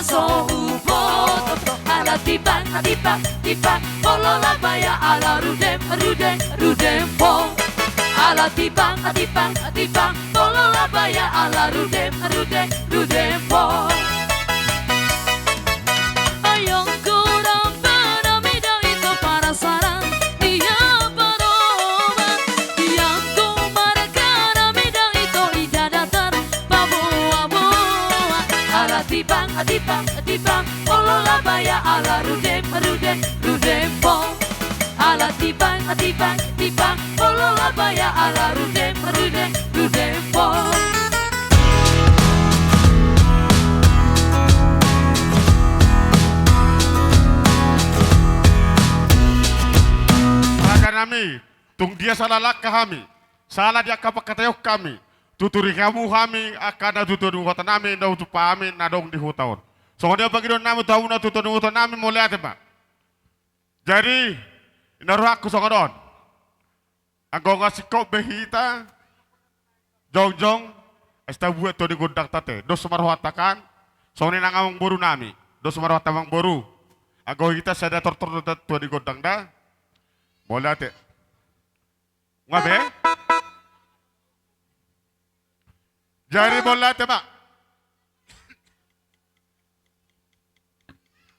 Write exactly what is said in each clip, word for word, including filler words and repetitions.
so huboto. Ala timbang, timbang, timbang, molo Labaya, ala rudem, rudem, rudem po. Ala timbang, timbang, timbang, molo Labaya, ala rudem, rudem, rudem po. Ayong kurang panami dang ito parasarang, dia paroman. Yang tu marga nami dang ito ida datar paboa-boa. Ala timbang, timbang, timbang, molo Labaya, ala rudem, rudem, rudem po. Ala timbang, timbang, timbang, molo Labaya, ala rudem, rudem, rudem po. Raja nami, tung dia sala langka hami, sala di angka pangkataion hami, tuturi hamu hami angka na tutu ni huta nami, na tupa hami na adong di huta on. Songon dia pangidoan nami tu hamu na tutu ni huta nami, mauliate ma. Jadi, ina rohangku songon on. Anggo nga singkop be hita, jongjong, asa tabuat tua ni gondang ta te. Dos ma rohanta kan, songon i nang amang boru nami. Dos ma rohanta amang boru. Anggo hita sada tortor do ta tua ni gondang da. Mauliate. Nga be? Jadi mauliate ma.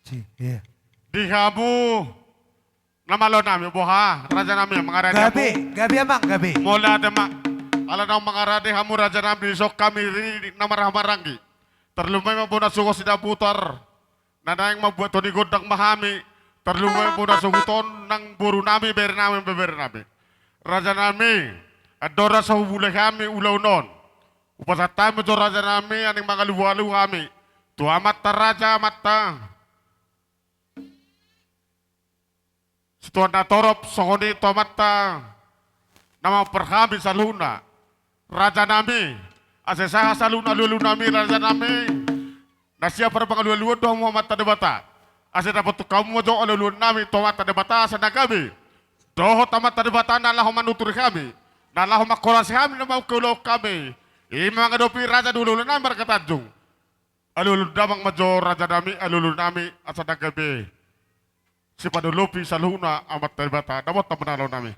Si, iya. Di hamu na malo nami, boha, raja nami, mangarade hamu. Gabe, gabe amang, gabe. Mauliate ma. Ala naung mangarade hamu raja nami, dison hami ri na marhaha maranggi. Tarlumobi ma bona suhut Sidabutar. Na naeng mambuat tua ni gondang ma hami, tarlumobi bona suhut on nang boru nami, bere nami, bebere nami. Raja nami, andorang so hubulai hami ulaon on, hupasahat hami jo raja nami, aning mangalualu hami tu amanta raja, amanta situan na torop, songon i tu amanta na maompar hami saluhutna. Raja nami, asa sahat saluhutna alualu nami, raja nami. Na siap parmangalualuan do hamu amanta Debata. Asa dapothon hamu ma jo alualuan nami tu amanta Debata, asa na gabe dohot amanta Debata na laho manuturi hami, na laho manghorasi hami na mangkaulaon hami. I ma mangadopi raja ni hulahula nami marga Tanjung. Alualuan damang ma jo raja nami, alualuan nami, asa na gabe sipanolopi saluhutna amanta Debata, dapothon ma na laho nami.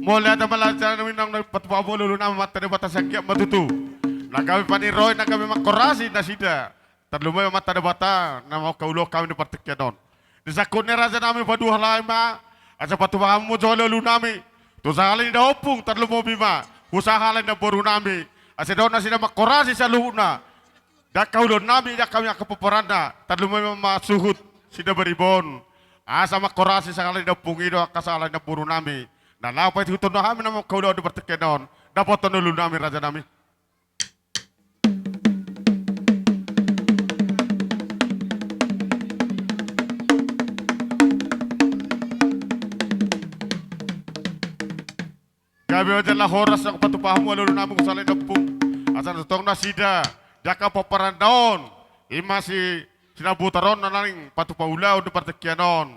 Mauliate ma raja nami, nang na patupa hamu alualuan nami, amanta Debata sai anggiat ma tutu na gabe paniroi, na gabe manghorasi nasida. Tarlumobi amanta Debata na mangkaulaon hami di partingkian on. Di sangkut ni raja nami, paduahon hami ma, asa patupa hamu jo alualuan nami tu sahala ni daompung, tarlumobi ma tu sahala ni namboru nami, asa dohot nasida manghorasi saluhutna di angka ulaon nami, di angka, di angka pomparanna, tarlumobi ma suhut Sidabaribon. Asa manghorasi sahala ni daompung i dohot angka sahala ni namboru nami, na laho paihutihut hami na mangkaulaon di partingkian on, dapothon alualuan nami raja nami. Gabe ma jala horas, nang patupa hamu alualuan nami tu sahala ni daompung, asa na tongtong nasida di angka pomparanna on, i ma si Sidabutar on, na naeng patupa ulaon di partingkian on.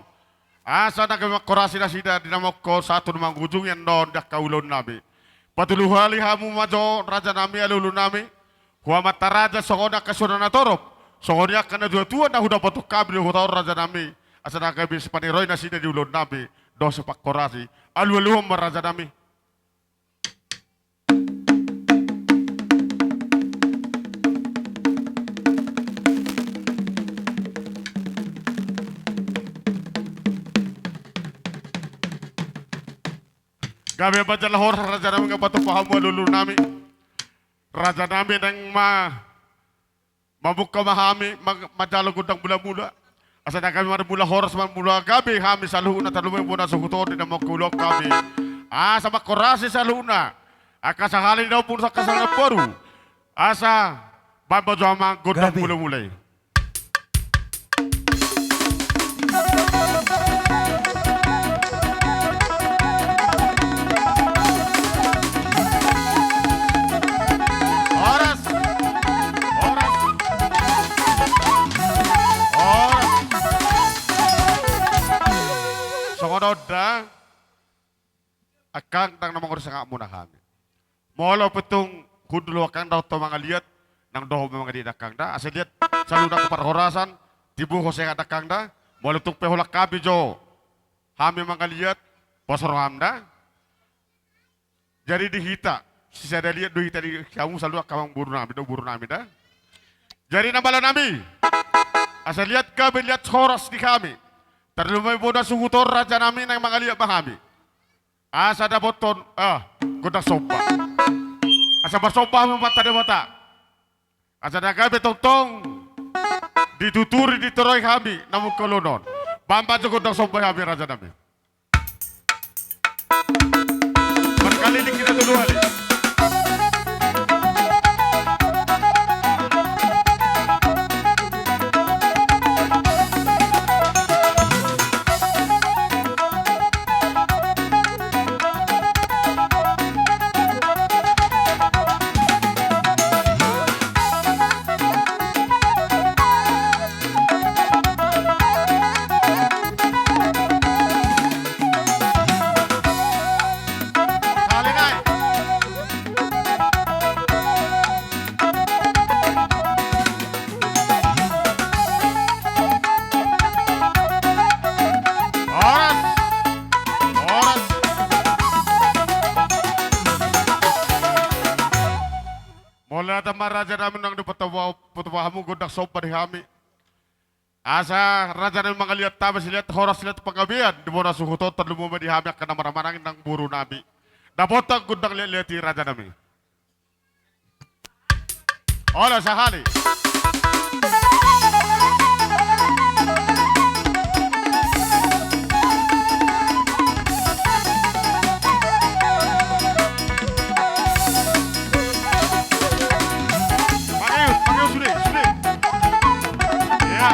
Asa na gabe manghorasi nasida di na mangko sahat tu na mangujungi annon di angka ulaon nami. Patolu hali hamu ma jo raja nami, alualuan nami, tu amanta raja, songon i angka suhut na torop, songon i angka natuatua na hudapothon hami di huta on raja nami, asa na gabe sipaniroi nasida di ulaon nami dohot sipanghorasi. Alualuhon ma raja nami. Gabe ma jala horas raja nami, nang patupa hamu alualuan nami. Raja nami, naeng ma mamungka ma hami ma-, manjalo gondang mulamula. Asa na gabe marmula horas, marmula gabe hami saluhutna, tarlumobi bona suhut on di na mangkaulaon hami, asa manghorasi saluhutna angka sahala ni daompung, angka sahala ni namboru. Asa baen ma jo amang gondang mulamula i. Horas. Horas. Horas. Tonda, angkang, ndang na mangurusi sangapmuna hami. Molo pe tung hundul ho angkang dohot ho mangaliat, nang dohot ma mangaliat angkang da. Asa liat saluhutna tu parhorasan, tibu ho sehat angkang da. Molo tung pe holan hami jo hami mangaliat, pos roham da. Jadi di hita, sisada liat do hita di hamu saluhut angka amangboru nami dohot boru nami da. Jadi na malo nami, asa liat gabe liat horas di hami. Tarlumobi bona suhut on raja nami naeng mangaliat ma hami. Asa dapothon, ah, gondang somba. Asa marsomba hami tu Amanta Debata. Asa na gabe tongtong dituturi ditoroi hami na mangkolonon. Bahen ma jo gondang somba hami raja nami. Markaliling hita tu dua ni. Horas. Horas. Mauliate ma raja nami, nang dipatupa hamu gondang somba di hami. Asa raja nami mangaliat, taba siliat, horas siliat panggabean di bona suhut on, tarlumobi ma di hami angka na marhahamaranggi nang boru nami. Dapothon gondang liatliat i raja nami. Olo sahali. Pakai, pakai sude, sude. Ya.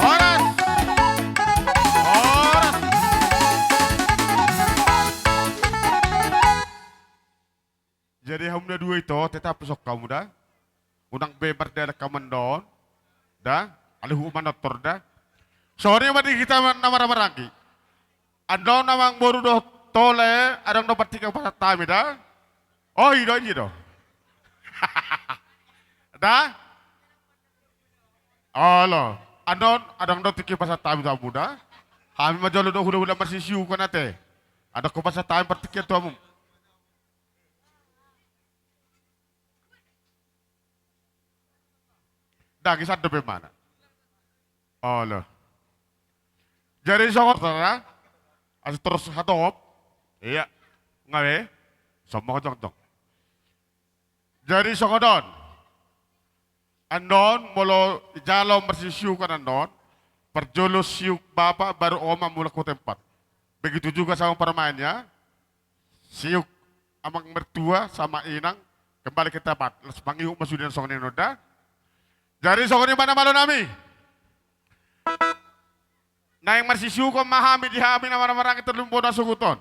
Horas. Horas. Jadi hamu na dua ito, tetap songon hamu da. Unang be mardalan hamu annon da. Alai huhut manortor da. Songon i ma di hita na marhahamaranggi. Annon amangboru dohot tole, adong do partingkian pasahat hami da. Oh, i do, i do. Da? Olo. Annon adong do tingki pasahat hami tu hamu da. Hami ma jolo do hulahula marsisiuhon ate. Adong hupasahat hami partingkian tu hamu. Dang, isan dope mana. Olo. Jadi songon on, asa torus hatop. Iya. Nga be. Sombong jongtong. Jadi songon on. Annon molo jalo marsiuksiukan annon, parjolo siuk bapa baru oma mulak tu tempat. Begitu juga sama permainnya. Siuk amang mertua sama inang, kembali ke tempat. Laos mangihut ma sude songon i, nda. Jadi songon i ma na malo nami. Naeng marsiuksiukon ma hami di hami na marhahamaranggi tolu bona sogot on.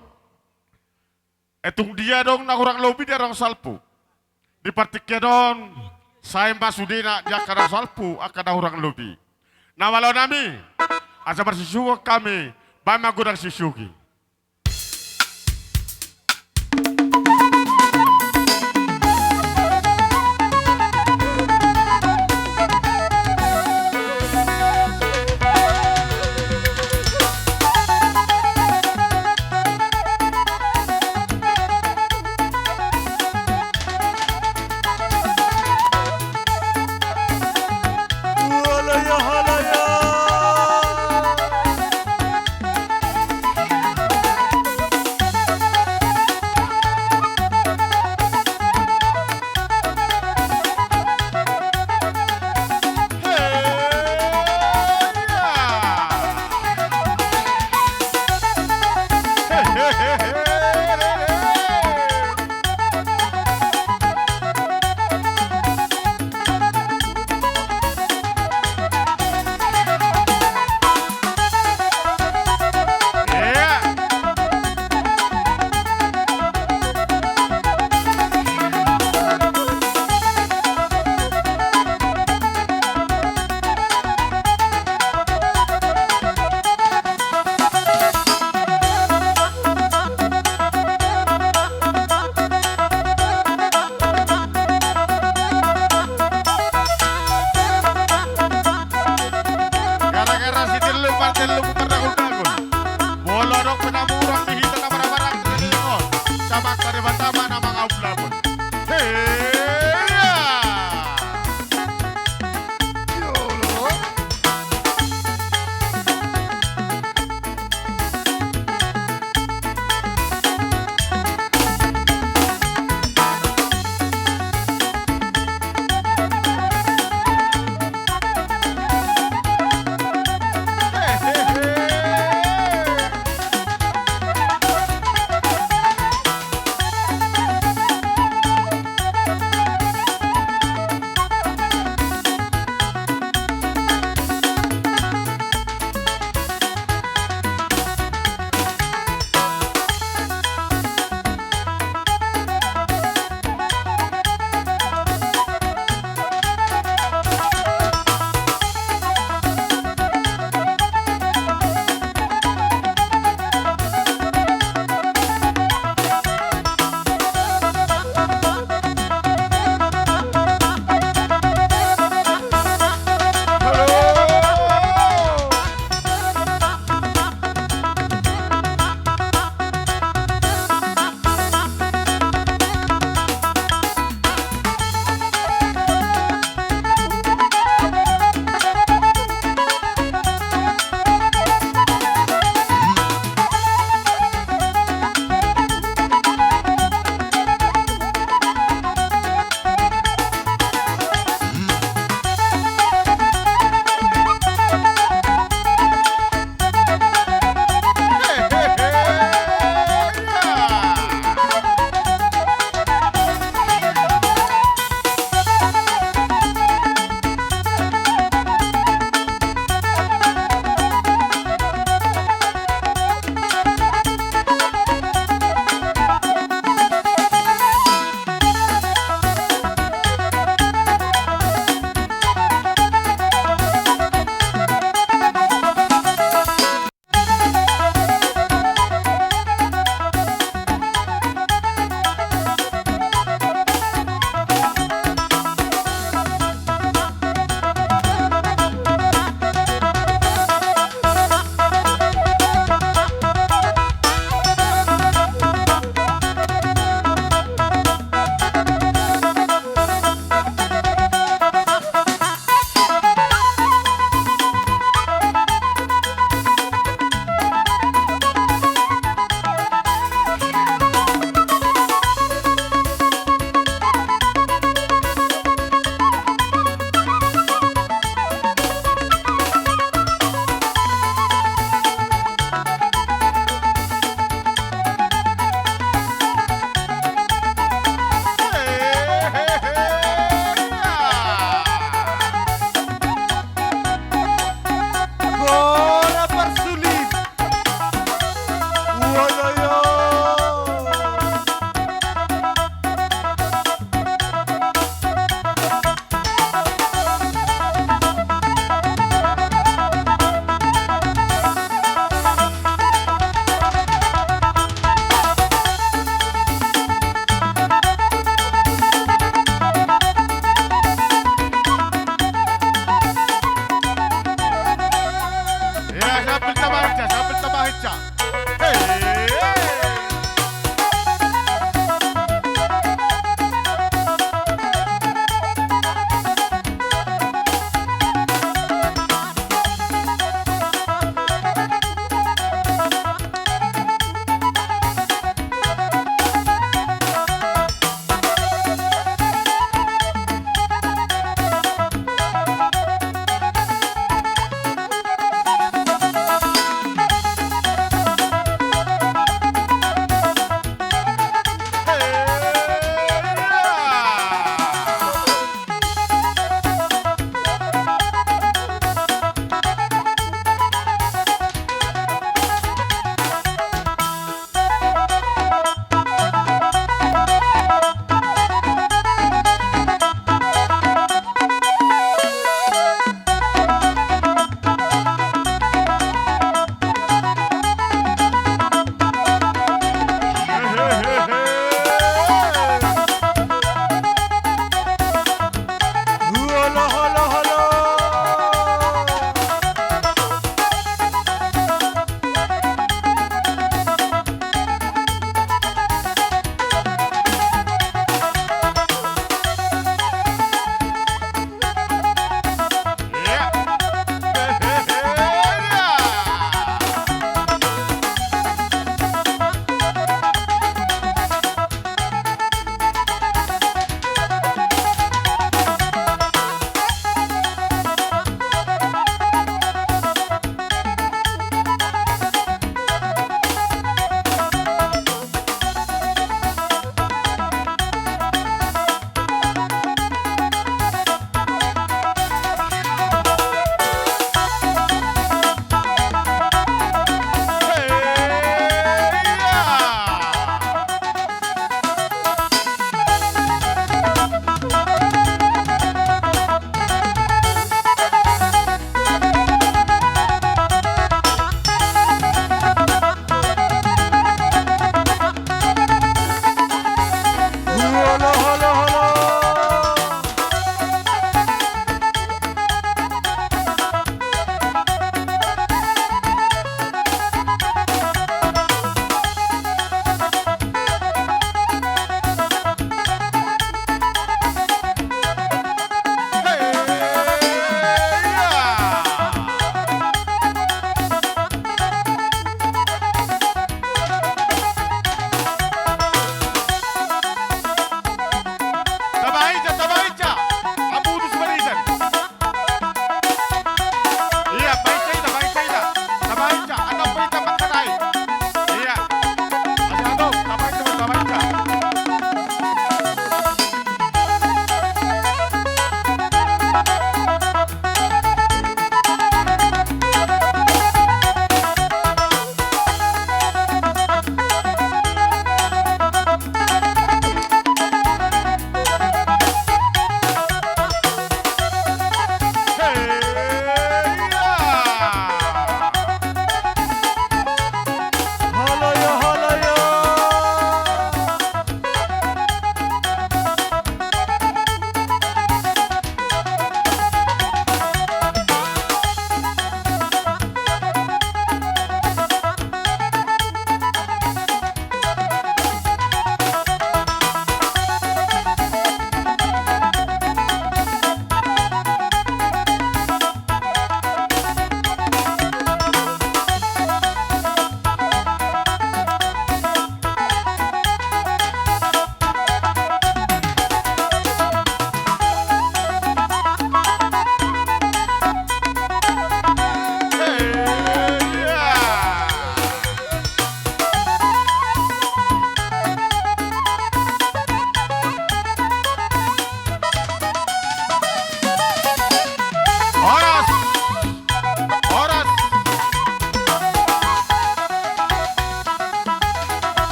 Ai tung dia adong na hurang lobi di na salpu. Di partingkian on, sai ma sudena di angka na salpu, angka na hurang lobi. Na malo nami, asa marsiuksiukon hami, baen ma godang siuksiuk i.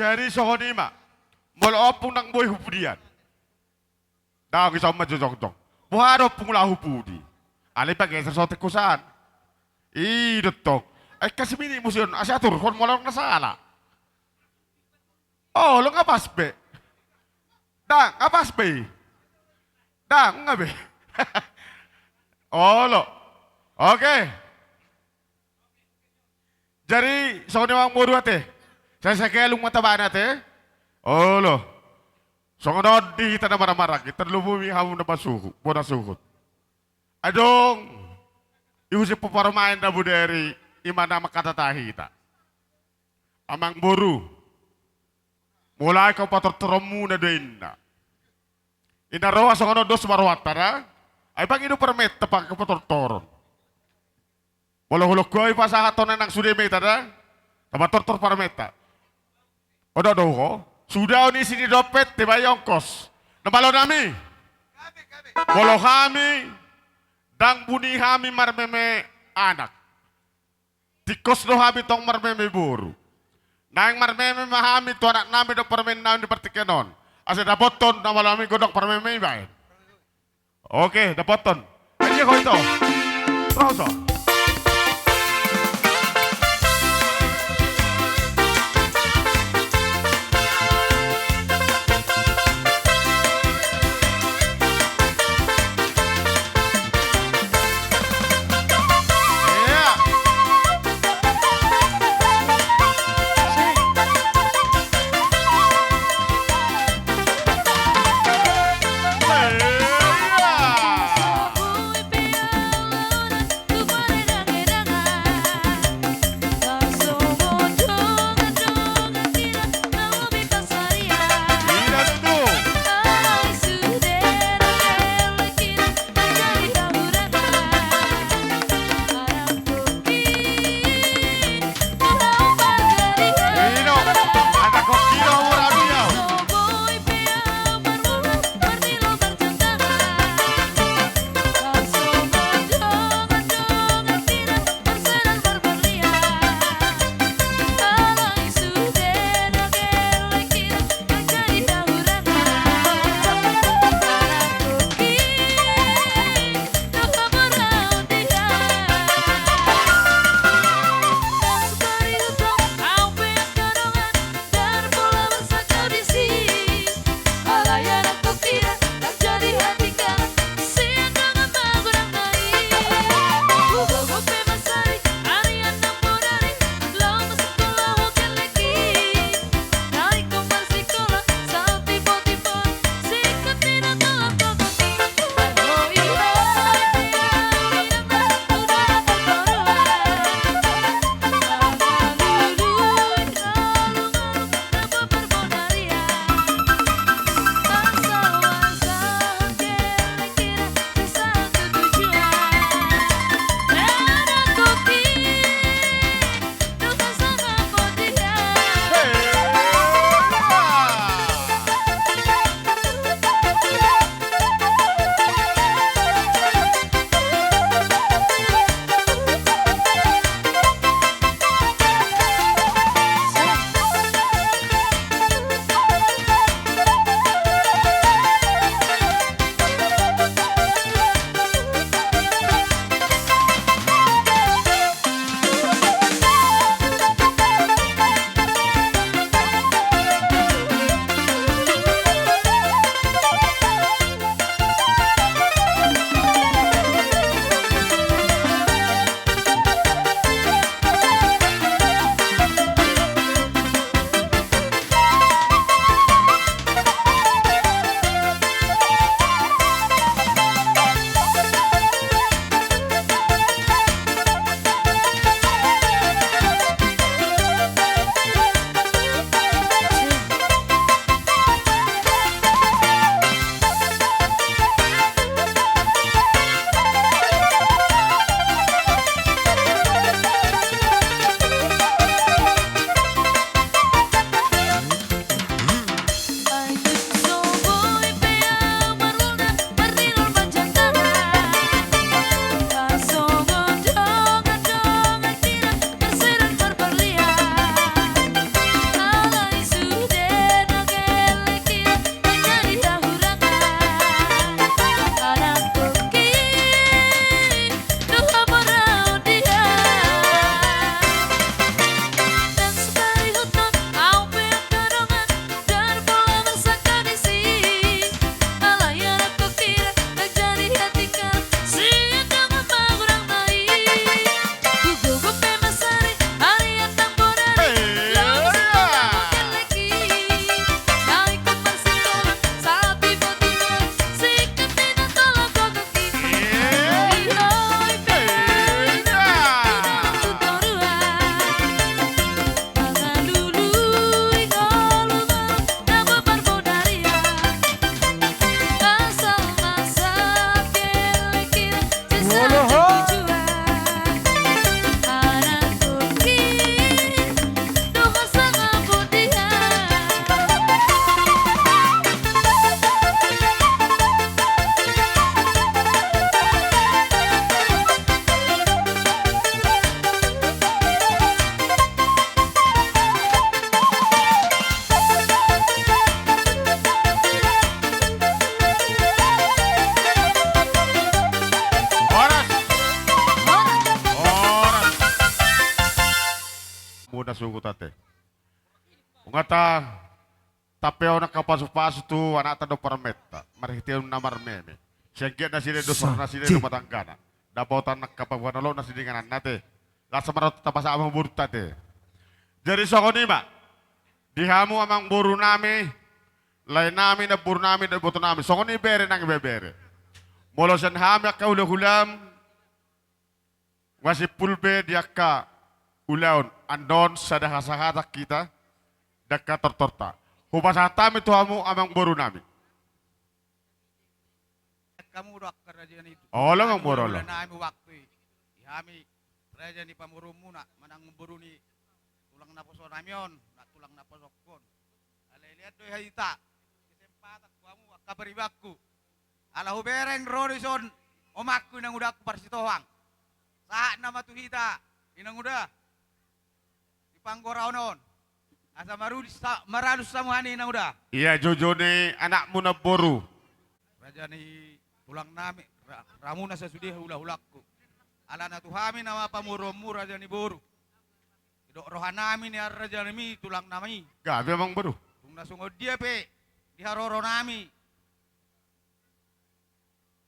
Jadi songon i ma. Molo ompung ndang boi hupudian. Ndang, i sahat ma jo jongjong. Boha do ompung laho hupudi? Alai pageser so tingkos an. I do tong. Ai kasi mini musion, asa aturhon molo na sala. Olo, nga pas be. Ndang, nga pas be i. Ndang, nga be. Olo. Oke. Jadi, songon i ma amang boru ate. Sai sakealung ma tabana ate. Olo. Songon on di hita na marhahamaranggi, tarlumobi hamu na pasuhut, bona suhut. Adong, i husip parumaen na bodari, i ma na mangkatai hita. Amang boru, mulai hamu patortoronmuna do inna. Inna roha songon on dos ma rohanta da. Ai bang i do parmenta pake patortoron. Molo hulok ho i pasahat ho na nang sude meta da. Tapatortor parmenta. Oda do ho. Suda on isi ni dompet, tebai ongkos. Na malo nami. Molo hami, ndang buni hami marmeme anak. Tingkos do hami tong marmeme boru. Naeng marmeme ma hami tu anak nami dohot parumaen nami di partingkian on. Asa dapothon na malo nami godang parmeme i baen. Oke, dapothon. Ayo, kau itu. Terus, oh. Cukup ate. Ungkata, tape on angka pasupasu tu anakta dohot parumaenta, marhiteon na marmeme. Sian giat nasida do, sore nasida do, rumah tanggana. Dapotan angka pabuhan olo nasida ingananna ate. Las ma ro tapasahat amangborunta ate. Jadi songon i ma. Di hamu amangboru nami, lae nami, namboru nami, dohot iboto nami. Songon i bere nang ibebere. Molo sian hami angka hulahulam, nga simpul be di angka ulaon, andon sada hasahatan hita, di angka tortorta. Hupasahat hami tu hamu amangboru nami. Hamu do angka raja ni tu. Olo, amangboru, olo. Hulahulanami waktu i. Di hami raja ni pamoruonmuna, manang boru ni tulang naposo nami on, na tulang naposo on. Alai lean do hita kesempatan tu hamu angka paribanku. Ala hubereng ro dison omakku inangudangku parsitohang. Sahat nama tu hita inanguda di panggoraon on. Asa marudis sa-, maralus hamu hami inanguda. Ia joujou ni anakmu namboru. Raja ni tulang nami, ra-, ramuna sasude hulahulangku. Alana tu hami nama pamoruonmu raja ni boru. Didok roha nami nian raja nami tulang nami. Gabe amangboru. Tung na songon dia pe di haroro nami.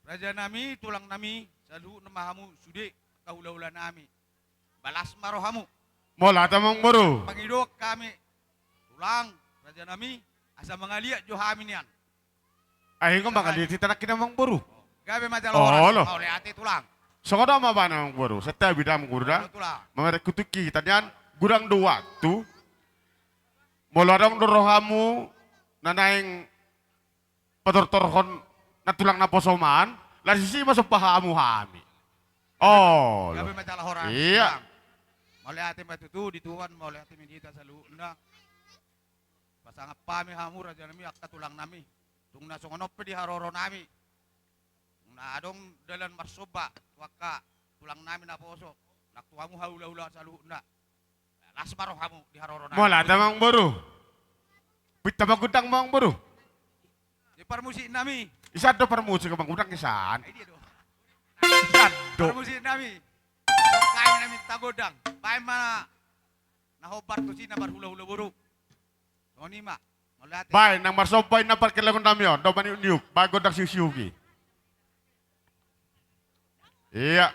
Raja nami, tulang nami, saluhutna ma hamu sude angka hulahula nami. Balas ma rohamu. Mauliate amangboru. Pangidoan hami tulang, raja nami, asa mangaliat jo hami nian. Ai, ingkon mangaliat hita nangkin amangboru. Gabe ma jala horas. Olo. Mauliate tulang. Songon on ma baen amangboru. Santabi da amangboru da. Olo, tulang. Mamereng tu tingki hita nian, godang do waktu. Molo adong do rohamu na naeng patortorhon na tulang naposo on, laos disi ma somba hamu hami. Olo. Gabe ma jala horas. Ia. Tulang. Mauliate ma tutu di Tuhan, mauliate ma di hita saluhutna. Pasangap hami hamu raja nami angka tulang nami. Tung na songon on pe di haroro nami. Tung na adong dalan marsomba tu angka tulang nami naposo. Nang tu hamu hulahula saluhutna. Las ma rohamu di haroro nami. Mauliate amangboru. Pinta mangundang amangboru. Di parmusik nami. Isan do parmusik, mangundang isan. Ai dia do. Isan do. Parmusik nami. Hami na minta gondang. Baen ma na hombar tusi na marhulahula boru. Songon i ma. Mauliate. Baen nang marsomba i na parkelengon nami on, do maniukniuk, baen gondang siuksiuk i. Ia.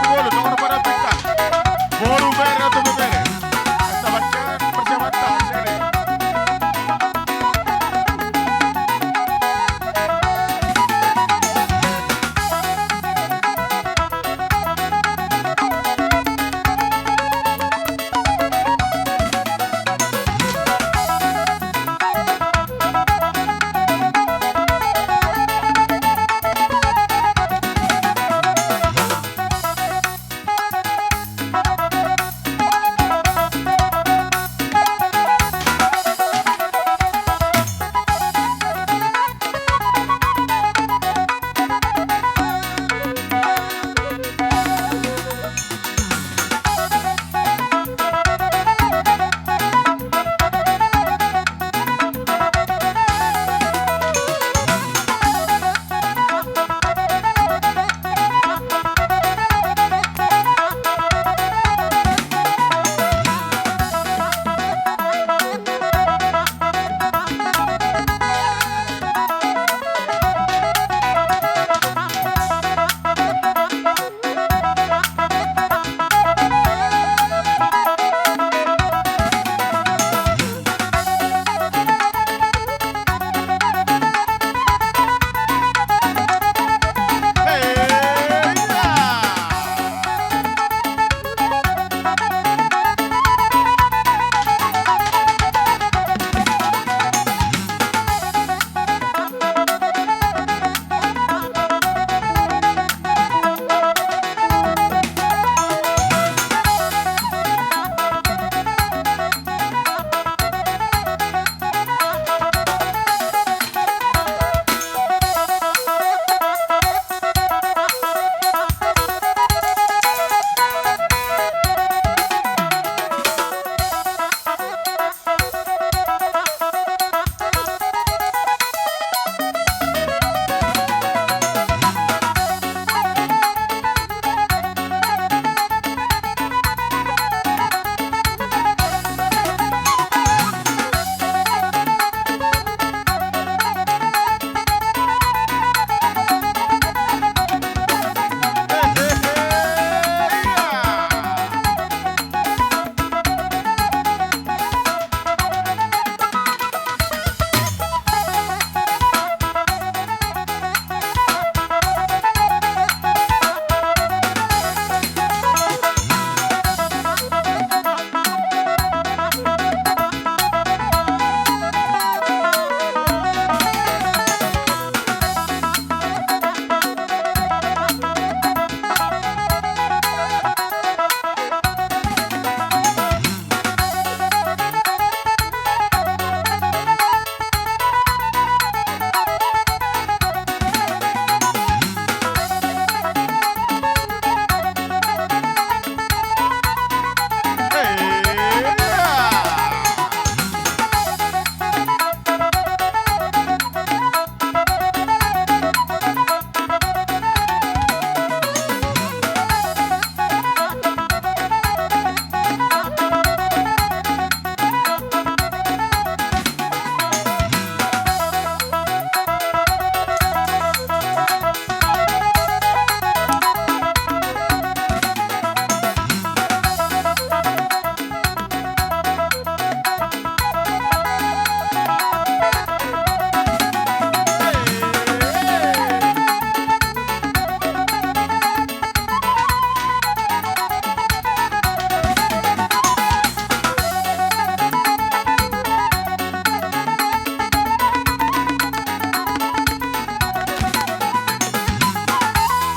Boru, nomor pada pika. Boru, bere atau bebere? Kita baca persiapan tak sini.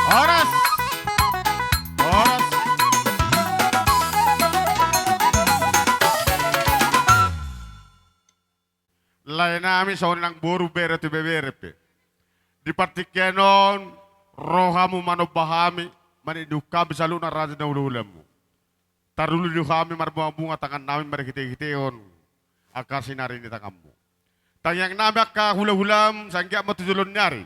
Horas. Horas. Lae nami songon i nang boru, bere tu ibebere pe. Di partingkian on ro hamu manomba hami, manindihon hami saluhutna raja ni hulahulammu. Tarlumobi do hami marbungabunga tangan nami marhitehite on angka sinari ni tanganmu. Tangiang nami angka hulahulam sai anggiat ma tu joloan ni ari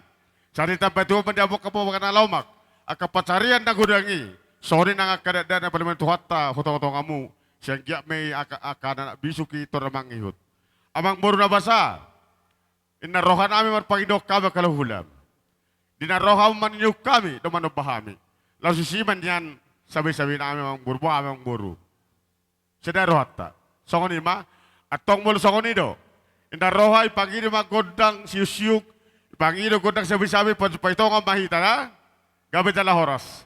sai ditambai Tuhan ma di hamu angka boaboa na lomak, angka pansarian na godang i, songon i nang angka dakdanak na palimahon Tuhanta tu tongatongamu, sai anggiat ma i angka, angka anak bisuk i torop mangihut. Amang boru na basa, ninna roha nami marpangidoan hami angka hulahulam. Di na ro hamu manindihon hami dohot manomba hami, Laos disi ma nian sabe-sabe nami amangboru, boha amangboru. Sada rohanta. Songon i ma, antong molo songon i do. Inda roha, ipangido ma gondang siuk-siuk, ipangido gondang sabe-sabe, pajumpang i tongon ma hita da. Gabe jala horas.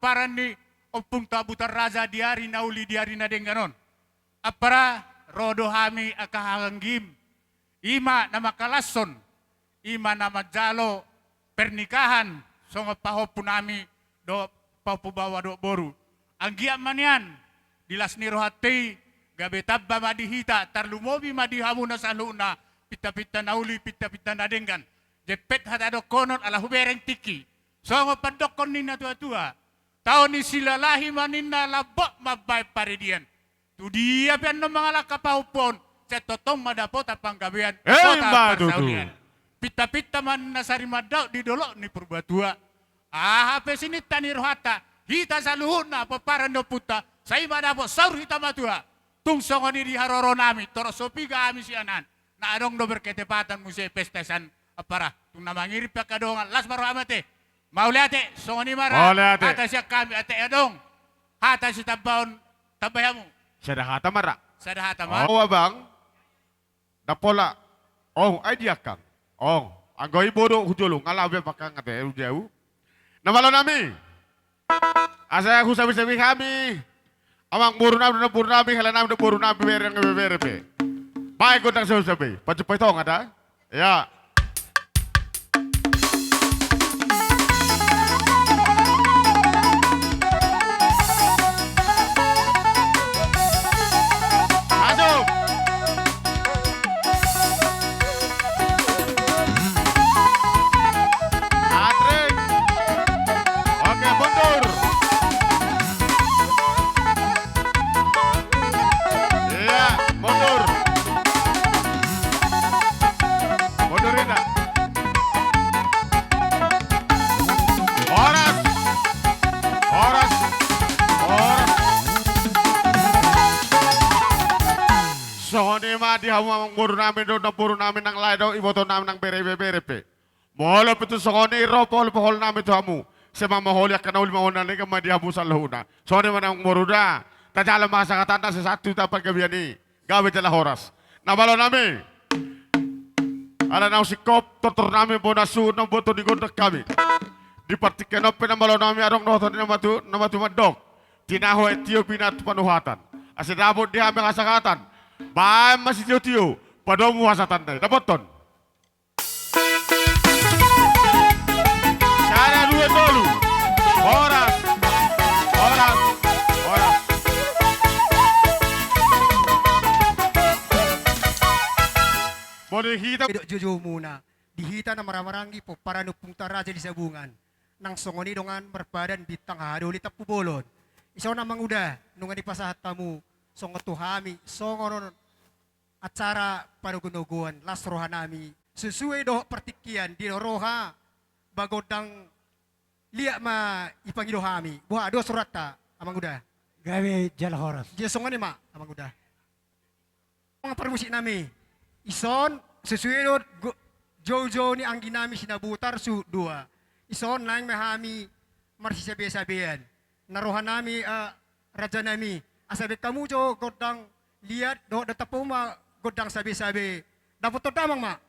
Pomparan ni ompunta Butar Raja di ari na uli di ari na denggan on. Ampara, ro do hami angka hahaanggim. I ma na mangkalashon, i ma na manjalo pernikahan songon pahompu nami dohot pahompu baoa dohot boru. Anggiat ma nian di las ni rohanta i, gabe tamba ma di hita, tarlumobi ma di hamuna saluhutna, pinta-pinta na uli, pinta-pinta na denggan. Jempek hata dohonon ala hubereng tingki. Songon pandokkon ni na tua-tua. Tao ni silalahi ma ninna, lambok mambaen paridian. Tudia pe annon mangalangka pahompu on, sai tongtong ma dapotan panggabean, eh, dohot parsaulian. Pinta-pinta ma ninna sari mandaok di dolok ni Purbatua. Aha pe sininta ni rohanta, hita saluhutna pomparan ni ompunta, sai ma dapot saur hita matua. Tung songon i di haroro nami, torop so piga hami sian an. Na adong do berketepatan muse pesta sian ampara. Tung na mangirim pe angka dongan, las ma roham ate. Mauliate, songon i ma ra. Mauliate. Hata sian hami, ate adong hata sitambaon, tambai hamu. Sada hata ma ra. Sada hata ma. Oh, abang. Ndang pola. Oh, ai dia kang. Oh, anggo i bodo hujolo, nga labe pakang ate, hujau. Na malo nami. Asa husabe-sabe hami amangboru nami, namboru nami, hela nami, namboru nami, bere nang bebere pe. Baen gondang sabe-sabe. Pajumpang i tongon da. Ya. Masuk. Atrik. Oke, mundur. Iya, mundur. Mundur, Inda. Horas. Horas. Horas. Songon i ma di hamu amangboru nami dohot namboru nami nang lae dohot iboto nami nang bere, bebere pe. Molo pe tung songon i ro pohol-pohol nami tu hamu, sai mamaholi angka na uli, mamaholi na denggan ma di hamu saluhutna. Songon i ma amangboru da. Tajalo ma hasangapon na sai sahat tu hita panggabean i. Gabe jala horas. Na malo nami. Ala naung singkop tortor nami, bona suhut na mamboto di gondang hami. Di partingkian on pe na malo nami, adong dohonon ni na matu, na matu mandok. Tinahu aek tio, pinahan tu panuhatan. Asa dapot di hami hasangapon. Baen ma sitio-tio, padomu hasahatanna i. Dapothon. Sada, dua, tolu. Horas. Horas. Horas. Molo hita dok joujou muna, di hita na marhahamaranggi pomparan ni ompunta Raja di Sabungan. Nang songon i dongan marpadan bintang hahadoli tampubolon. Dison amang uda, nunga dipasahat hamu songon tu hami, songon on acara panogo-nogoan las roha nami. Sesuai dohot partingkian di roha, bagondang liat ma ipangido hami. Boha do suranta, amang uda? Gabe jala horas. Dia songon i ma, amang uda. Amang parmusik nami. Dison, sesuai dohot go-, joujou ni anggi nami Sinabutar suhut dua. Dison naeng ma hami marsisabe-sabean. Na roha nami, eh, raja nami. Asa baen hamu jo gondang liat, dohot dapot hamu ma gondang sabe-sabe. Dapothon damang ma.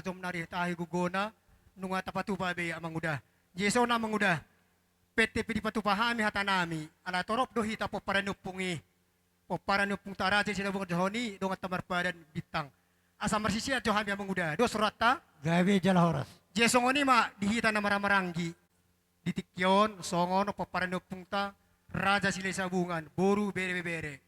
Jom nari tahi gogona, nunga tapatupa be Amanguda. Jadi songon i Amanguda, pette pe dipatupa hami hatanami, ala torop do hita pomparan ni ompung i. Pomparan ni ompungta Raja Silabuan Johoni, donganta Marpadan Bintang. Asa marsiseat jo hami Amanguda, dos rohanta. Gabe jala horas. Jadi songon i ma di hita na marhahamaranggi. Di tingki on, songon pomparan ni ompungta, Raja Silahisabungan, boru bere, bebere.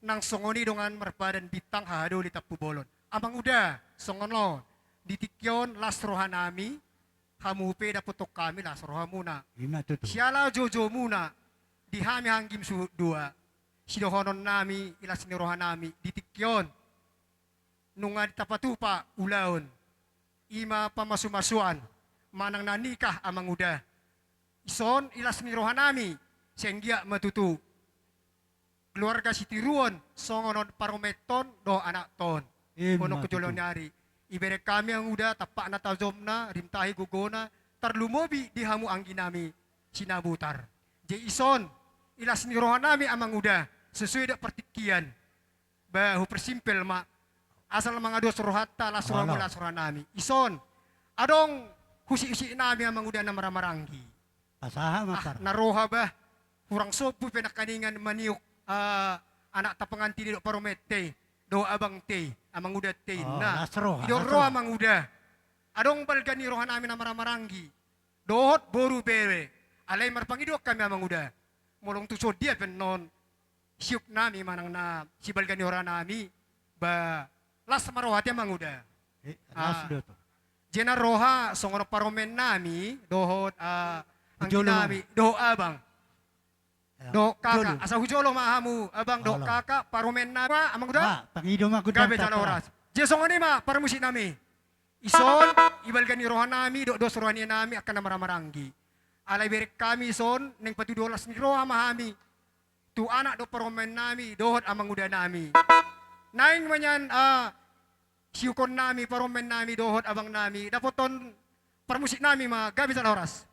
Nang songon i dongan Marpadan Bintang, hahadoli Tampubolon. Amanguda, songon on. Di tingki on, las rohanami, hamu pe dapothon hami las rohamuna. Ima tutu. Siala joujou muna, di hami anggim suhut dua. Sidohononnami, ilas ni rohanami, di tingki on. Nunga tapatupa ulaon. Ima pamasumasuan, manang na nikah Amanguda. Ison ilas ni rohanami, sai anggiat ma tutu. Keluarga sitiruon, songon on parumaenhon, dohot anakton. Ima tutu. Ono kejoloan ni ari. Ibereng hami Amanguda, tampakna tajomna, rim tahi gogona, tarlumobi di hamu angginami, Sinabutar. Jadi ison, ilas ni rohanami Amanguda, sesuai dohot partingkian. Ba, hupersimpel ma. Asal mangados rohanta, las rohamu, las rohanami. Ison. Adong husik-husiknami Amanguda na marhahamaranggi. Pasahat ma. Ah, na roha bah. Hurang sombu pe nangkiningan maniuk, ah, anakta pengantin i dohot parumaenta i. Dohot abangta i. Amanguda ta i. Oh, na. Las roha, las roha. Didok roha Amanguda. Adong balga ni rohanami na marhahamaranggi. Dohot boru bere. Alai marpangidoan hami Amanguda. Molo tung songon dia pe annon. Siuknami manang na sibalga ni rohanami, ba, las ma roha tu Amanguda. Eh, las do tu. Jadi na roha songon parumaennami, dohot, ah, angginami, dohot abang. Ya, dohot kakak, asa hujolo ma hamu, abang, dohot kakak, parumaennami, Amanguda. Ah, pangido ma Amanguda. Gabe jala horas. Jadi songon i ma parmusiknami. Ison, ibalga ni rohanami, dohot dos rohanami, angka na marhahamaranggi. Alai bereng hami ison, naeng patudu las ni roha ma hami. Tu anak dohot parumaennami, dohot amangudanami. Naeng ma nian, ah, siukonnami, parumaennami, dohot abangnami. Dapothon parmusiknami ma, gabe jala horas.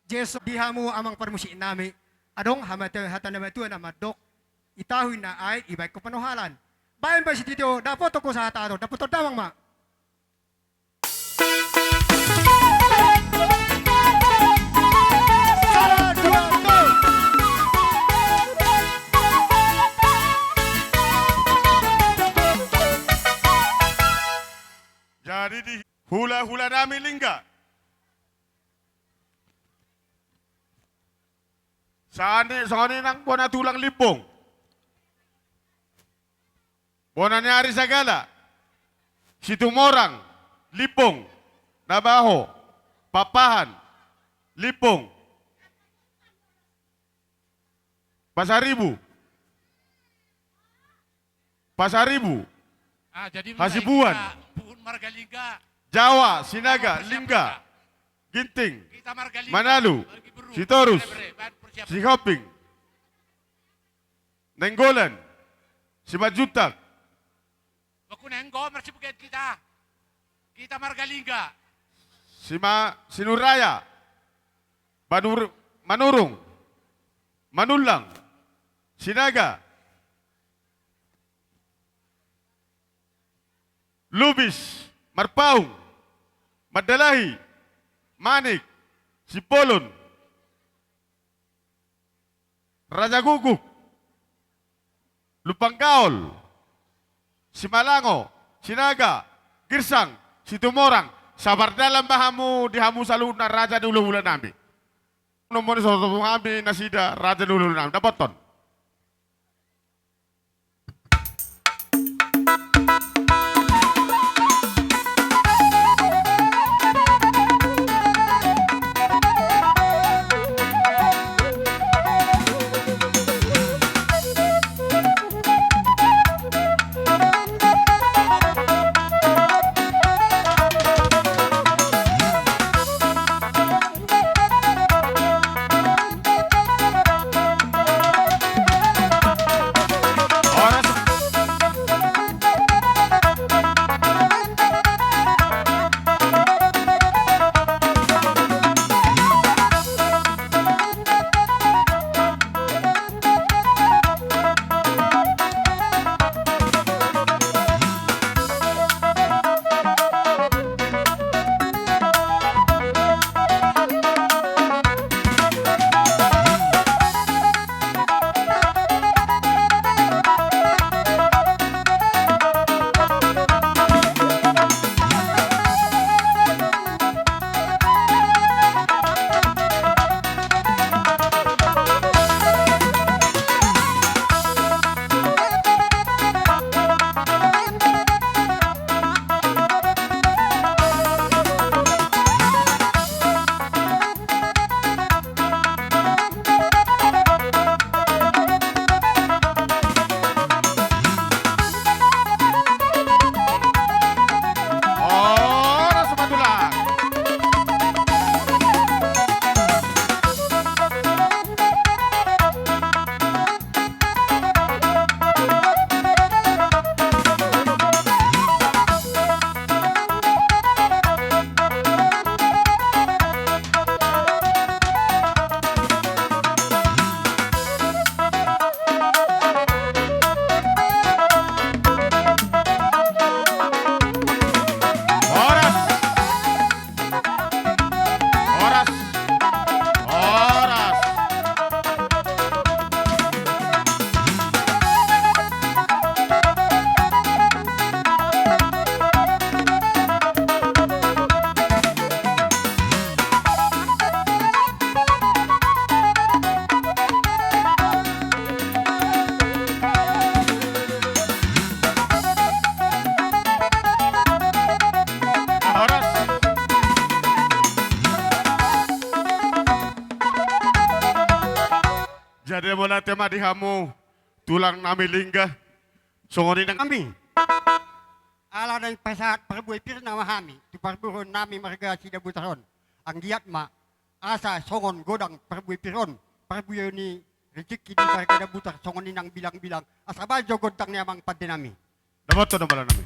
Jadi songon i di hamu amang parmusiknami, adong hata ni natuatua na mandok, i tahu inna aek, i baen ho panohalan. Baen ma sitio, dapothon ho sahata do, dapothon damang ma. Jadi di hulahulanami Lingga. Sahali songon i nang bona tulang Limbong. Bona ni ari Sagala, Situmorang, Limbong, Nabaho, Pakpahan, Limbong, Pasaribu, Pasaribu, ah, jadi Hasibuan, Puhun Margalingga, Jawa, Sinaga, Lingga, Ginting, Manalu, Sitorus, Sihombing, Nainggolan, Simanjuntak. Baku Nainggolan marsibugen kita. Kita Margalingga. Sima-, Sinuraya, Manur-, Manurung, Manullang, Sinaga, Lubis, Marpaung, Mandalahi, Manik, Simbolon, Rajagukguk, Lumbangaol, Simalango, Sinaga, Girsang, Situmorang. Sabar dalan ma hamu di hamu saluhutna raja ni hulahula nami. Nomor ni soto hami nasida raja ni hulahula nami. Dapothon. Horas ma tulang. Horas. Horas. Horas. Horas. Jadi mauliate ma di hamu tulang nami Lingga. Songon i nang hami. Ala naeng pasahat parbue pir nama hami tu parboruon nami marga Sidabutar on. Anggiat ma asa songon godang parbue pir on, parbue ni rejeki di marga Dabutar, songon i nang bilang-bilang, asa bahen jo gondang ni amang pande nami. Dapothon do mala nami.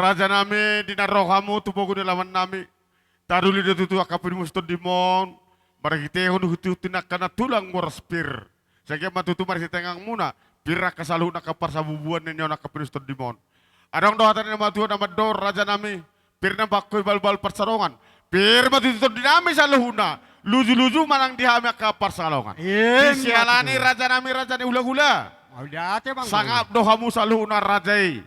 Raja nami, di na ro hamu tu pogu ni alaman nami, taruli do tutu angka pudi muna si tondim on, marhitehon hutihut ni angka na tulang boras pir. Sai anggiat ma tutu marhitehon muna pir angka saluhut angka parsabubuan ni on angka pudi muna si tondim on. Adong do hata ni na matua na mandok, raja nami, pir na bangko i balbal pansalongan. Pir ma tutu tondi nami saluhutna, lujuluju ma nang di hami angka pansalongan. Ima tutu. Di siala ni raja nami, raja ni hulahula. Mauliate, Amang Guru. Sangap do hamu saluhutna raja i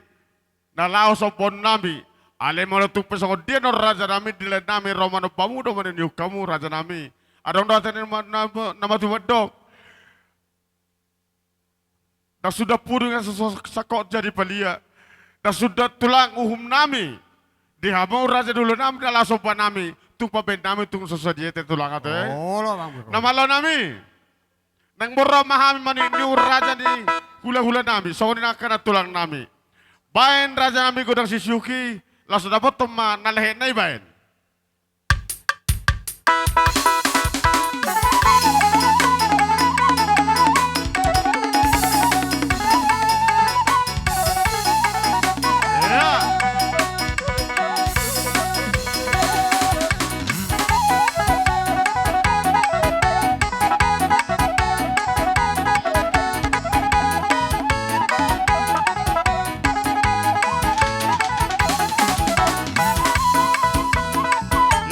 na laho sombaon nami. Alai molo tung pe songon dia on raja nami, di lae nami ro manomba hamu do maniniuk hamu raja nami. Adong do hata ni na ma-, na ma-, na matua mandok. Ndang suda pudun na so, so, sangkot jadi palia. Ndang suda tulang uhum nami. Di hamu raja ni ulaon nami, na laho somba nami. Tung pambahen nami tung so sadia i ate tulang ate. Olo, Amang Guru. Na malo nami. Naeng borhat ma hami maniniuk raja ni hulahula nami, songon i nang angka na tulang nami. Baen raja nami godang sisiuk i, laos dapothon ma na lehetna i baen.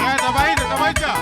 Ia, tambahi, tambahi, ja.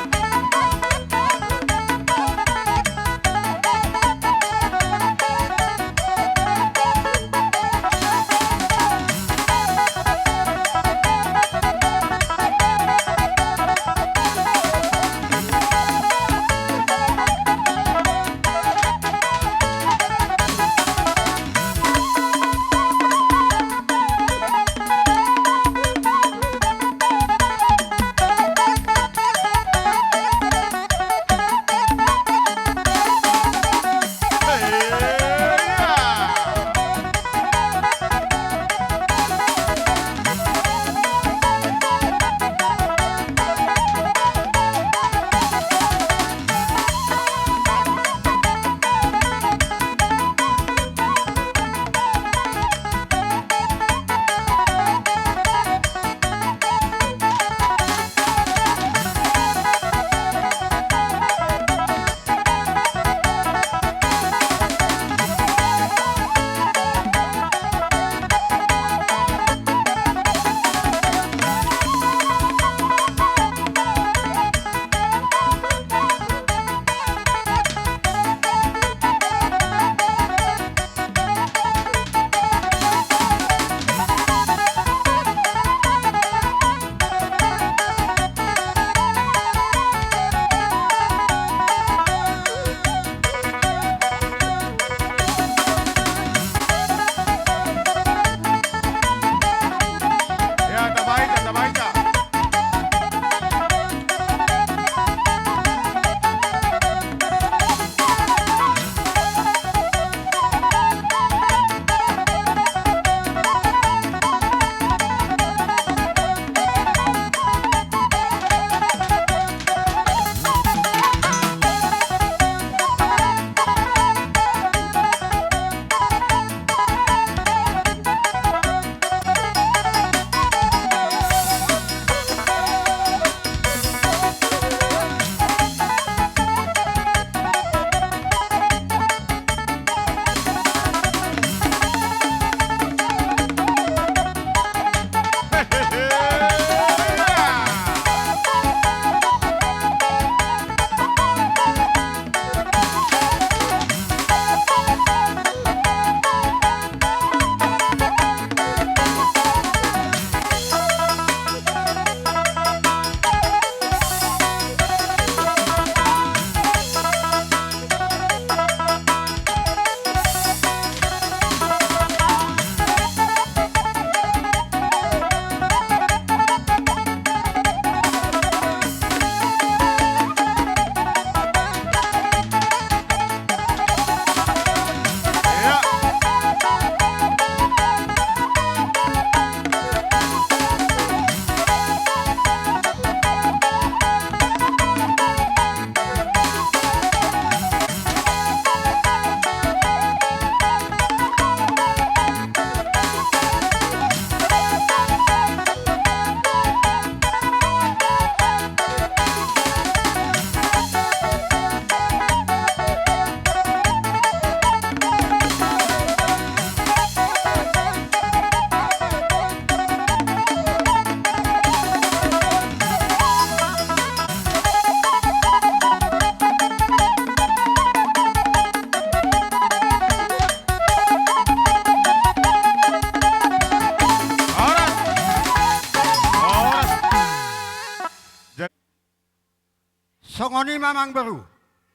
Songon i ma amang boru.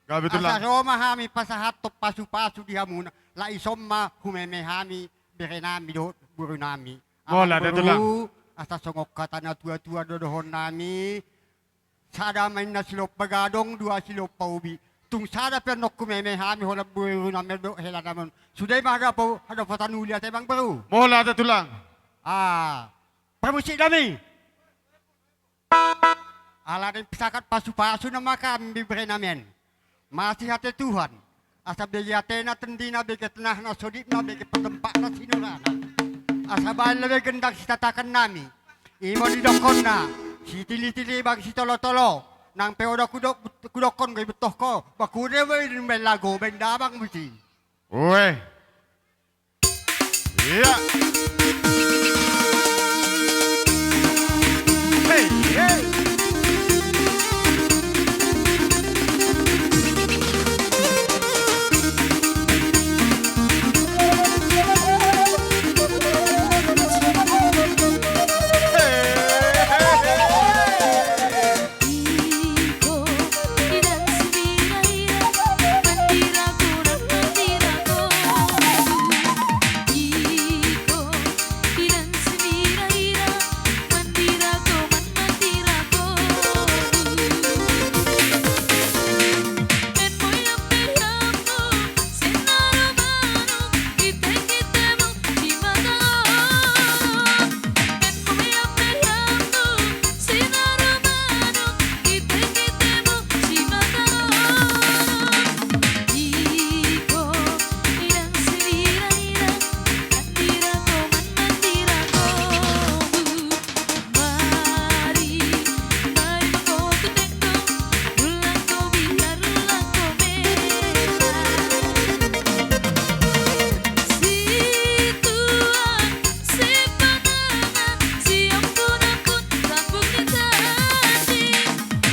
Gabe tulang. Asa ro ma hami pasahathon pasupasu di hamuna, laos ison ma humeme hami berenami dohot borunami. Molo ate tulang. Amang boru, asa songon hata natuatua do dohononnami. Sada ma inna silompa gadong, dua silompa ubi. Tung sada pe annon humeme hami holan borunami dohot helanami on. Sude ma hadapo-, hadapotan uli ate amang boru. Molo ate tulang. Ah, parmusiknami. Ala naeng sahat pasupasu nama hami berenami an. Masihatai Tuhan. Asa bege atena tondina, bege tengahna sodipna, bege patempatna sinorana. Asa bahen labe gendang sitatakannami. I ma didokkonna, sitilitili bang sitolotolo. Nang pe oda hudok-, hudokkon, gabe bettoh ho. Bakune ma i, bahen lagu, bahen damang muse. Ue. Ia. Hei, hei.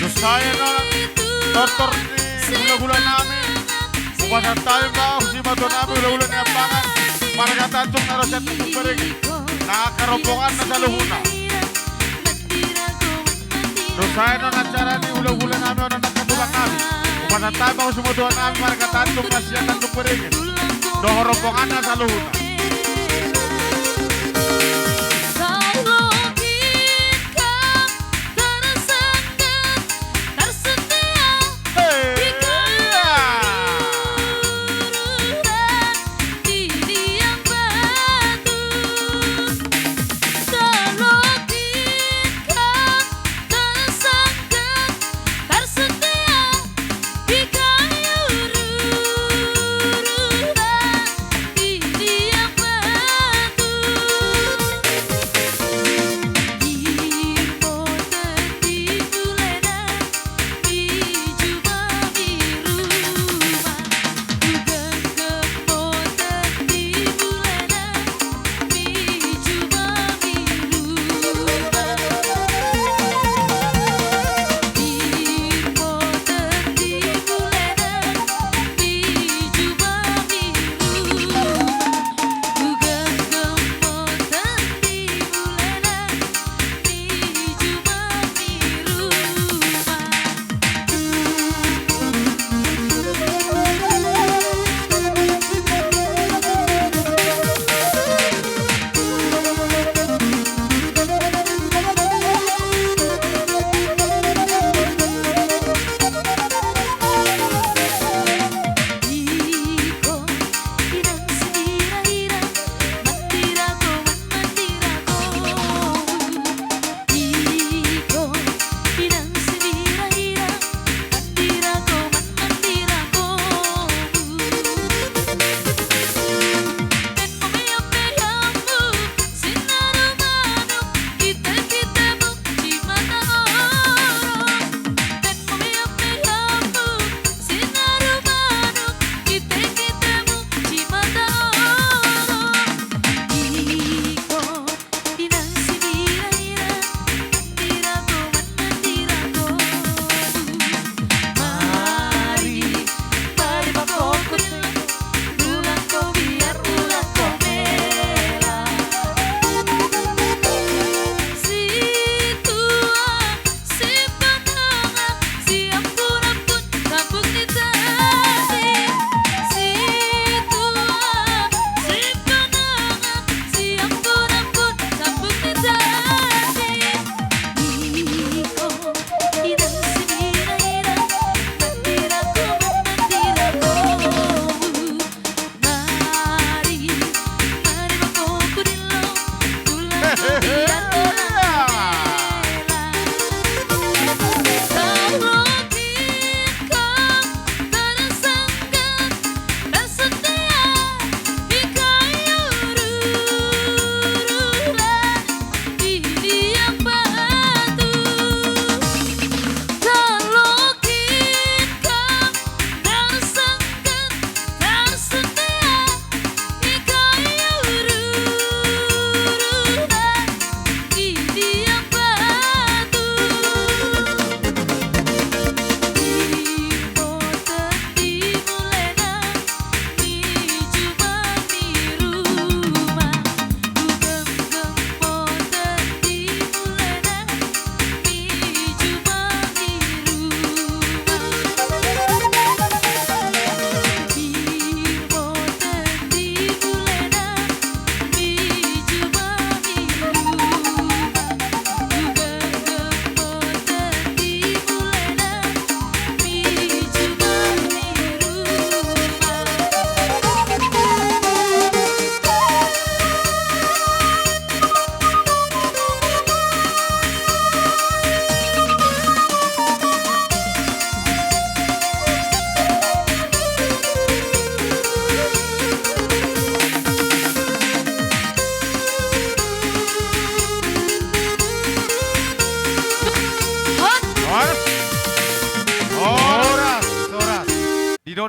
Dohot sae na tortor ni hulahulanami. Hupasahat hami ma tu simatuanami, hulahula ni ambangan, marga Tanjung na ro sian Tanjung Beringin, na angka rombonganna saluhutna. Dohot sae na acara ni hulahulanami on, anak keturunan nami. Hupasahat hami ma tu simatuanami, marga Tanjung na sian Tanjung Beringin dohot rombonganna saluhutna.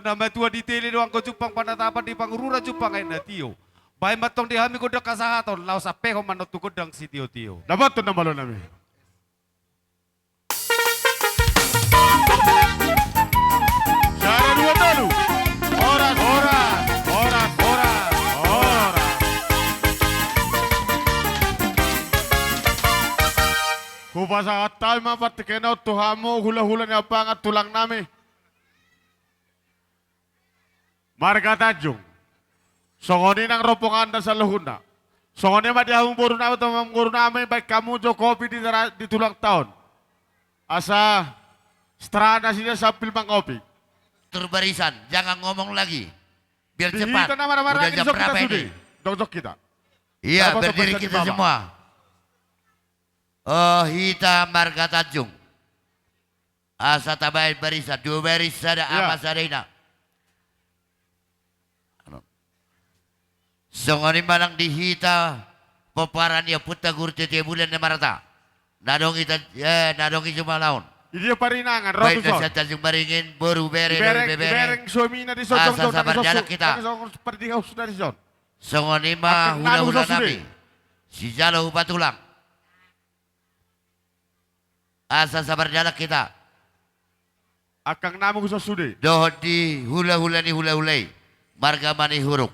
Na matua di tele do anggo jumpang panatapan, di Pangururan jumpang aek na tio. Baen ma antong di hami gondang hasahaton laho sampehon ma annon tu gondang sitiotio. Dapothon na malo nami. Sada dua tolu. Horas, horas, horas, horas, horas. Hupasahat hami ma partingkian on tu hamu hulahula ni amang tulang nami marga Tanjung. Songon i nang rombongan na saluhutna. Songon i ma di hamu boru nami, amang boru nami, baen hamu jo kopi di tera-, di tulang taon. Asa setra nasida sambil mangopi. Tur barisan, jangan ngomong lagi. Biar cepat. Di hita na marhahamaranggi, udah jam berapa ini? Dison hita sude. Jongjong hita. Iya, berdiri kita semua. Oh, hita marga Tanjung. Asa tabaen barisan, dua baris sada, iya, ama sada ina. Songon i ma nang di hita pomparan ni ompunta Guru Tete Bulan na marta. Na adong hita, eh, na adong i jumalaon. Di dia parinangan, baen dison. Nasihat Tanjung Baringin, boru, bere, dohot ibebere. Ibereng suamina dison, asa sabar jalan hita. Songon i ma hulahula nami. Sijalo upa tulang. Asa sabar jalan hita. Angkang nami dison sude. Dohot di hulahula ni hulahula i. Marga Manihuruk.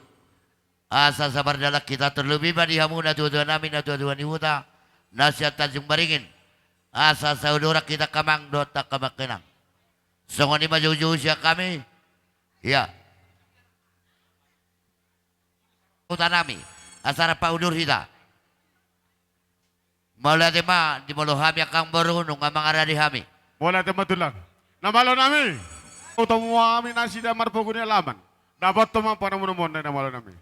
Asa sabar jalan hita, terlebih ma di hamu natuatua nami, natuatua ni huta. Nasihat Tanjung Baringin. Asa saudara hita angka amang dohot angka amang inang. Songon i ma joujou sian hami. Iya. Huta nami, asa rap udur hita. Mauliate ma, di molo hami angkang boru nunga mangarade hami. Mauliate ma tulang. Na malo nami. Hutomu hami nasida marpogu ni alaman. Dapothon ma panamunamuan na malo nami.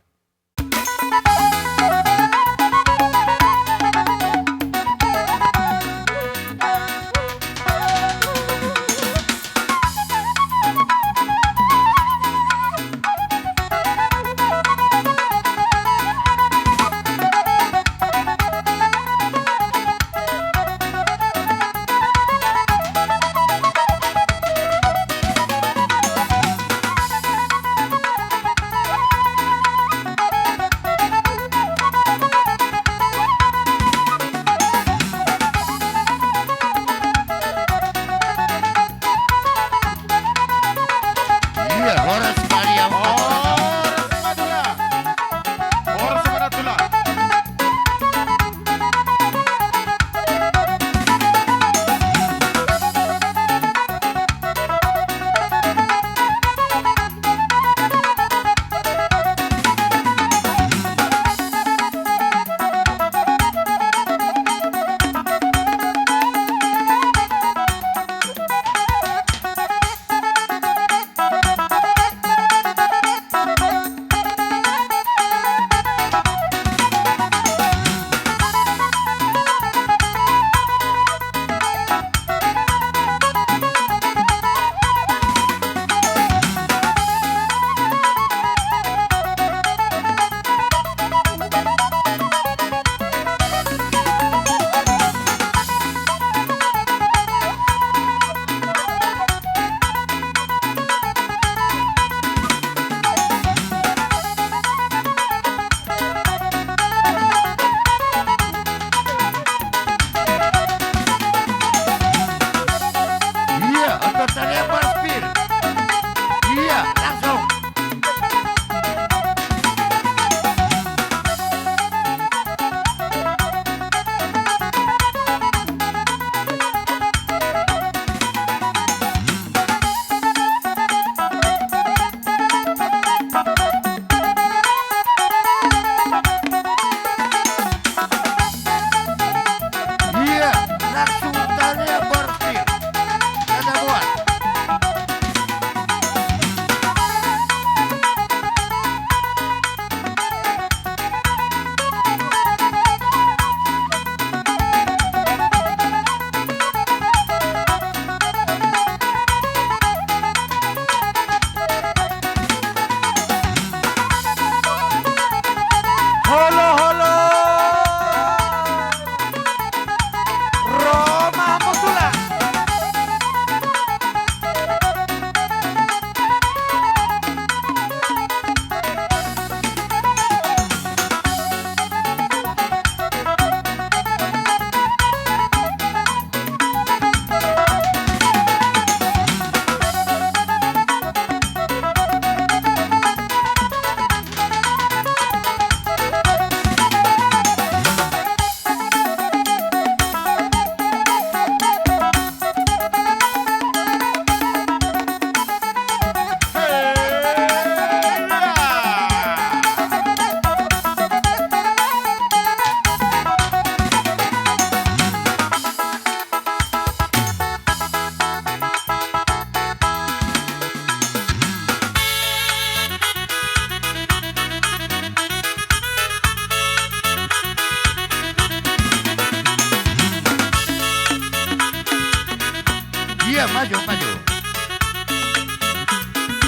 Maju, maju.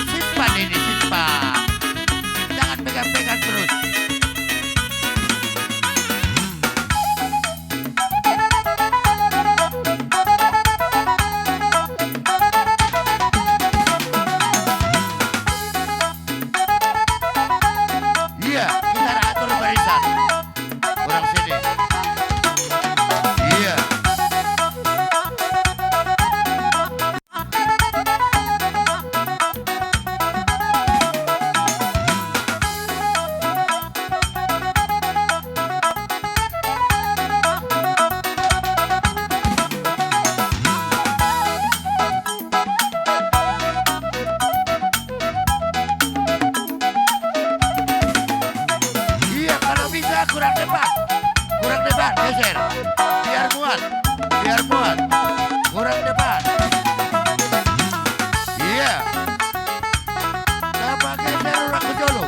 Simpan ini, simpan. Jangan pegang-pegang terus. Iya, kita atur barisan. Kurang sini. Iya. Iya, kalau bisa kurang depan. Kurang depan, geser. Biar muat. Biar muat. Kurang depan. Iya. Coba geser orang ke jolo.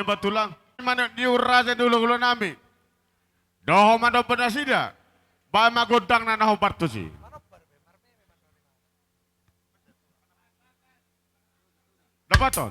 Tulang. Manuk ni raja ni hulahula nami. Dohot ma dope nasida. Baen ma gondangna na hombar tusi. Dapoton.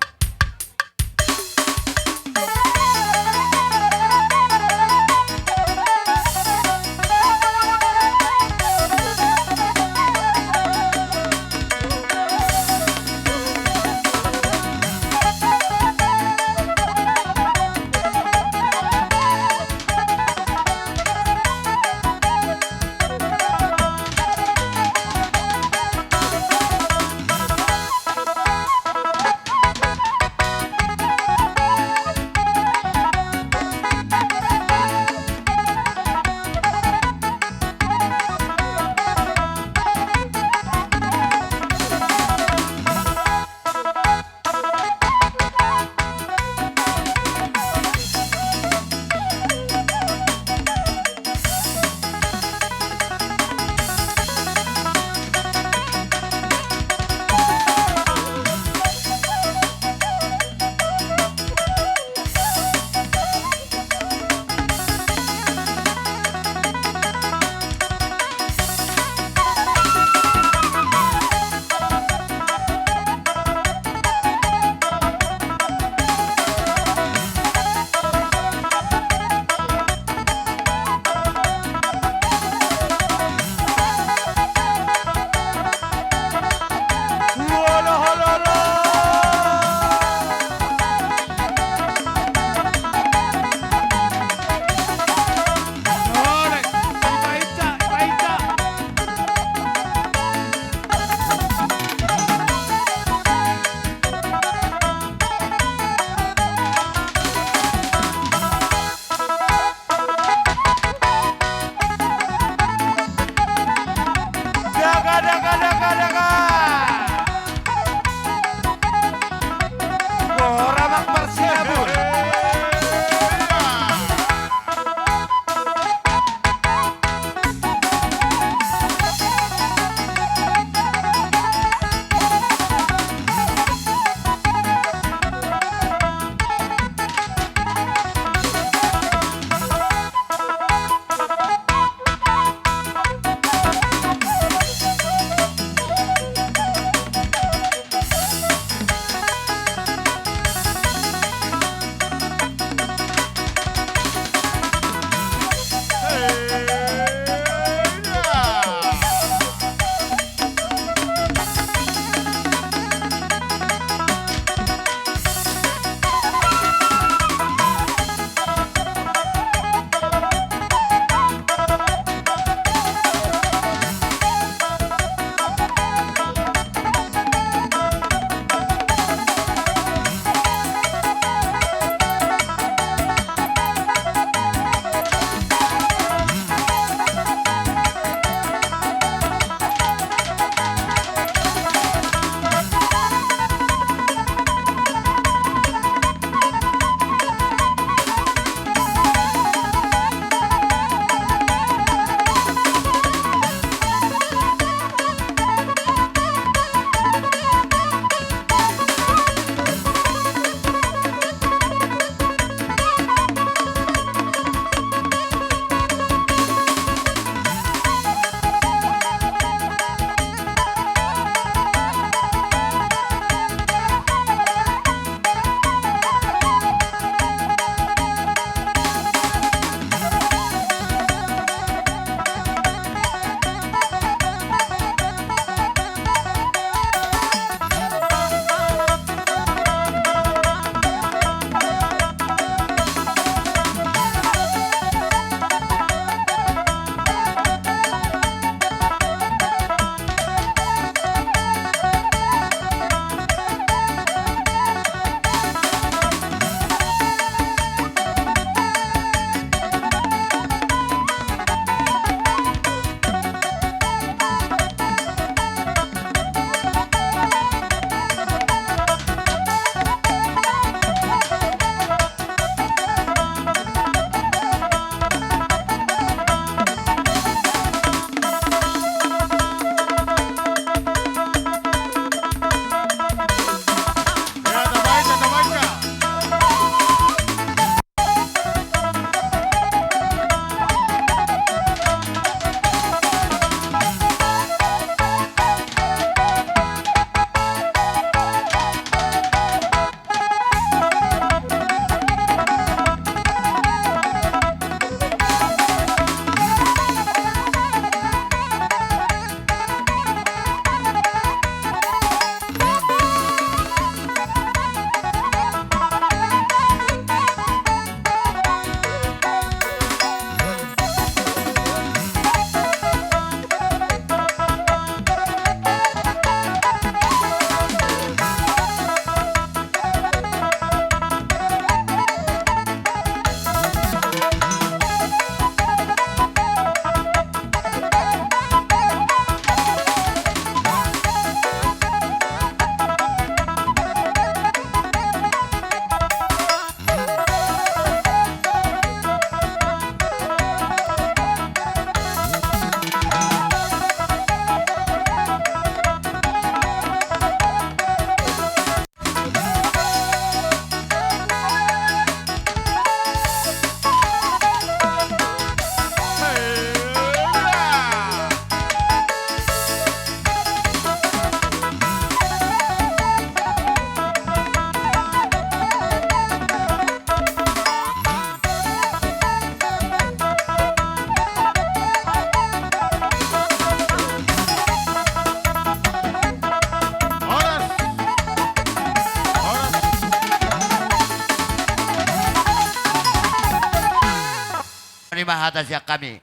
i ma hata sian hami.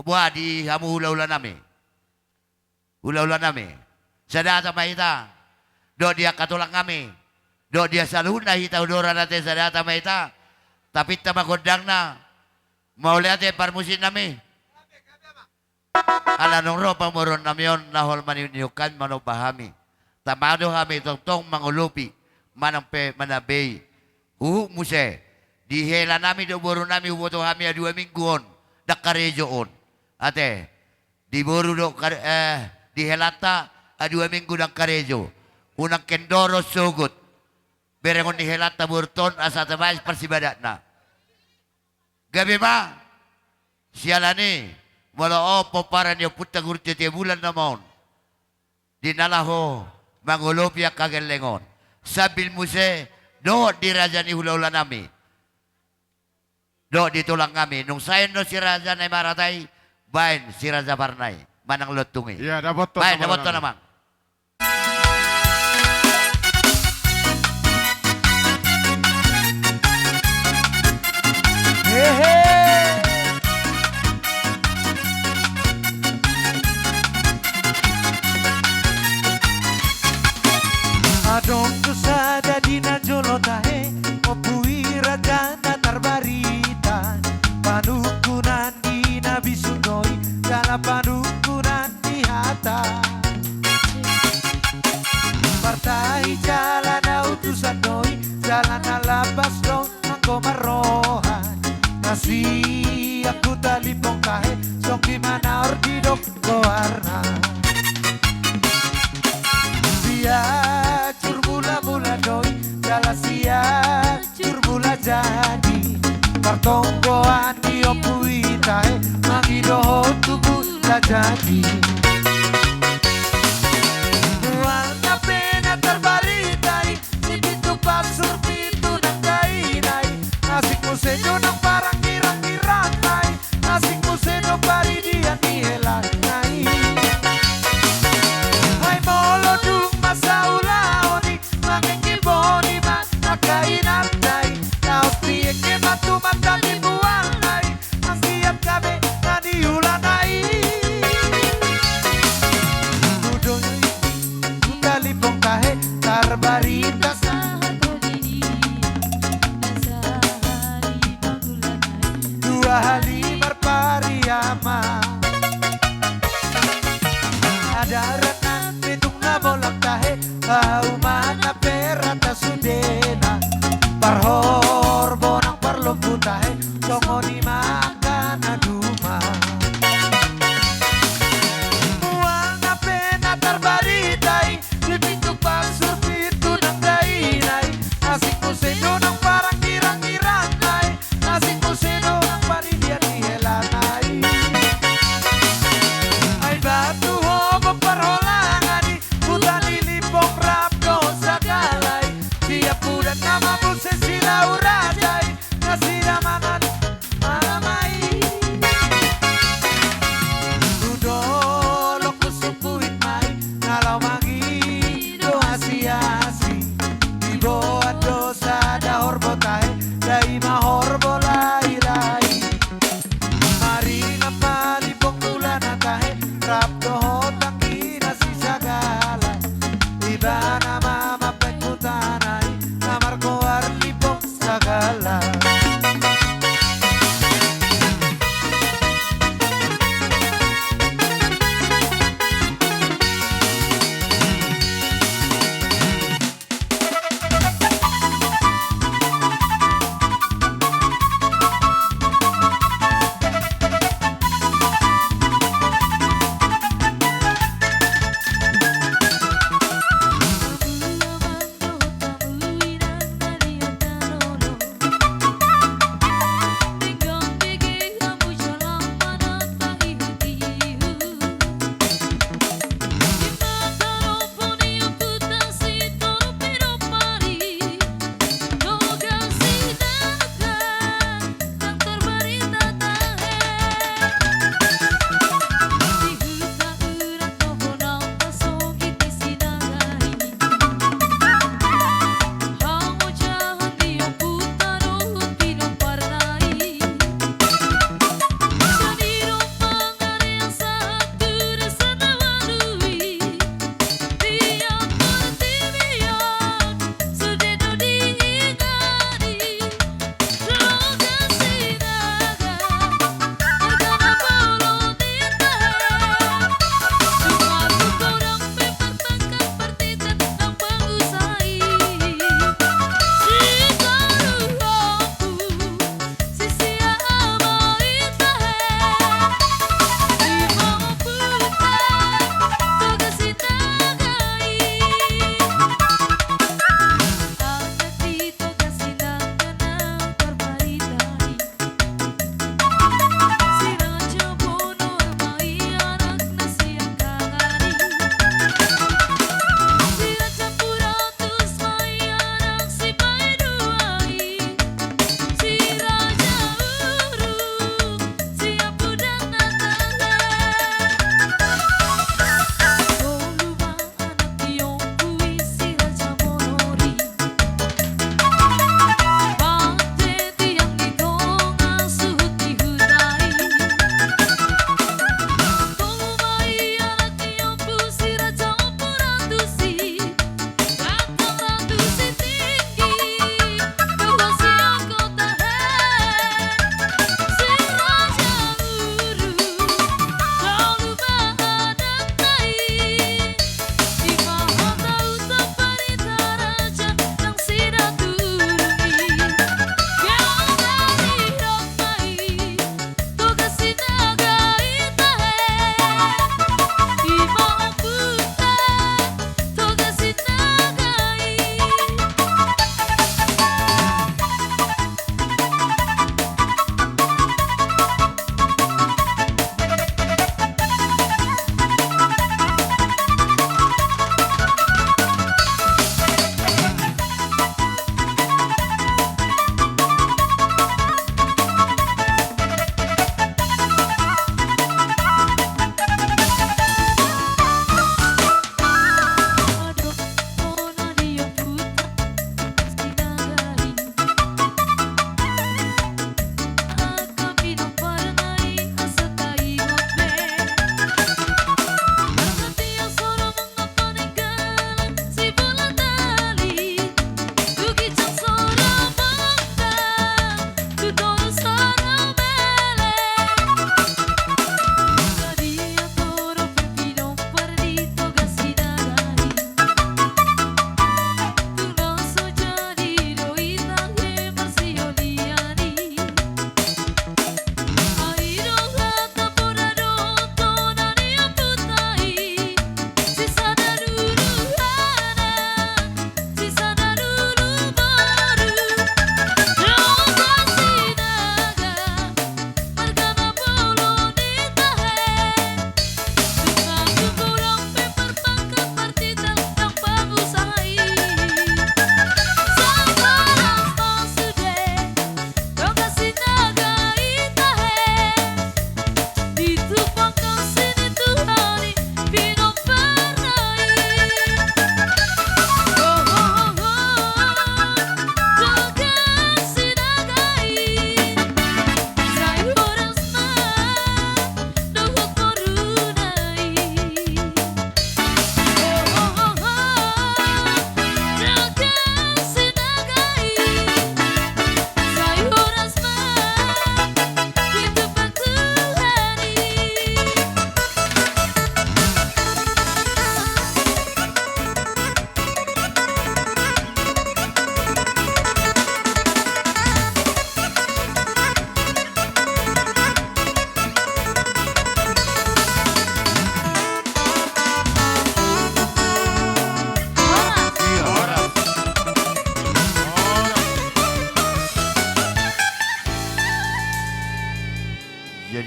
Boha di hamu hula-hula nami. Hula-hula nami. Sadata ma hita. Dohot di angka tulang nami. Dohot di saluhutna hita udoran ate sadata ma hita. Tapinta ma gondangna. Mauliate parmusik nami. Ala nunga ro pamoruon nami on na holan maniuk-niuk hami manomba hami. Tama do hami tongtong mangolopi. Manang pe manambei. Huhut muse. Di hela nami dohot boru nami huboto hami adua minggu on. Ndang karejo on. Ate. Di boru dohot kar-, eh, di helanta adua minggu ndang karejo. Unang kendoro sogot. Berengon ni helanta boru on asa tamaes parsibadatna. Gabe ma, siala ni, molo on pomparan ni ompunta Guru Tete Bulan nama on. Di na laho mangolopi angka gelleng on. Sambil muse, dohot di raja ni hula-hula nami. Dohot di tulang nami. Nunga saen do si raja na i marata i, baen si raja parna i. Manang lontung i. Iya, dapothon. Baen, dapothon amang. Hehe. Adong do sada di na jolo tahe, Ompu i raja na tarbarita, panungkunan ni na bisuk do i, jala panungkunan ni hata. Martahi jala na utusan do i, jala na lapas do anggo marroha. Na sian Huta Limbong tahe, songon i ma na hor didok goarna. Sian Jurmula-mula do i, jala sian Jurmula Jadi. Partonggoan ni ompu i tahe, mangido ho tu Mula Jadi. Mual na pe na tarbarita i, si Pitu Pansur pitu nang dainai. Asing muse do nang parangirang-irang nai. Asing muse do paridian ni hela nai. Ai molo dung masa ulaon i, mangeke boni ma angka inanta i. Laos dieke ma tu mata ni buana i. Anggiat gabe na niula nai. Tudo i Huta Limbong tahe, tarbarita sahat holi di. Dua hali marpariama. Adaran na pe tung na bolak tahe, hauma na pe rata sudena. Parhorbo nang parlombu tahe, songon i ma angka na dumang. Mual na pe na tarbarita i, di Pitu Pansur pitu nang dainai. Asing muse do nang parangirang-irang nai. Asing muse do nang paridian ni hela nai. Ai batu hobon parholangan i, Huta ni Limbong rap do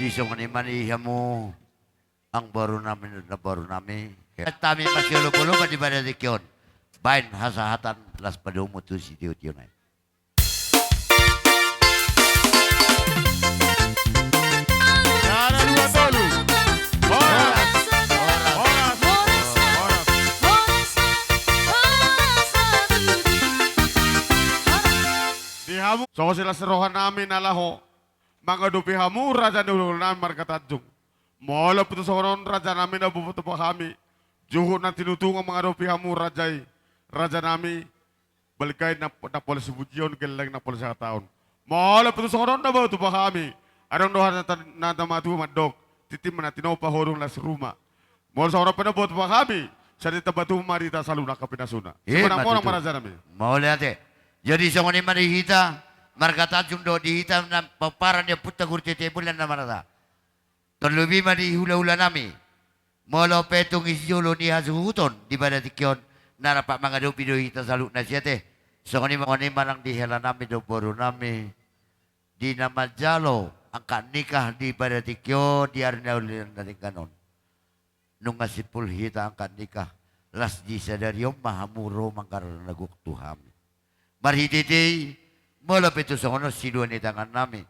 Songon i ma di hamu angka boru nami, namboru nami. Hami masiolop-olop di pada tingki on. Baen hasahatan las padomu tu sitio-tio nai. Sada, dua, tolu. Horas. Horas. Horas. Di hamu. Songon silas roha nami na laho mangadopi hamu raja ni hulahula nami marga Tanjung. Molo pe tu songon on raja nami na botoba hami, juhut na tinutungan mangadopi hamu raja i, raja nami, balga i na, na pola sipujion, gelleng na pola sihataon. Molo pe tu songon on na botoba hami, adong do hata na, na matua mandok, tintin ma na tinopa, hodong las ruma. Molo songon on pe na botoba hami, sai ditamba tumar hita saluhut angka pinasuna. Simonang-monang ma raja nami. Mauliate. Jadi songon i ma di hita marga Tanjung dohot di hita na pomparan ni ompunta Guru Tete Bulan na marata. Tarlobi ma di hulahula nami. Molo pe tung di sijolo ni hasuhuton di pada tingki on, na rap mangadopi do hita saluhutna, ate. Songon i ma, songon i ma nang di hela nami dohot boru nami, di na manjalo angka nikah di pada tingki on di ari na uli na denggan on. Nunga simpul hita angka nikah, las di sadari on ma hamu ro manggarar na gok tu hami. Marhite-hite i, molo pe tu songon on silua ni tangan nami,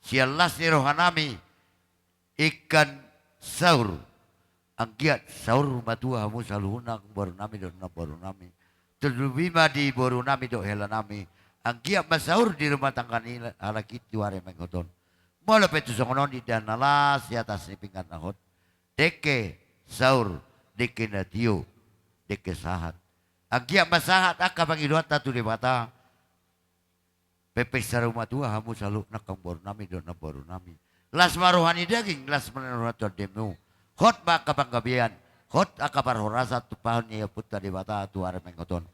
sian las ni roha nami, ingkon saur. Anggiat saur matua hamu saluhutna angka boru nami dohot namboru nami. Tarlobi ma di boru nami dohot hela nami. Anggiat ma saur di rumah tangga ni halak i tu ari mengkoton. Molo pe tu songon on indahan na las di atas ni pinggan na hot. Dengke saur, dengke na tio, dengke sahat. Anggiat ma sahat angka pangidoanta tu Debata. Pepeng saur matua hamu saluhutna angka boru nami dohot namboru nami. Las ma roha ni daging, las ma roha ni tondimu. Hot ma angka panggabean, hot angka parhorasan tumpahon ni ompunta Debata tu ari mengkoton.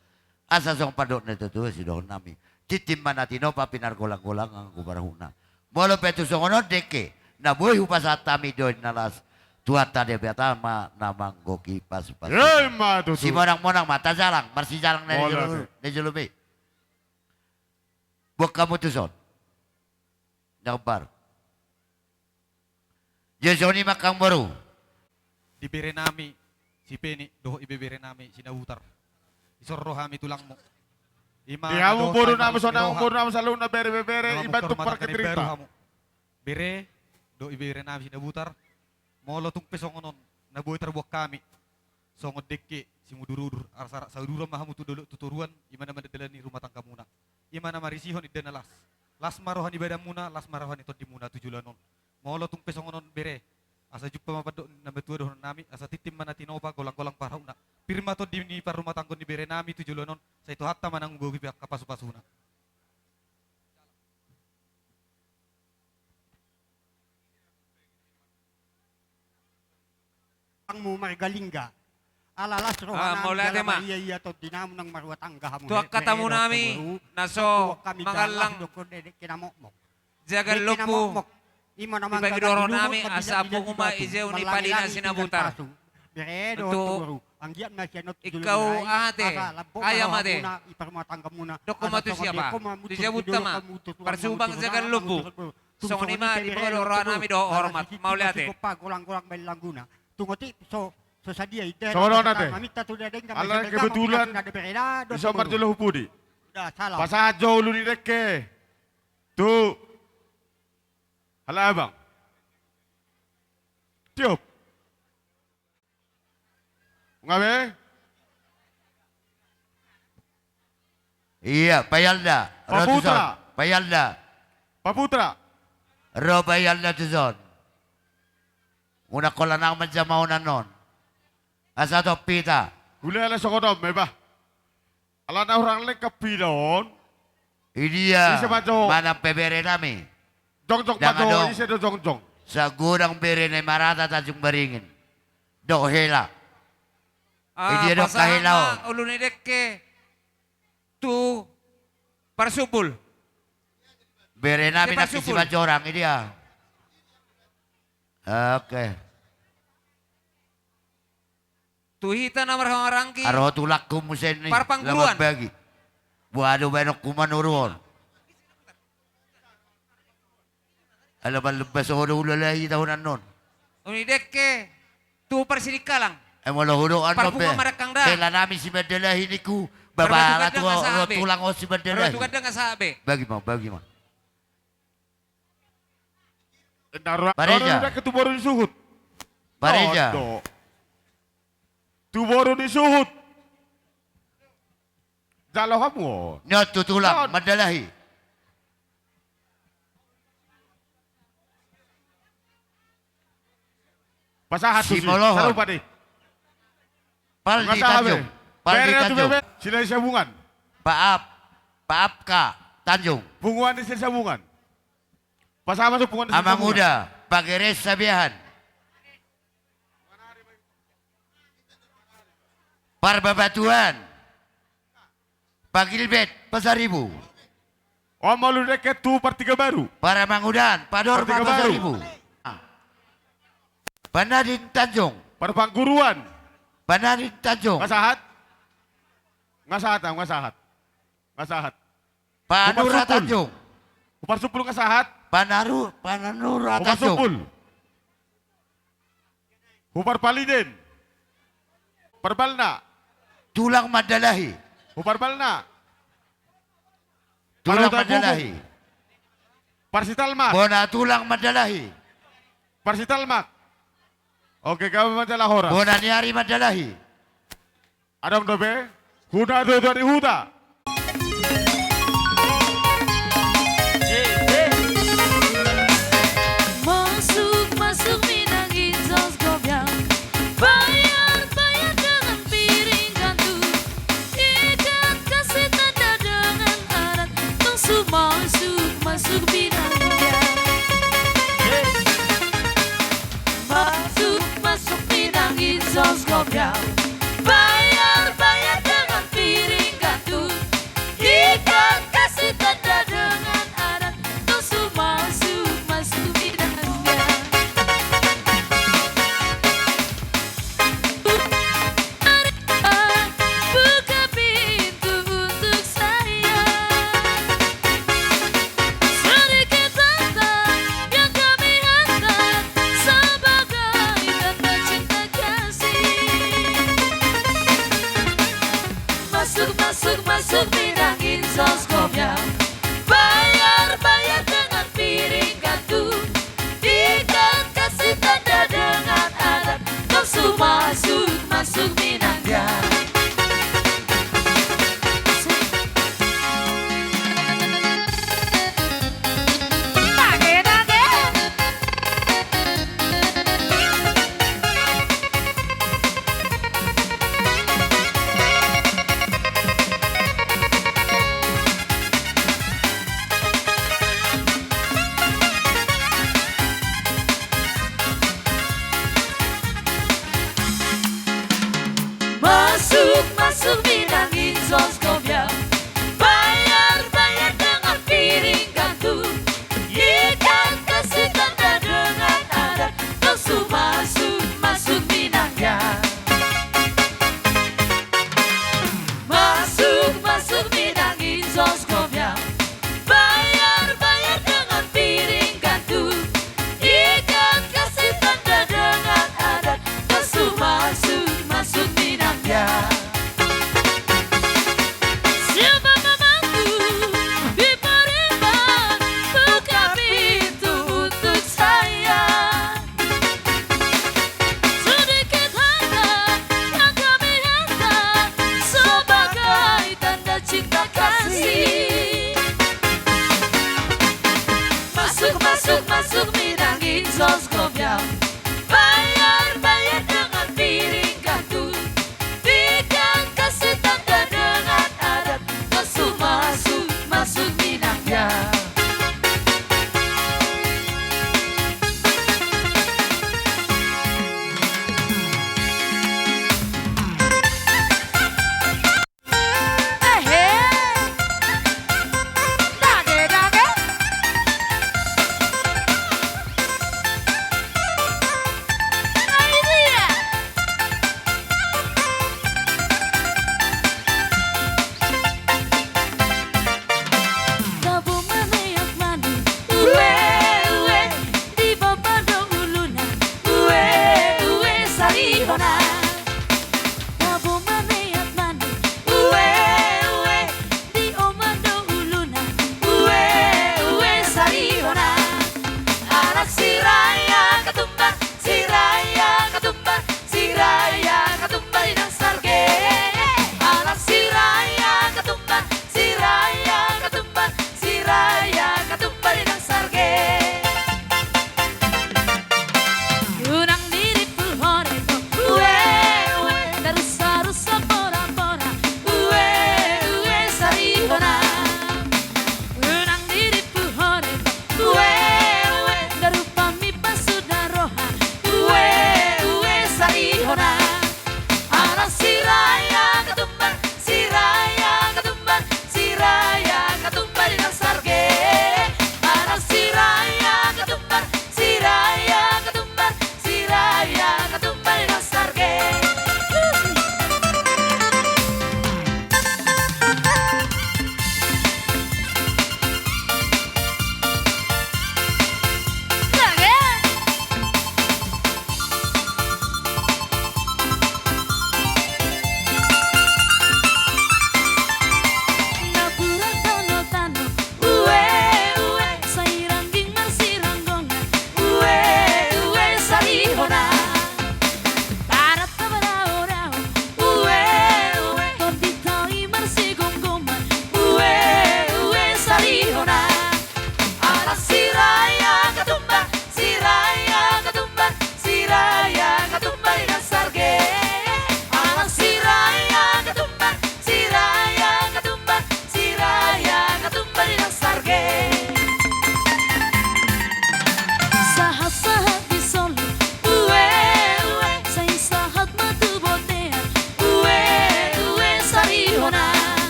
Asa songon pandok ni natuatua sidohonon nami. Tintin ma na tinopa, pinargolanggolang anggo parahutna. Molo pe tu songon on dengke na boi hupasahat hami dohot na las, Tuhanta Debata ma na manggohi pasupasu. Ima tutu. Simonang-monang ma, tajalang, marsijalang na di jolo, na di jolo be. Boan hamu tuson. Na hombar. Jadi songon i ma angka boru. Di bere nami si Peni dohot ibebere nami si Nabutar. Dison ro hami tulangmu. Ima di hamu boru nami, sonang boru nami saluhutna, bere, ibebere, ima tung parkiterinta. Bere dohot ibebere nami si Nabutar. Molo tung pe songon on na boi tarboan hami songon dengke simudurudur, asa rap sauduran ma hamu tu dolok tu toruan, ima na mandalani rumah tanggamuna. Ima na marisihon indahan na las. Las ma roha ni badanmuna, las ma roha ni tondimuna tu joloan on. Molo tung pe songon on bere, asa jumpa ma pandok ni na matua dohonon nami, asa tintin ma na tinopa, golanggolang parahutna. Pir ma tondi ni parrumatanggaon ni bere nami tu joloan on, sai Tuhanta ma na manggohi angka pasupasuna. Angmu marga Lingga. Ala las roha nami, mauliate ma. Ia ia tondinami nang marrumah tangga hamu. Tu angka tamu nami na so mangallang jagal lombu. Ima na manggarai nami asa pungu ma ijeu ni padi na si Nabutar. Bere dohot tu boru. Anggiat ma sian on tu joloan on, ate, asa lambok ma rohamuna, i parrumatanggamuna. Dokkon ma tu siapa? Tu jabuta ma. Parsubang jagal lombu. Songon i ma di pangolo roha nami dohot hormat. Mauliate. Golanggolang baen langguna. Tung otik so, so sadia indahan. Songon on ate. Ala kebetulan dison marjolo hu pudi. Pasahat jo ulu ni dengke tu halak abang. Tiop. Nga be? Ia, Paialda. Ro tuson. Paialda. Paputra. Ro Paialda tuson. Unang holan au manjama onan on. Asa tong pita. Hulala songon on ma iba. Alana hurang lengkap pida on. Idia. Ise ma jo. Manang pe bere nami. Jongjong ma jo, ise do jongjong. Sagodang bere na i marata Tanjung Baringin. Dohot hela. Idia do angka hela on. Ulu ni dengke tu Parsumbul. Bere nami nangkin si Majorang, idia. Oke. Tu hita na marhahamaranggi. Aro tulangku muse ni Parpangguruan. Lawan bagi. Buah do baenonku Manurung on. Ala mallumba soho do ulala i taon annon. Uni dekke tu parsidikalang. E molo hudok annon be. Parpunguan marangkang da. Hela nami si Mandalahi ningku. Bapa Ratua, tulang on si Mandalahi. Bagi ma, bagi ma. Pareja. Pareja. Tu boru ni suhut. Jalo hamu. Nyo tu tulang Mandalahi. Pasahat tu si Molohon. Sarupa di. Paldi Tanjung. Paldi Tanjung. Sila Sabungan. Paap. Paap ka Tanjung. Punguan di Sila Sabungan. Pasahat tu punguan di Sila Sabungan. Amanguda, Pageres Sabiahan. Parbabatuan. Pagilbet Pasaribu. Om molo dekke tu Partiga Baru. Paramangudan, Padorma Pasaribu. Panadin Tanjung. Parpangguruan. Panadin Tanjung. Nga sahat. Nga sahat, nga sahat. Nga sahat. Panura Tanjung. Huparsumpul nga sahat. Panaru, Pananura Tanjung. Huparsumpul. Huparpaliden. Parbalna. Tulang Mandalahi. Huparbalna. Tulang Mandalahi. Parsitalmak. Bona tulang Mandalahi. Parsitalmak. Oke, kami majalah horas. Bona ni ari Mandalahi. Adong dope, huda do dari huda. Masuk, masuk minang ginjos gobiang. Bayar, bayar dengan piring gandum. Ikat kasih tanda dengan adat. Tong su masuk, masuk minang gobiang. Masuk, masuk minang ginjos gobiang. Bayar, bayar dengan piring gandum. Ikat kasih tanda dengan adat. Tong su masuk, masuk minang gobiang. Buka pintu untuk saya. Sedikit harta yang kami hantar sebagai tanda cinta kasih. Masuk, masuk, masuk minang ginjos gobiang. Bayar, bayar dengan piring gandum. Ikat kasih tanda dengan adat. Tong su masuk, masuk minang gobiang. Masuk,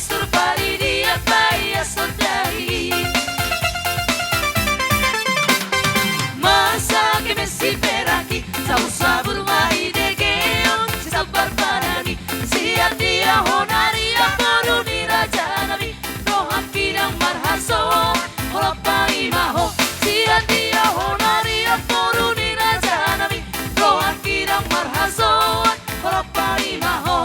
Surpari dia bai asondai. Masa ke mesi peraki, sabur-sabur ma i degeon, si sabar padangi, sian dia hona ria boru ni raja nami, rohangki ndang marhasoan, holan paima ho, sian dia hona ria boru ni raja nami, rohangki ndang marhasoan, holan paima ho.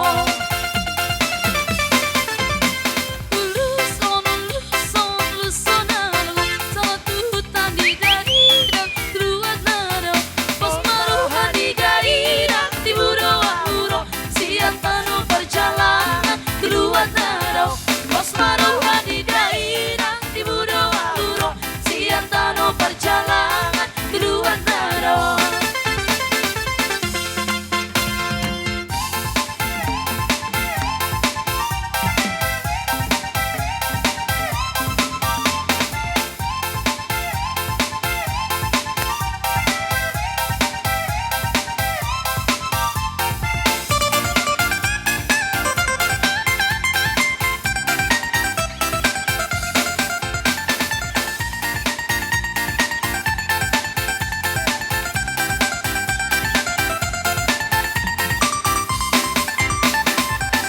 Uluson, uluson, uluson na ro, sahat tu huta ni dainang, ruat na ro, pos ma roha ni dainang, tibu do ahu ro, sian tano parjalangan, ruat na ro, pos ma roha ni dainang, tibu do ahu ro, sian tano parjalangan, ruat na ro.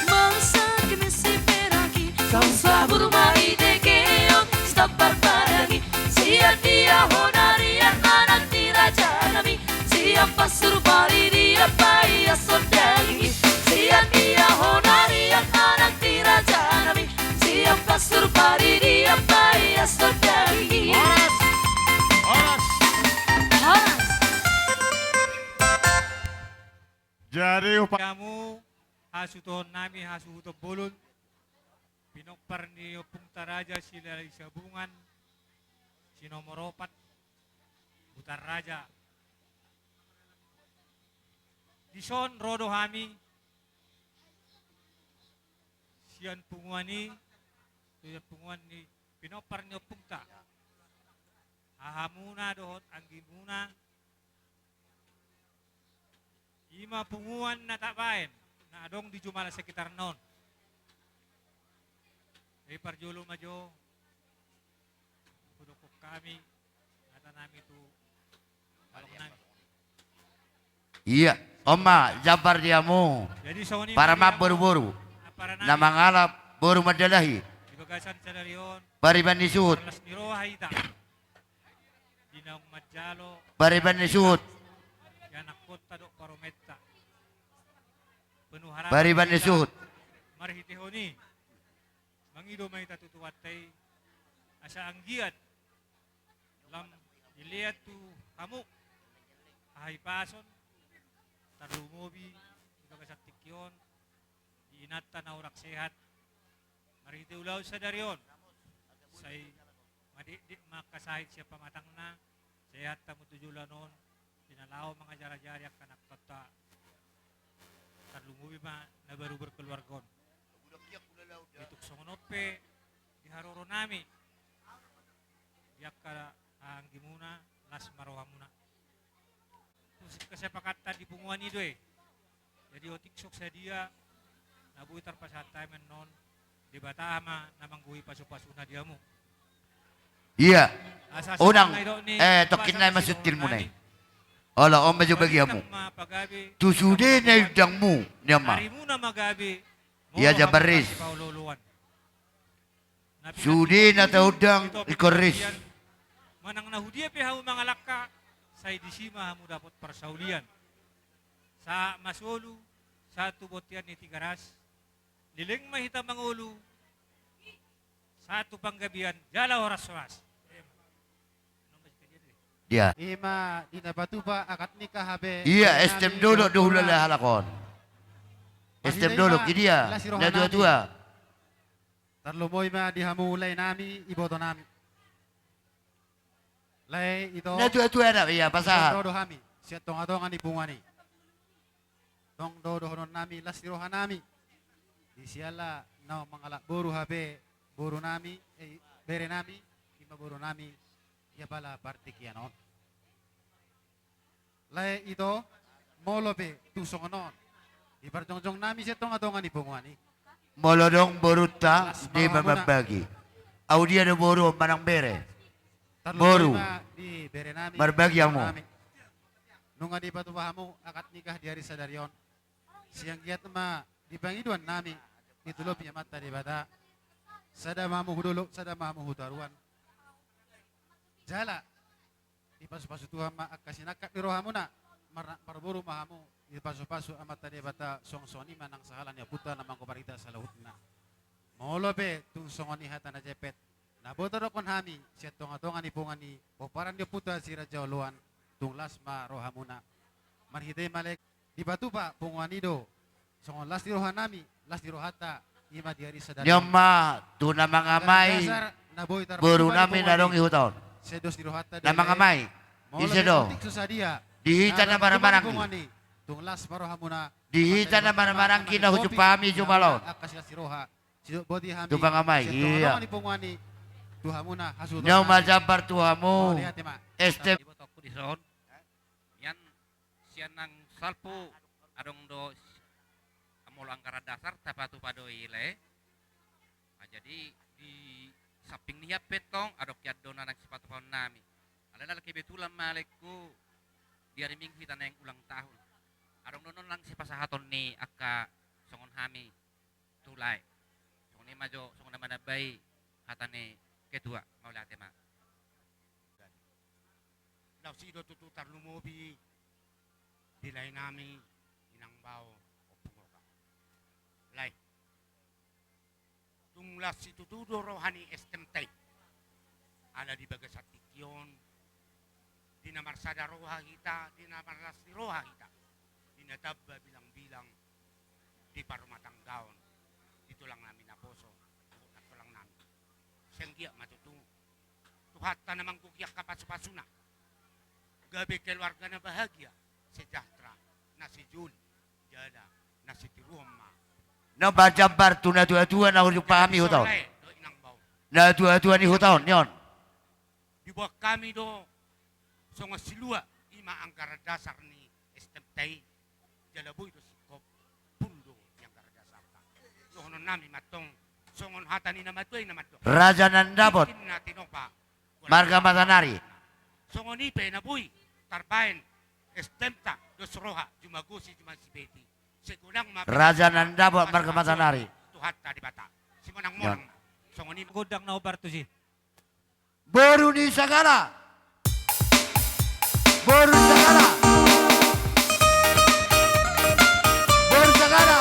Masa ke mesi peraki, sabur-sabur ma i degeon, si sabar padangi, sian dia hona ria anak ni raja nami, sian pasu-pasu dia bai asondai, sian dia hona ria anak ni raja nami, sian pasu-pasu dia bai asondai. Horas. Horas. Horas. Jadi upa- Hamu, hasuhuton nami, hasuhuton bolon, pinompar ni Ompunta Raja Silahisabungan, si nomor opat, Butar Raja. Dison ro do hami sian punguan i, sian punguan ni pinompar ni ompunta, hahamuna dohot anggimuna, i ma punguan na tabaen na adong di jumala sekitarna on. Jadi parjolo ma jo hudokkon hami hata nami tu halak nami. Ia, on ma jambar di hamu. Jadi songon i ma di hamu, paramangboru-boru, aparan nami, na mangalap boru Mandalahi. Di bagasan sadari on, pariban ni suhut, las ni roha hita. Di naung manjalo pariban ni suhut, di anakkonta dohot parumaenta. Penuh harapan hita, pariban ni suhut, marhitehon i mangido ma hita tu Tuhanta i, asa anggiat lam dilean tu hamu hahipason, tarlumobi di bagasan tingki on, di inanta na hurang sehat, marhite ulaon sadari on, sai madekdek ma angka sahit sian pamatangna, sehat hamu tu joloan on, di na laho mangajar-ajari angka anakkonta, tarlumobi ma na baru berkeluarga on. Tung songon on pe di haroro nami, di angka anggimuna, las ma rohamuna. Tung singkasepakatan di punguan i do i. Jadi otik so sadia na boi tarpasahat hami annon, Debata ma na manggohi pasu-pasuna di hamu. Ia. Asa unang, songon na nidok ni, eh, tongkin nai ma suhutmuna i. Olo, on ma jo bagi hamu. Marintang ma pagabe, tu sude na iundangmu, nian ma. Arimuna ma gabe, ia, molo jambar hamu ris, pasu paolo-oloan. Sude na taundang ingkon ris. Manang na hudia pe hamu mangalangka, sai disi ma hamu dapot parsaulian. Sahat ma solu, sahat tu bontean ni Tigaras, leleng ma hita mangolu, sahat tu panggabean jala horas-horas. Dia. I ma di na patupa akad nikah hape. Ia, S T M dolok do hulala halak on. S T M dolok, i dia, na tua-tua. Tarlumobi ma di hamu lae nami, iboto nami. Lae, ito. Na tua-tua na, ia, pasahat. Ro do hami sian tonga-tonga ni punguan i. Tong do dohonon nami las ni roha nami. Di siala na mangalap boru hape boru nami, eh, bere nami, i ma boru nami, di apala partingkian on. Lae, ito, molo pe tung songon on, di parjongjong nami sian tonga-tonga ni punguan i, Molo adong borunta, di ma mambagi. Au dia do boru manang bere? Boru. Marbagi hamu. Nunga dipatupa hamu akad nikah di ari sadari on. Sian giat ma di pangidoan nami, ditolopi Amanta Debata. Sada ma hamu hu dolok, sada ma hamu hu toruan. Jala dipasupasu Tuhan ma angka sinangkap ni rohamuna. Mar-, marboru ma hamu, dipasupasu Amanta Debata, songon i ma nang sahala ni ompunta na manggobar hita saluhutna. Molo pe tung songon i hata na jempek na boi tadokkon hami sian tongatonga ni punguan ni pomparan ni ompunta Si Raja Oloan, tung las ma rohamuna. Marhite i ma lae, dipatupa punguan i do songon las ni roha nami, las ni rohanta, i ma di ari sadari on. Nion ma tu na mangamai boru nami na adong di huta on. Na mangamai, ise do? Di hita na marhahamaranggi. Di hita na marhahamaranggi na hujumpa hami jumalo on. Tu pangamai, ia. Nion ma jambar tu hamu. Estem. Ibotongku dison. Nian sian nang salpu adong do molo anggaran dasar tapatupa do i lae. Nah, jadi di samping ni i pe tong adong hian do na nang sipatupaon nami. Alai na kebetulan ma laengku di ari Minggu hita naeng ulang tahun. Adong do na nang sipasahaton ni angka songon hami tu lae. Songon i ma jo, songon na manambai hata ni ketua, mauliate ma. Laos i do tutu tarlumobi di lae nami, inang bao, ompung roha. Lae. Tung las situtu do roha ni Estemta i. Ala di bagasan tingki on, di na marsada roha hita, di na marlas ni roha hita, di na tamba bilangbilang di parrumatanggaon, di tulang nami naposo, dohot nantulang nami. Sian giat ma tutu Tuhanta na manggohi angka pasupasuna, gabe keluarga na bahagia, sejahtera, na sejoli, jala na sitiruon ma. Na manjambar tu natuatua na hujumpa hami huta on. Natuatua ni huta on, nion. Diboan hami do songon silua, i ma anggaran dasar ni Estemta i. Jala boi do singkop, full do di anggaran dasarta. Dohonon nami ma tong songon hata ni na matua i na mandok. Raja Nandapot. Tingki na tinopa, marga Matanari. Songon i pe na boi tarbaen Estemta dos roha, jumanggosi jumangsibeti. Segodang ma. Raja Nandapot marga Matanari. Tuhanta Debata. Simonangmonang. Songon i ma. Gondang na hombar tusi. Boru ni Sagala. Boru ni Sagala. Boru Sagala.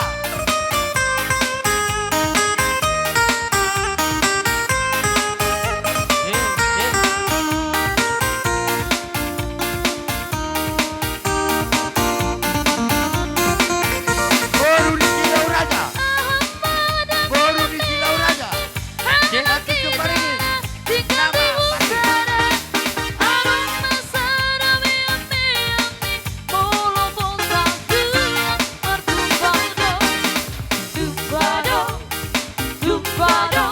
Boru ni Silau Raja. Boru ni Silau Raja. Tinggal di huta, adong masa na meam-meam ni, molo Bonta Tulang martumpal do, tumpal do, tumpal do,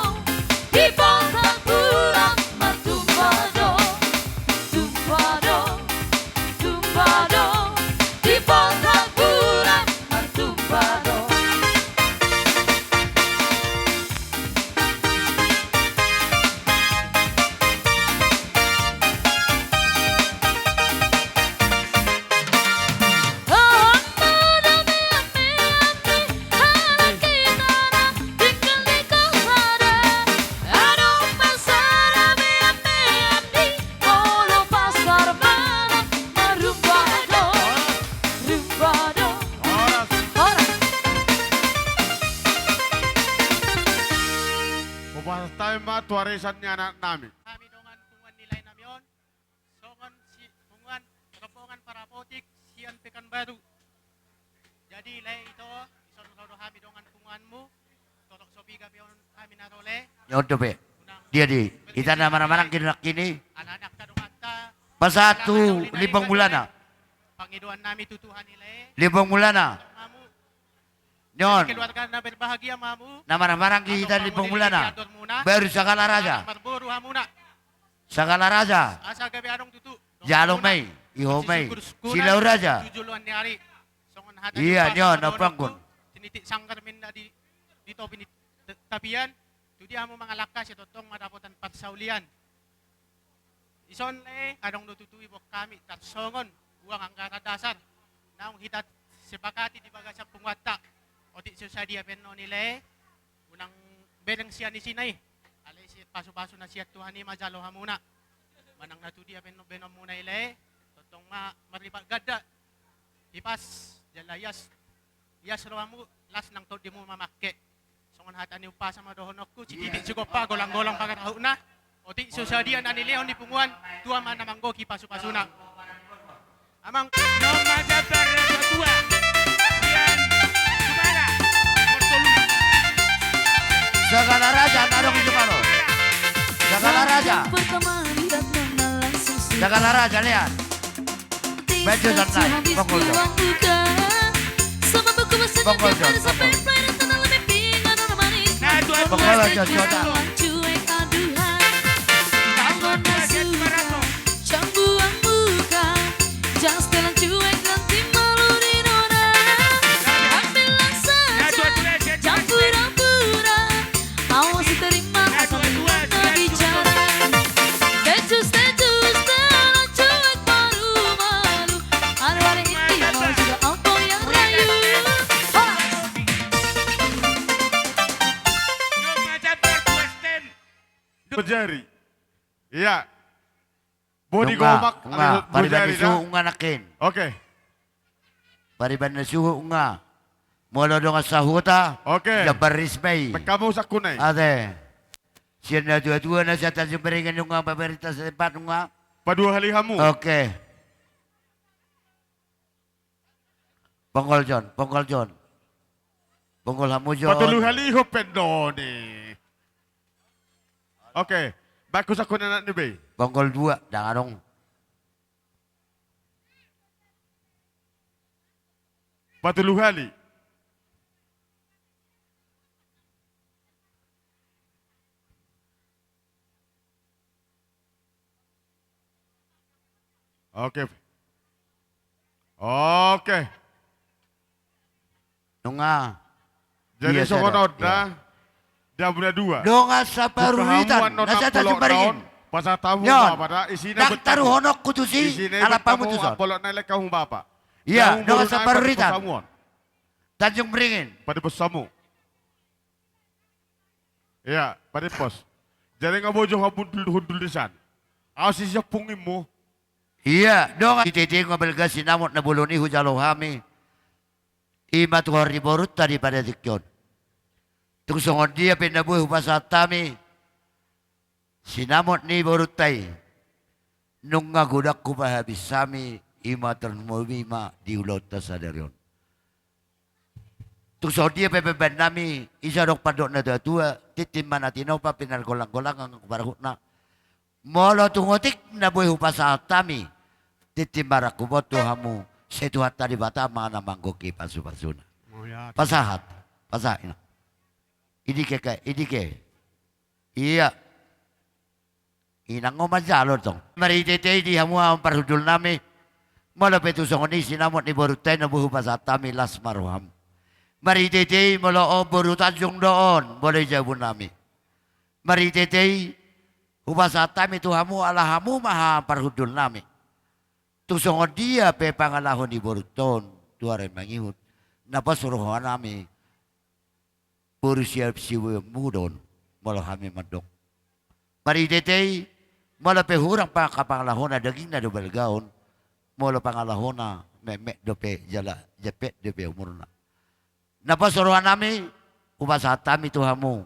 di Bonta Tulang martumpal do, tumpal do, tumpal do, di Bonta Tulang martumpal do. Horas. Horas. Hupasahat hami ma tu arisan ni anak nami. Hami dongan punguan ni lae nami on, songon si punguan rombongan parapotik sian Pekanbaru. Jadi lae ito, dison ro do hami dongan punguanmu, torop so piga pe on hami na ro lae. Nion dope. Dia di, hita na marhahamaranggi nangkin i. Pasahat tu Limbong Mulana. Pangidoan nami tu Tuhan i lae. Limbong Mulana. Nion. Keluarga na berbahagia ma hamu. Na marhahamaranggi hita Limbong Mulana. Baru Sagala Raja. Marboru hamuna. Sagala Raja. Asa gabe adong tutu. Jalo ma i, iho ma i. Silau Raja. Ia, nion, na panggun. Sinitik sanggar minna di di topi ni t-, tapian, tu dia hamu mangalangka sai tongtong ma dapotan parsaulian. Dison lae, adong do tutu diboan hami tarsongon uang anggaran dasar naung hita sepakati di bagasan punguanta. Otik so sadia pe annon i lae, unang bereng sian isina i. Alai sian pasupasu na sian Tuhan i ma jalo hamuna. Manang na tu dia pe annon baenonmuna i lae, tongtong ma marlipat ganda, hipas jala ias, ias rohamu, las nang tondimu mamangke. Songon hata ni umpasa ma dohononku, sititik sigompa, golanggolang pangarahutna. Otik so sadia na nilehon ni punguan, tua ma na manggohi pasupasuna. Amang. Nunga sabar natuatua. Sian Sumala. Nomor tolu. Sagala raja na adong di Sumala. Sagala raja. Sagala raja, lihat. Baca sana, pokol tu. Pokol tu, pokol. Pokol aja, suara. Dua jari. Iya. Bodi gomak, nunga, nunga, pariban ni suhut nunga nangkin. Oke. Pariban ni suhut nunga. Molo dongan sahuta. Oke. Jambar risma i. Pekkamu sakkunai. Ate. Sian natuatua na sian Tanjung Beringin nunga, pemerintah setempat nunga. Padua hali hamu. Oke. Ponggol Jon, ponggol Jon. Ponggol hamu Jon. Patolu hali ho pendoni. Oke, baku sakun anak ni be. Ponggol dua, ndang adong. Patolu hali. Oke. Oke. Nunga. Jadi songon on da. Damuna dua. Dongan saparuritan. Na sian Tanjung Beringin. Pasahat hamu Bapa da, isina ndang taruhononku tusi, alap hamu tuson. Bolok na elek hamu Bapa. Iya, dongan saparuritan. Tanjung Beringin. Pade bos hamu. Iya, pade pos. Jadi nga bojo hamu hundul-hundul di san. Aos isi pungginmu. Iya, dongan. Itete nga balga sinamot na bolon i hujalo hami. I ma tu hor ni borunta di pada tingki on. Tung songon dia pe na boi hupasahat hami. Sinamot ni borunta i. Nunga godang hupahabis hami, i ma tarlumobi ma di ulaonta sadari on. Tung songon dia pe baen nami, ise adong pandok na tuatua, tintin ma na tinopa, pinargolanggolangan anggo parhutna. Molo tung otik na boi hupasahat hami, tintin ma rangkup on tu hamu, sai Tuhanta Debata ma na manggohi pasupasuna. Pasahat, pasahat. Idike, idike. Iya. Inang on manjalo tong. Marhitehite i di hamu haha parhundul nami. Molo pe tung songon i sinamot ni borunta i na boi hupasahat hami las ma roham. Marhitehite i molo on boru Tanjung do on, molo i jabu nami. Marhitehite i hupasahat hami tu hamu ala hamu ma haha parhundul nami. Tung songon dia pe pangalaho ni borunta on, tu ari mangihut. Na pos roha nami. Boru siap sibuemmu do on, molo hami mandok. Marhitehite i, molo pe hurang pangka pangalahona dagingna do balga on, molo pangalahona metmet dope jala jempek dope umurna. Na pos roha nami, hupasahat hami tu hamu.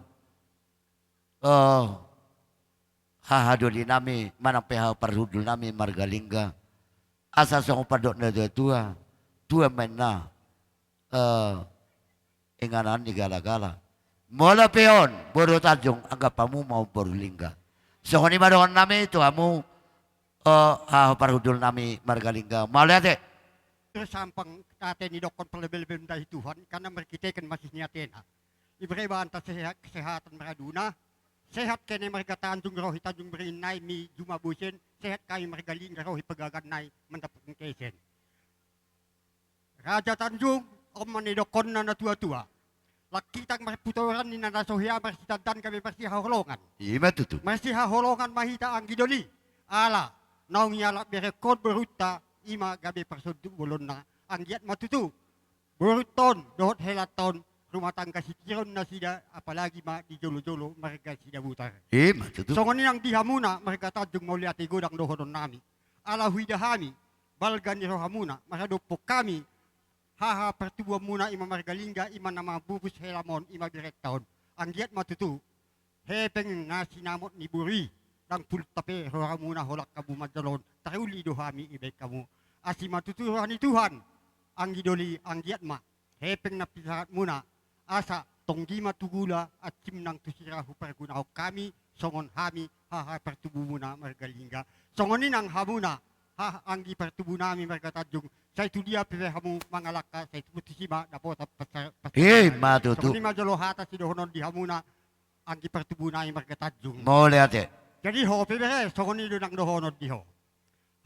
Eh, haha doli nami, manang pe haha parhundul nami marga Lingga. Asa songon pandok na tuatua, tua ma inna, eh, inganan ni galagala. Molo pe on, boru Tanjung, anggap hamu ma on boru Lingga. Songon i ma dohonon nami, tu hamu, eh, haha parhundul nami marga Lingga. Mauliate. Tersampang ate nidokkon parlebelebe mandahi Tuhan, karena marhitehite masih ni atena. Ibere ibanta sehat, kesehatan marhaduna, sehat kene marga Tanjung, rohi Tanjung Beringin nai mi jumabo isen, sehat hami marga Lingga rohi pagagan nai mandapothon isen. Raja Tanjung, on ma nidokkonna na tuatua. langkitang marputoran ni na so hea marsitandan gabe marsihaholongan. I ma tutu. Marsihaholongan ma hita anggi doli. Ala naung ialap berengkon borunta, i ma gabe parsonduk bolonna. Anggiat ma tutu borunta on dohot helanta on rumah tangga sitiron nasida, apalagi ma di jolo-jolo marga Sidabutar. I ma tutu. Songon i nang di hamuna marga Tanjung, mauliate godang dohononnami. Ala huida hami balga ni rohamuna maradophon hami haha partubuanmuna, i ma marga Lingga, i ma na mamupus helam on, i ma berenta on. Anggiat ma tutu hepeng na sinamot ni boru i, ndang pulta pe rohamuna holan hamu manjalo on, taruli do hami dibahen hamu. Asi ma tutu roha ni Tuhan, anggi doli, anggiat ma hepeng na pinasahatmuna, asa tonggi ma tu gula, ansim nang tu sira hupargunahon hami, songon hami haha partubumuna marga Lingga. Songon i nang hamuna, ha, anggi partubunami marga Tanjung, sai tu dia pe hamu mangalangka, sai tu tusi ma dapotan pasa-, pasa-, i ma tutu. Songon i ma jolo hata sidohonon di hamuna, anggi partubunami marga Tanjung. Mauliate. Jadi ho pe bere, songon i do nang dohonon di ho.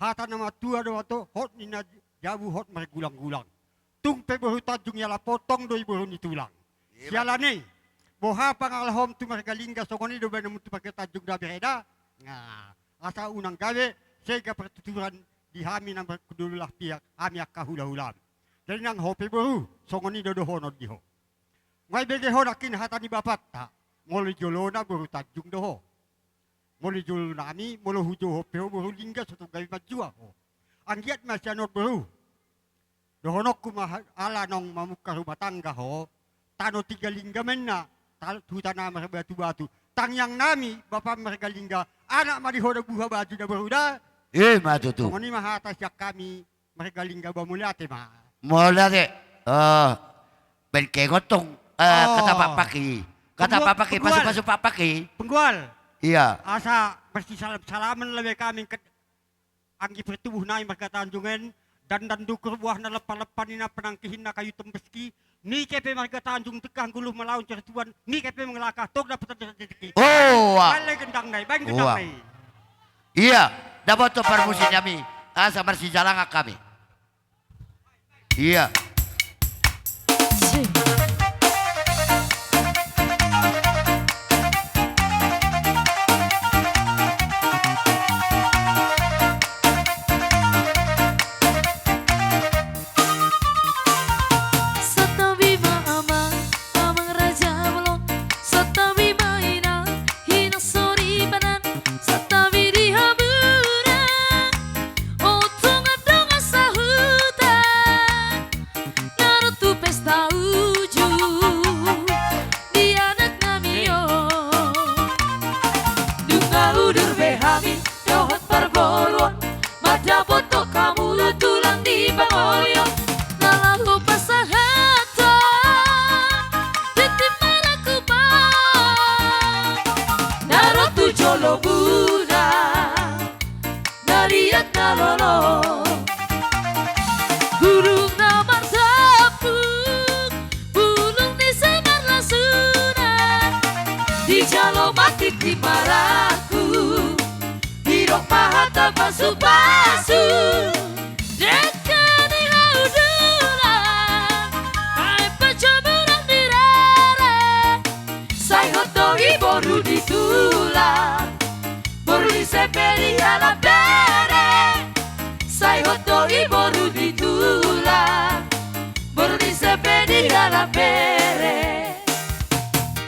Hata na matua do matua, hot ninna jabu hot margulang-gulang. Tung pe boru Tanjung ialap on, tong do i boru ni tulang. I ma. Siala ni i, boha pangalahom tu marga Lingga, songon i do baenonmu tu marga Tanjung da bere da. Nah, asa unang gabe sega partuturan di hami na marhundul lah piak, hami angka hula-hulam. Jadi nang ho pe boru, songon i do dohonon di ho. Nga ibege ho nangkin hata ni bapanta, molo di jolona boru Tanjung do ho. Molo di jolonami, molo hujou ho pe ho boru Lingga, so tung gabe manjua ho. Anggiat ma sian on boru. Dohononku ma ha-, ala naung mamungka rumah tangga ho, tano Tiga Lingga ma inna, ta-, huta na marbatu-batu. Tangiangnami, bapa marga Lingga, anak ma di ho da, buha baju da boru da. I ma tutu. Songon i ma hata sian hami marga Lingga ba, mauliate ma. Mauliate. Eh, baen ke gontong, eh, oh, kata Pak Paki. Kata Penggual, Pak Paki, Penggual. Pasu-pasu Pak Paki. Penggual. Iya. Asa marsisalam-salaman labe hami ke anggi partubu nami marga Tanjung en, dandan dukur buahna lempa-lempa, ninna panangkihinna kayu tembeski, nike pe marga Tanjung tengah ngolu malaon certuan, nike pe mangalangka tong dapotan rezeki. Oh, wah. Baen lae gendang nai, baen gendang nai. Iya, dapotan parmusiknami, asa marsijalangan hami. Iya. Santabi ma amang, amang raja bolon, santabi ma inang, inang soripada, santabi di hamuna, o dongan-dongan sahuta, na ro tu pesta uju di anaknami on. Nunga udur be hami dohot parboruon, mandapothon hamu do tulang di pangolian, na laho pasahathon tintin marangkup, na ro tu jolomuna, na liat na lolo. Bulung na mardampuk, bulung ni simarlasuna, dijalo ma tintin marangkup, didok ma hata pasu-pasu. Dengke ni hau tulang, baen panjomuran di rere, sai hot do i boru ni tulang, boru ni ise pe dialap bere, sai hot do i boru ni tulang, boru ni ise pe dialap bere.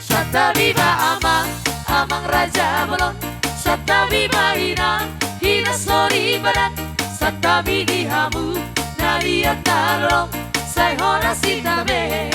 Santabi ma amang, amang raja bolon, santabi ma inang, inang soripada, santabi di hamu, na liat na lolo, sai horas hita be.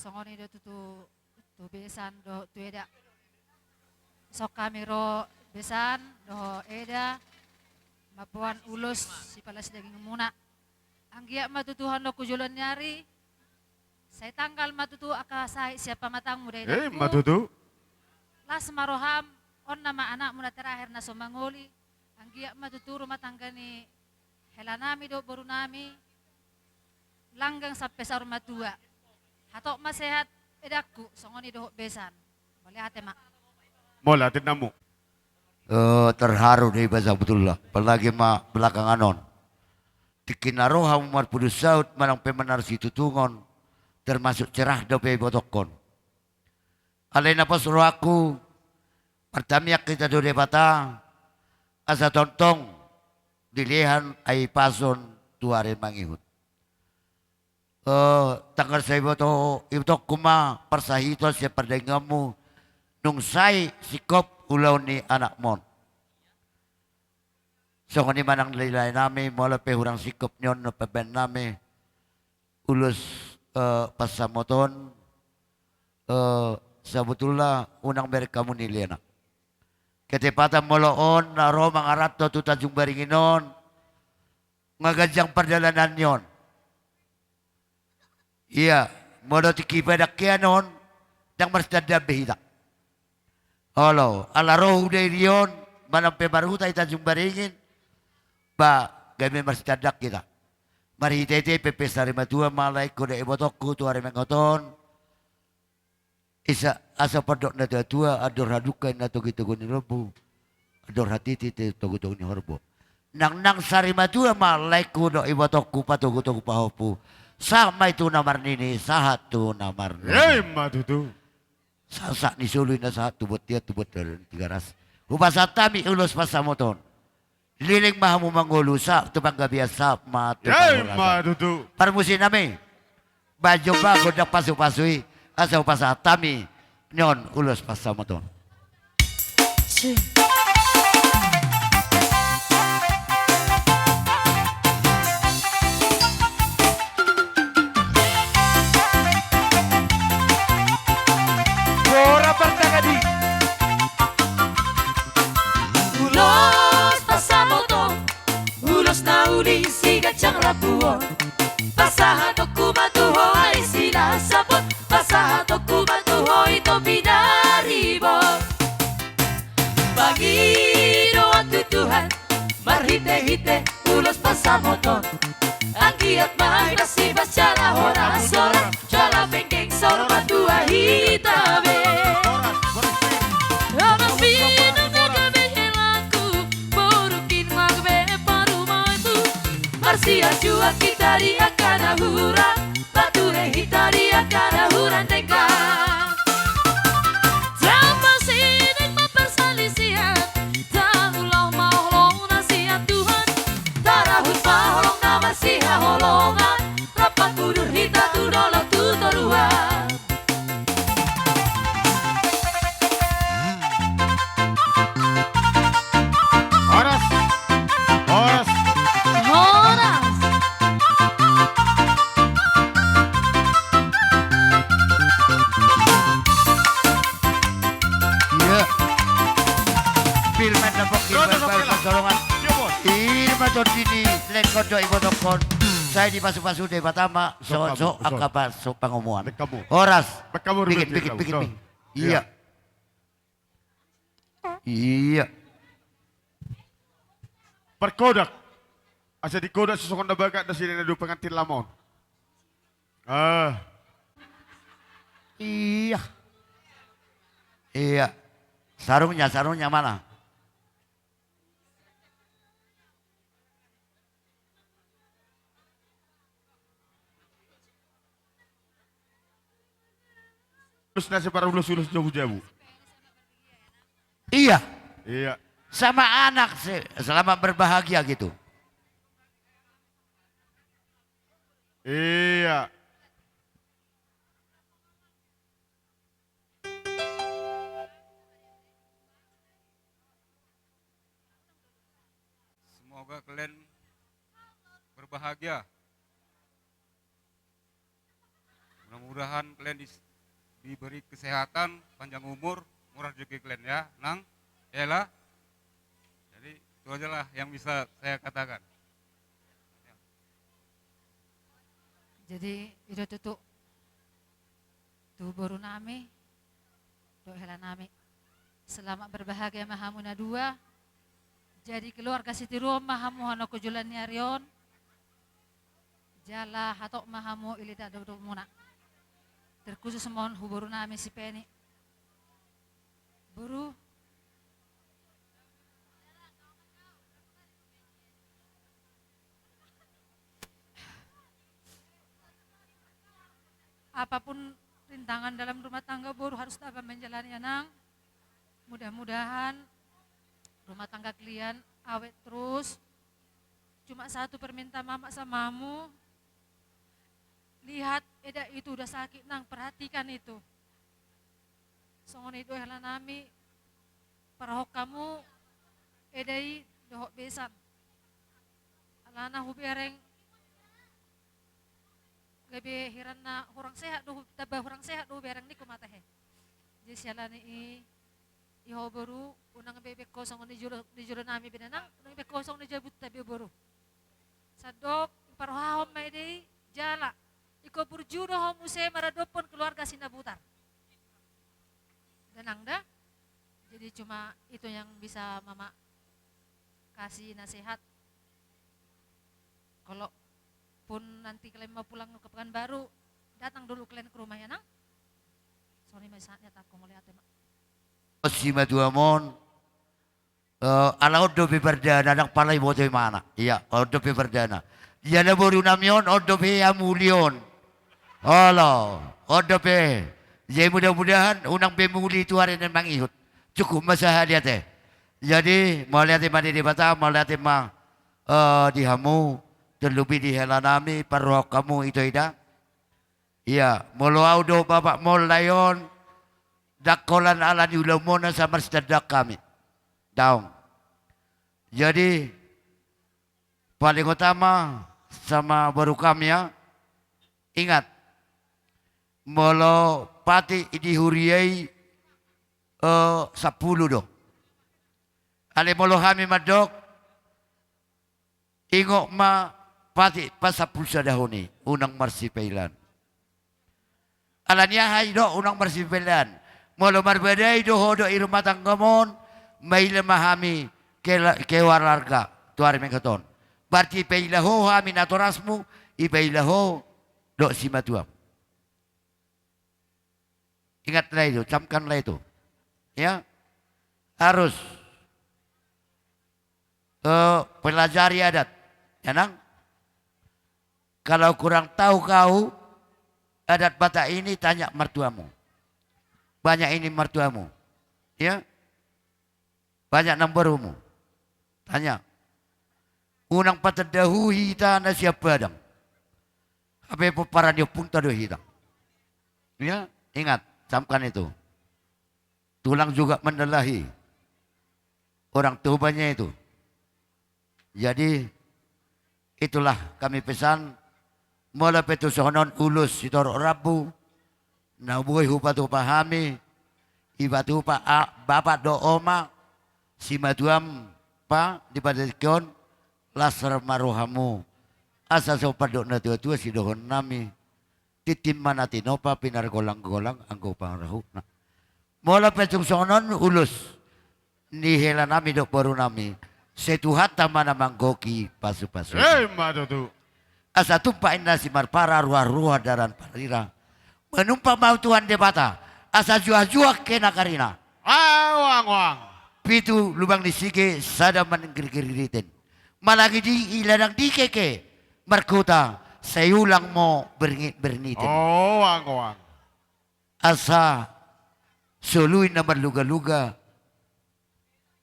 Songon i do tutu tu besan dohot tu eda. Songon hami ro besan dohot eda, mamboan ulos sipalas dagingmuna. Anggiat ma tutu hondok tu joloan ni ari, sai tanggal ma tutu angka sahit sian pamatangmu, dainangku. Ima tutu. Las ma roham, on nama anakmu na terakhir na so mangoli. Anggiat ma tutu rumah tangga ni helanami dohot borunami langgeng sampe saur matua. Hatop ma sehat, edangku, songon i dohot besan. Mauliate ma. Mauliate ma. Eh, terharu do iba sabotulna, apalagi ma belakangan on. Tingki na ro hamu marpudun saut manang pe manarusi tutungon, termasuk cerah dope ibotongkon. Alai na pos rohangku, martamiang hita tu Debata, asa tongtong dilehon hahipason tu ari mangihut. Eh, tangkas iboto, ibotongku ma parsahiton sian pardagingonmu, nunga sai singkop ulaon ni anakmon. Songon i ma nang lae-laenami, molo pe hurang singkop ni on na pambahenonnami, ulos, eh, pansamoton, eh, sabotulna unang bereng hamu nilehon. Ketepatan molo on na ro mangaranto tu Tanjung Baringin on, nunga ganjang pardalanan ni on. Ia, molo tingki pe dangkean on, ndang marsitandaan be hita. Olo, ala ro huda i on, manang pe marhuta i Tanjung Baringin, ba, gabe marsitandaan hita. Marhite-hite i pe, pe sari matua ma laengku dohot ibotongku tu ari mangihut on. Isa, asa pandok ni natua-tua, andor halumpang na togu-togu ni lombu, andor hatiti togu-togu ni horbo. Nang, nang sari matua ma laengku dohot ibotongku patogu-togu pahompu. Sahat ma i tu na marnini, sahat tu na marnono. Ima tutu. Sahat-sahat ni solu i na sahat tu bontean, tu bontean Tigaras. Hupasahat hami ulos pansamoton. Leleng ma hamu mangolu, sahat tu panggabean, sahat ma tu parhorasan. Ima tutu. Parmusiknami, bahen jompa gondang pasu-pasu i, asa hupasahat hami nion ulos pansamoton. Ulos pansamoton, ulos na uli siganjang rambu on. Pasahatonku ma tu ho, ai silas sapot. Pasahatonku ma tu ho, ito pinaribot. Pangidoan tu Tuhan marhite-hite ulos pansamoton. Anggiat ma hipas-hipas jala horas-horas, jala penggeng saur matua hita be. Amang pinomparga be helangku, borungkin ma be parumaenku. Marsiajuak hita di angka na hurang, pature hita di angka na hurang denggan. Jala pasindak ma parsalisian, taulahon ma holong na sian Tuhan. Tarahut ma holong na marsihaholongan, rap mangudur hita tu dolok tu toruan. Horas. Horas. Horas. Ia. Pir ma na pongki. Ro, ro, ro, ro. Pasolongan. Ia, Bos. Ima tondini, lengkon dohot ibotongkon. Sai dipasu-pasu Debata ma. Songon so angka pasu pangomoan. Horas. Pingit, pingit, pingit. Ia. Ia. Parkodak. Asa dikodak sisongon na bagak na sian na dua pengantin lama on. Ah. Ia. Ia. Sarungnya, sarungnya mana? Terus nasi para ulos-ulos jabu-jabu. Iya. Iya. Sama anak se-, selamat berbahagia gitu. Iya. Semoga kalian berbahagia. Mudahan kalian dis-, diberi kesehatan, panjang umur, murah rezeki kalian ya, Nang. Yalah. Jadi itu ajalah yang bisa saya katakan. Jadi i do tutu tu boru nami dohot hela nami. Selamat berbahagia ma hamu na dua. Jadi keluarga sitiruon ma hamu hamu na hujolo ni ari on. Jala hatop ma hamu i lita dodo muna. Terkhusus ma on hu boru nami si Peni. Boru. Apapun rintangan dalam rumah tangga boru harus tabah menjalani ya Nang. Mudah-mudahan rumah tangga kalian awet terus. Cuma satu permintaan mama sama hamu. Lihat eda itu udah sakit Nang, perhatikan itu. Songon i do hela nami, parrohahon hamu eda i dohot besan. Alana hubereng gabe hiranna hurang sehat do, tamba hurang sehat do hubereng ningku ma tahe. Jadi siala ni i, i ho boru, unang be bengkosong ni jolo, ni jolo nami be Nanang, unang bengkosong ni jabunta be boru. Sandok parrohahon ma eda i jala ingkon burju do ho muse maradophon keluarga Sinabutar. Danang da. Jadi cuma itu yang bisa mama kasih nasihat. Kalaupun nanti kalian mau pulang ke Pekanbaru, datang dulu kalian ke rumah ya Nang. Songon i ma sahatna, tangkas mauliate ma. Simatuam on. Ala on dope pardana, ndang pala diboto imana. Ia on dope pardana. Jala boru nami on, on dope hamu uli on. Olo, on dope. Jadi mudah-mudahan unang be muli tu ari na mangihut. Cukup ma sahali ate. Jadi mauliate ma di Debata, mauliate ma di hamu, terlebih di hela nami, parrohahon hamu ito ida. Ia molo au do bapak mol lai on, ndang holan ala ni ulaon muna asa marsitandang hami. Daong. Jadi paling utama sama boru hami ya, ingat, molo patik di huria i sampulu do. Alai molo hami mandok, ingot ma patik pasampulusadahon i, unang marsipailaan. Ala ni aha i do unang marsipailaan? Molo marbadai do ho dohot i rumah tanggam on, maila ma hami keluarga tu ari mangihut on. Berarti ipaila ho hami natorasmu, ipaila ho dohot simatuam. Ingatlah itu, camkanlah itu. Ya, harus pelajari adat. Ya Nang, kalau kurang tahu kau adat Batak ini, tanya mertuamu. Banyak ini mertuamu. Ya, banyak nang borumu. Tanya. Unang patandahon hita na sian Padang. Hape pomparan ni ompunta do hita. Ya, ingat, camkan itu. Tulang juga mandalahi. Orang tuanya itu. Jadi itulah kami pesan. Molo pe tu songon on ulos sitorop rambu na boi hupatupa hami, ipatupa bapak dohot oma, simatuam, pa di partingkian on, las ma rohamu. Asa so pandok na tuatua sidohonon nami. Tintin ma na tinopa, pinargolanggolang anggo pangarahutna. Molo pe tung songon on ulos ni hela nami dohot boru nami, sai Tuhanta ma na manggohi pasupasu. Ima tutu. Asa tumpak inna simarpara, ruarua dalan parira. Manumpak ma Tuhan Debata asa juahjuah ke nagarina. Oang oang. Pitu lubang ni sige sada manggirgirgiriten. Malangi di i ladang di keke markota, sai ulang mo bernit berniten. Oang oang. Asa solu i na marlugaluga,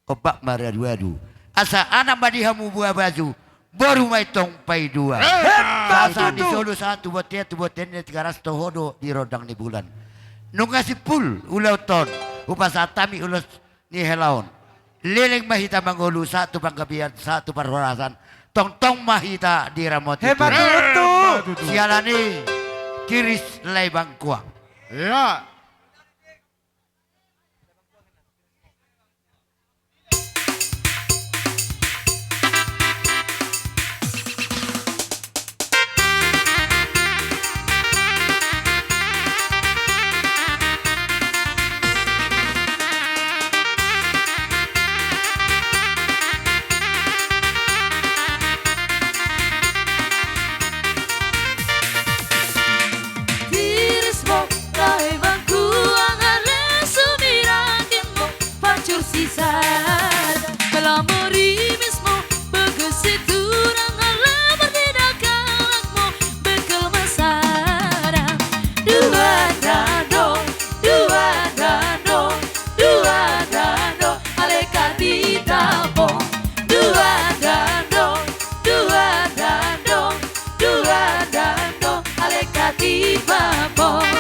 ombak maraduadu. Asa anak ma di hamu buhabaju, boru ma i tong paidua. Asa di solu sahat tu bontean, tu bontean ni Tigaras, toho do di rondang ni bulan. Nunga simpul ulaonta on, hupasahat hami ulos ni hela on. Leleng ma hita mangolu sahat tu panggabean, sahat tu parhorasan. Tongtong ma hita diramoti Tuhan. Siala ni Kiris Lae Bangkuang. Ia. Tirismu, Lae Bangkuang, ale sumirat inmu, pansur sisada, mela merimismu, bagas Siturang, ale marnida halakmu, bengkel masada. Duan dandong, duan dandong, duan dandong, ale hata ni tampong. Duan dandong, duan dandong, duan dandong, ale hata ni tampong.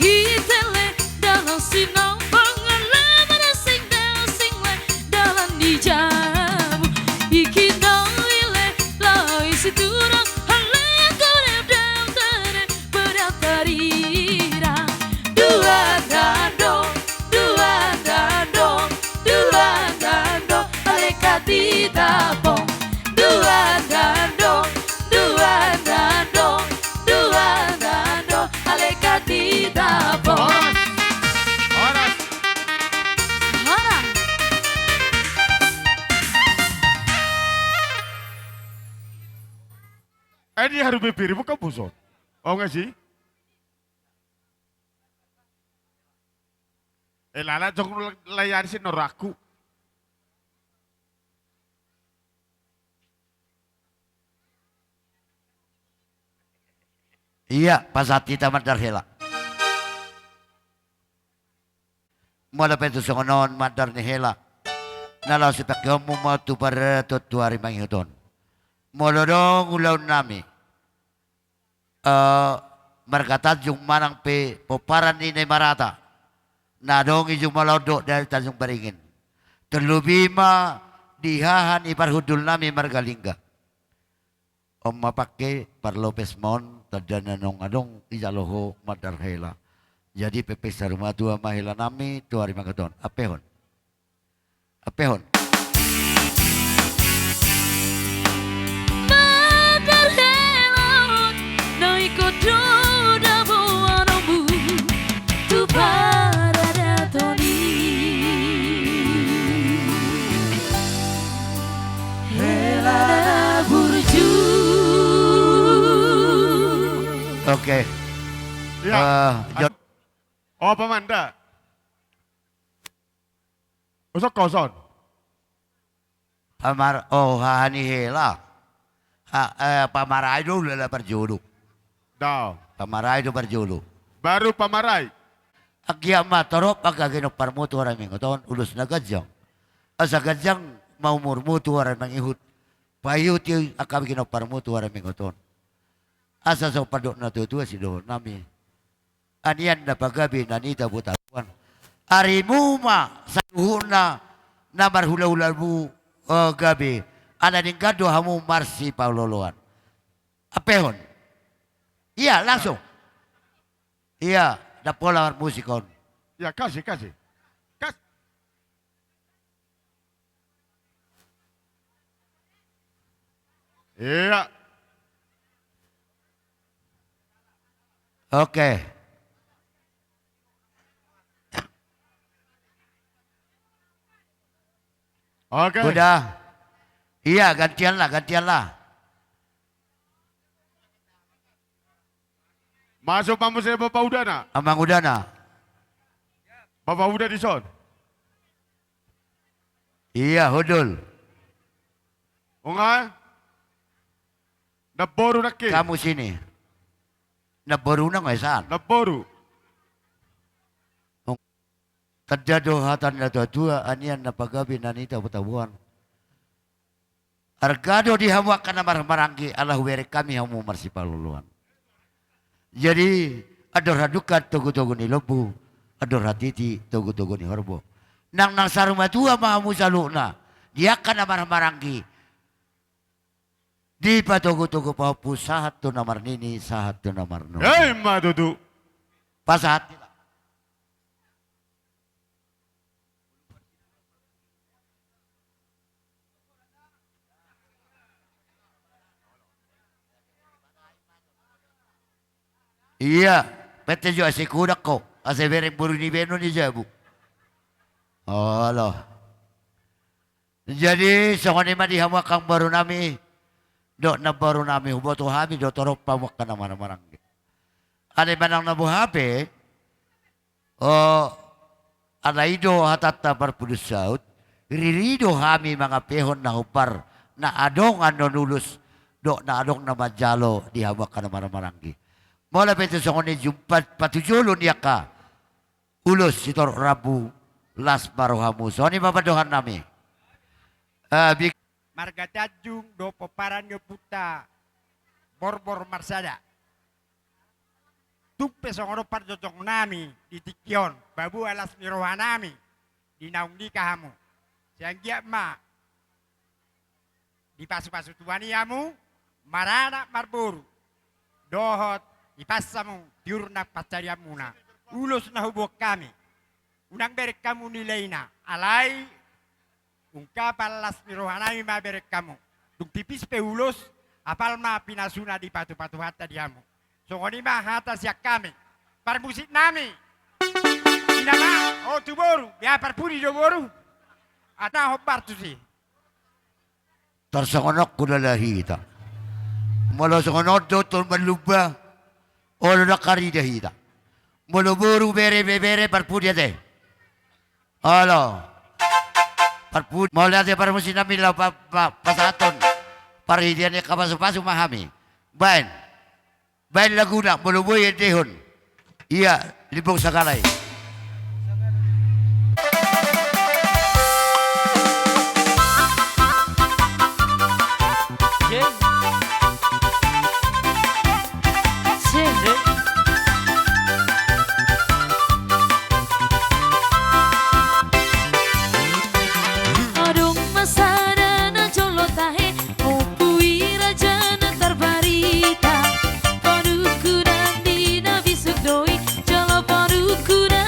Hita le dalan Sinampang, ale madasing-dasing le dalan ni jabu. Ikinai le Lae Siturang, ale anggo demdem tene pedang tarirang. Duan dandong, duan dandong, duan dandong, ale hata ni tampong. Duan dandong, duan dandong, duan dandong, ale hata ni tampong. Horas. Horas. Horas. Eh, di haru bebiri bukan buson. Oh, nggak sih? Eh, lala jong layani si noraku. Ia, pasahat hita mandar hela. Molo pe tu songon on mandar ni hela, na laho sipangkeonmu ma tu paradaton tu ari mangihut on. Molo adong ulaon nami, eh, marga Tanjung manang pe pomparan ni na i marata, na adong i jumolo on dohot dari Tanjung Baringin. Terlebih ma di haha ni parhundul nami marga Lingga. On ma pangke parlopes ma on, tanda na naung adong ijalo ho mandar hela. Jadi pepes saur matua ma hela nami tu ari mangihut on. Ampehon. Ampehon. Mandar hela on, na ingkon do dapotanmu tu paradaton i. Hela na burju. Oke. Ia. Eh, Jon. Oh, pamanda. Uson koson. Pamar-, oh, haha ni hela. Ha, eh, pamarai do hulala parjolo. Dao. Pamarai do parjolo. Baru pamarai. Anggiat ma torop angka ginomparmu tu ari mangihut on, ulos na ganjang. Asa ganjang ma umurmu tu ari mangihut. Paihuti angka ginomparmu tu ari mangihut on. Asa so pandok na tuatua sidohonon nami. Anian na pagabe na nitabutobuan. Arimu ma saluhutna na marhulahulamu, eh, gabe. Ala denggan do hamu marsipaolooloan. Ampehon. Ia, langsung. Ia, ndang pola marmusik on. Ia, kasih, kasih. Kas- Ia. Oke. Oke. Udah. Ia, gantianlah, gantianlah. Masuk ma muse Bapak Udana. Amang Udana. Bapak Uda dison. Ia, hundul. Unga. Namboru nangkin. Kamu sini. Namboru nang esan. Namboru. Tanda do hata ni natuatua, anian na pagabe na nitabutobuan. Arga do di hamu angka na marhahamaranggi, ala hubereng hami hamu marsipaolooloan. Jadi, andor hadungka togutogu ni lombu, andor hatiti togutogu ni horbo. Nang, nang saur matua ma hamu saluhutna, di angka na marhahamaranggi. Dipatogutogu pahompu sahat tu na marnini, sahat tu na marnono. Ima tutu. Pasahat hita. Ia, pette jo asa i kudak ho, asa bereng boru ni bahenon i jabu. Olo. Jadi songon i ma di hamu angka amangboru nami dohot namboru nami, huboto hami do torop hamu angka na marhahamaranggi. Alai manang na boha pe, o, alai i do hatanta parpudi saut, riri do hami mangampehon na hombar na adong annon ulos dohot na adong na manjalo di hamu angka na marhahamaranggi. Molo pe tu songon i jumpa patujolo ni angka ulos sitorop rambu, las ma rohamu. Songon i ma pandohan nami. Eh, bi- Marga Tanjung dohot pomparan ni ompunta Borbor Marsada. Tung pe songon on parjongjong nami di tingki on, paboa las ni roha nami di naung nikah hamu. Sai anggiat ma dipasupasu Tuhan i hamu, maranak marboru, dohot dipansa hamu tiur na pansarianmuna. Ulos na huboan hami, unang bereng hamu nilaina, alai ungkapan las ni roha nami ma bereng hamu. Dung pipis pe ulos, apal ma pinasuna dipatupa Tuhanta di hamu. Songon i ma hata sian hami. Parmusik nami. Ina ma, o tu boru, bea parpudi do boru. Ata hombar tusi. Tarsongon on hulala hita. Molo songon on do tong manlumba, olo ndang tarida hita. Molo boru bere pe bere parpudi ate. Olo. Parpudi, mauliate parmusik nami laho pa, pa, pasahathon parhitean ni angka pasupasu ma hami. Baen. Baen laguna, molo boi endehon. Ia, Limbong Sagala i. Adong ma sada na jolo tahe, Ompu i raja na tarbarita, panungkunan ni na bisuk do i, jala panungkunan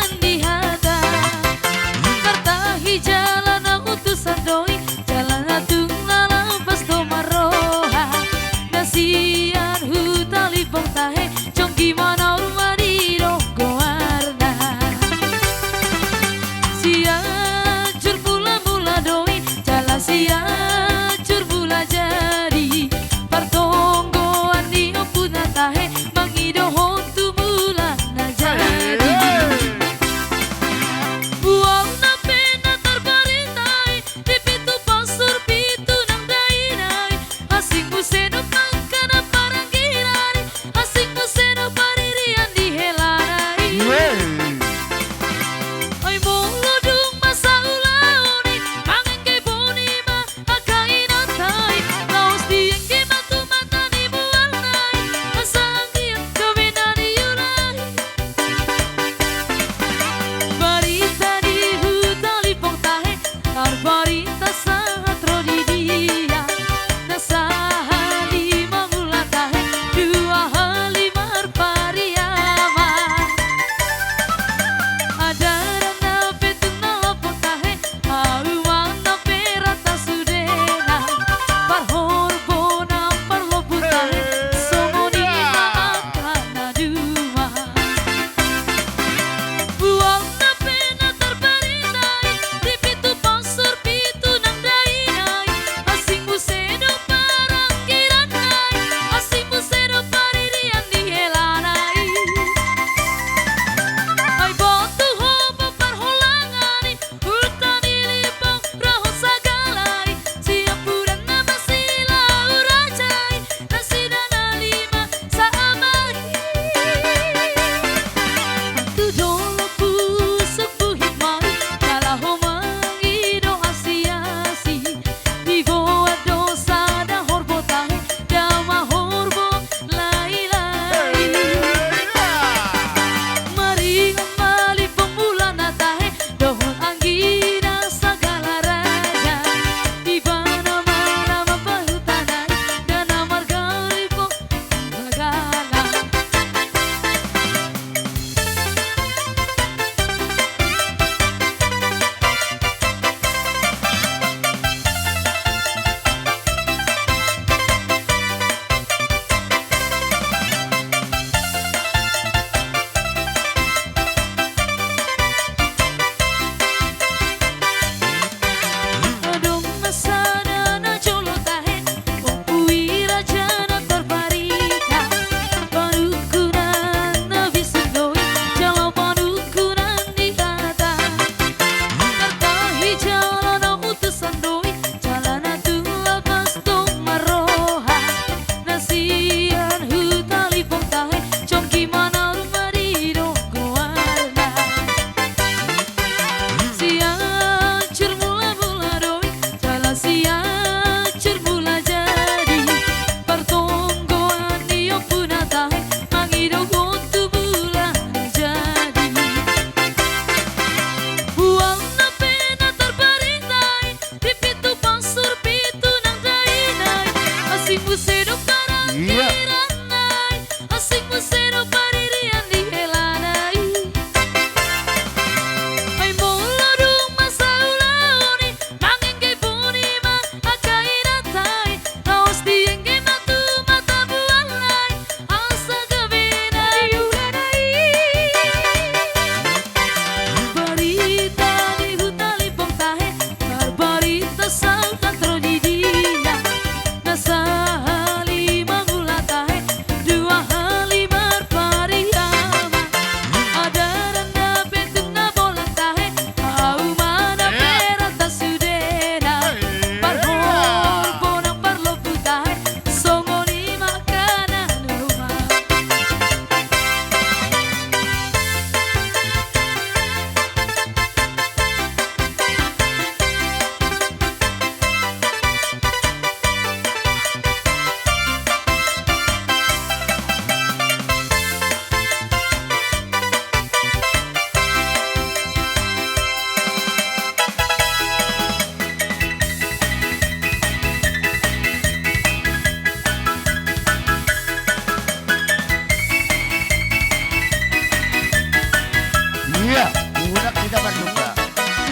Kita berjumpa.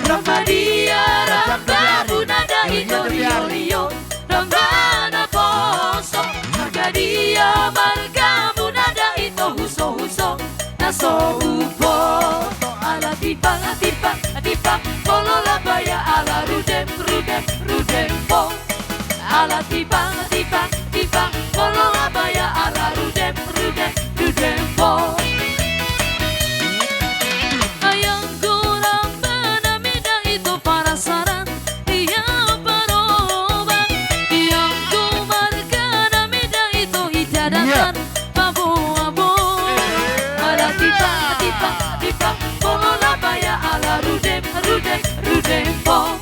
Ramba dia, ramba muna da ito rio-rio, ramba naposo. Marga dia, marga muna da ito huso-huso, na so huboto. Ala timbang, timbang, timbang, molo labaya ala rudem, rudem, rudem po. Ala timbang, timbang, timbang, molo labaya ala rudem, rudem, rudem po. Ayangku ramba na mida ito parasaran, ia paroba. Ayangku marga na mida ito ija datar, paboa-boa. Ala timbang, timbang, timbang, molo labaya ala rudem, rudem, rudem po.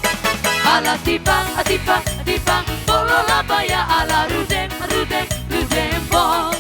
Ala timbang, timbang, timbang, molo labaya ala rudem, rudem, rudem po.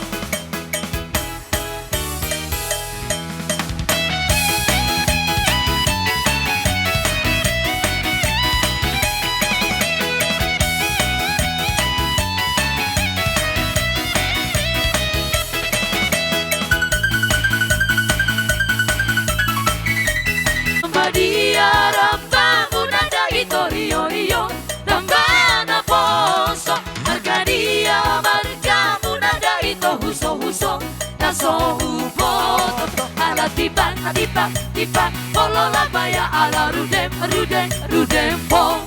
Ramba dia, ramba muna da ito rio-rio, ramba naposo. Marga dia, marga muna da ito huso-huso, na so huboto. Ala timbang, timbang, timbang, molo labaya ala rudem, rudem, rudem po.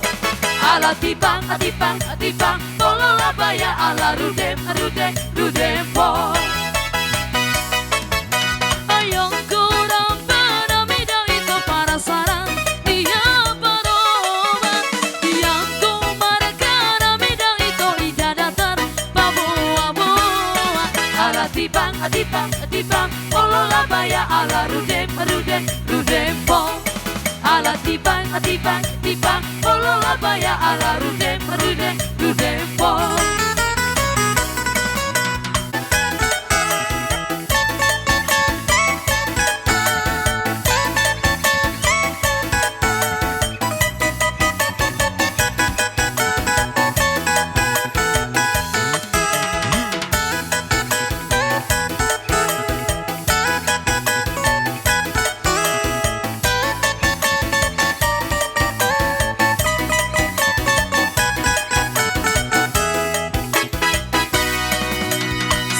Ala timbang, timbang, timbang, molo labaya ala rudem, rudem, rudem po. Ayangku ramba na mida ito parasaran, ia paroba. Ayangku marga na mida ito ija datar, paboa-boa. Ala timbang, timbang, timbang, molo labaya ala rudem, rudem, rudem po. Ala timbang, timbang, timbang, molo labaya ala rudem, rudem, rudem po.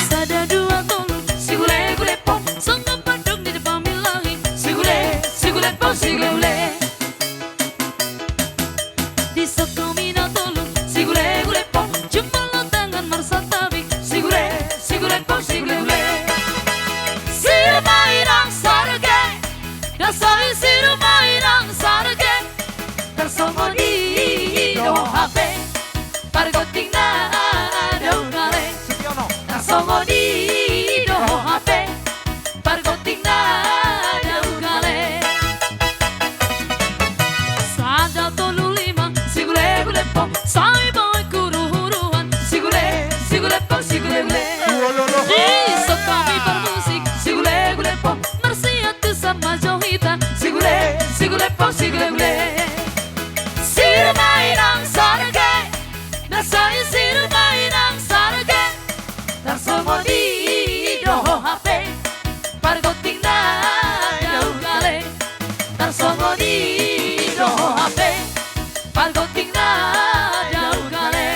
Sada, dua, tolu, sigule-gule po, songon pandung di depan milahi. Sigule, sigule po, sigule-gule. Di sokami na tolu, sigule-gule po, jumolo tangan marsantabi. Sigule, sigule po, sigule-gule. Sirumai nang sarge, dasai sirumai nang sarge. Tarsongon i do hape, pargonting na daugale. Tarsongon i do hape, pargonting na daugale. Sada, tolu, lima, sigule-gule po, sai bahen huruhuruan. Sigule, sigule po, sigule-gule. Di sokami parmusik, sigule-gule po, marsiat tu sama jo hita. Sigule, sigule po, sigule-gule. Sirumai nang sarge, dasai sirumai nang sarge. Tarsongon i do hape, pargonting na daugale. Tarsongon i do hape, pargonting na daugale.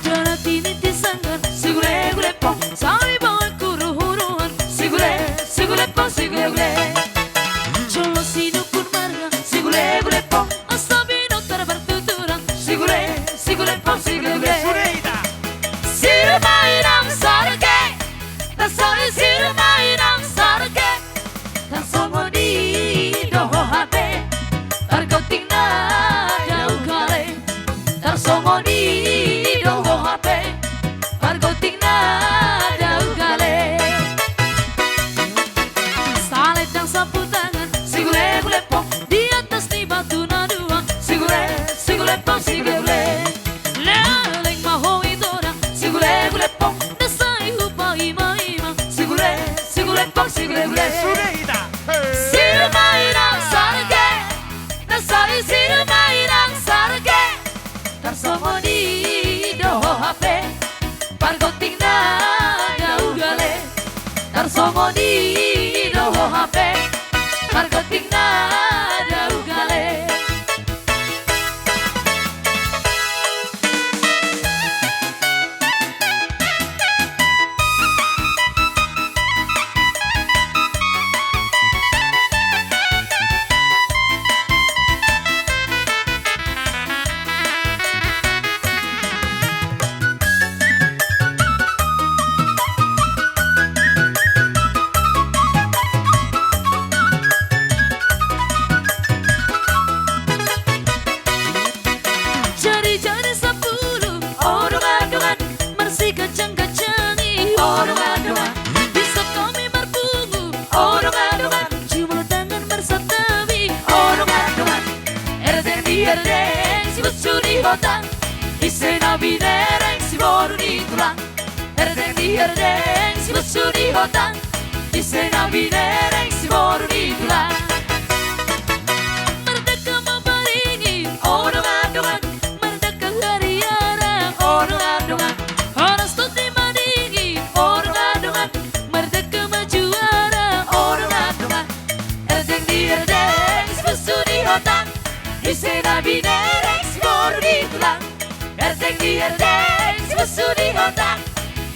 Jala tiniti sanggar, sigule-gule po, sai bahen huruhuruan. Sigule, sigule po, sigule-gule. Jolo sinungkun marga, sigule-gule po, asa binoto partuturan. Sigule, sigule po, sigule-gule. Sirumai nang sarge, dasai sirumai nang sarge. Tarsongon i Sigulegule. Leleng ma ho i torang. Sigulegule pong. Ndang sai hupaimaima. Sigule, sigulepong, sigulegule. Sude hita. Silumainang sarge. Ndang sai silumainang sarge. Tarsongon i do ho hape. Pargonting na daugale. Tarsongon i do ho hape. Pargonting na daugale. Jari-jari sampulu, o dongan-dongan, marsigajang-gajangi, o dongan-dongan, dison hami marpungu, o dongan-dongan, jumolo tangan marsantabi, o dongan-dongan. Erdeng di erdeng, sibusuni hotang, ise na binereng, siboru ni tulang. Erdeng di erdeng, sibusuni hotang, ise na binereng, siboru ni tulang. Mardangka ma paringin, o dongan-dongan, mardangka hariara, o dongan-dongan. Horas tondi madingin, o dongan-dongan, mardangka ma juara, o dongan-dongan. Erdeng di erdeng, sibusuni hotang, ise na binereng, siboru ni tulang. Erdeng di erdeng, sibusuni hotang,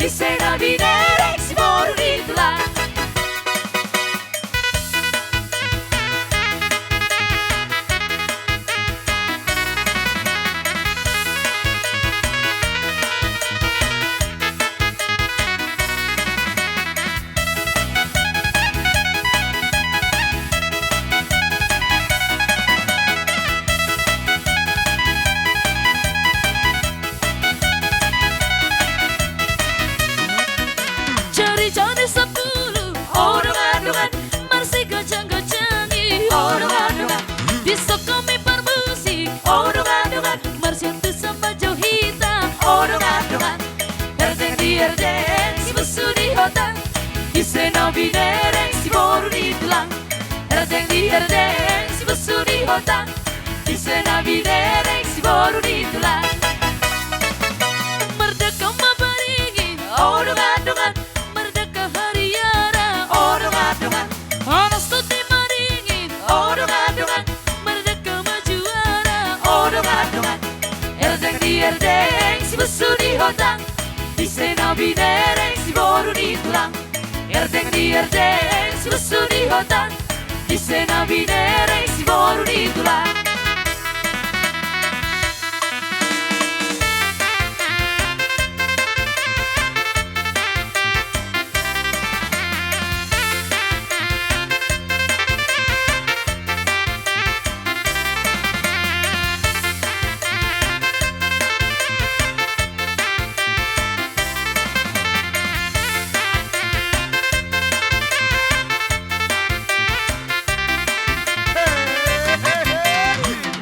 ise na binereng, siboru ni tulang. Jari-jari sampulu, o dongan-dongan, marsigajang-gajangi, o dongan-dongan. Dison hami parmusik, o dongan-dongan, marsiantusan ma jo hita, o dongan-dongan. Erdeng di erdeng, sibusuni hotang, ise na binereng, siboru ni tulang. Erdeng di erdeng, sibusuni hotang, ise na binereng, siboru ni tulang. Mardangka ma paringin, o dongan-dongan, mardangka hariara, o dongan-dongan. Horas tondi madingin, o dongan-dongan, mardangka ma juara, o dongan-dongan. Erdeng di erdeng, sibusuni hotang, ise na binereng, siboru ni tulang. Erdeng di erdeng, sibusuni hotang, ise na binereng, siboru ni tulang.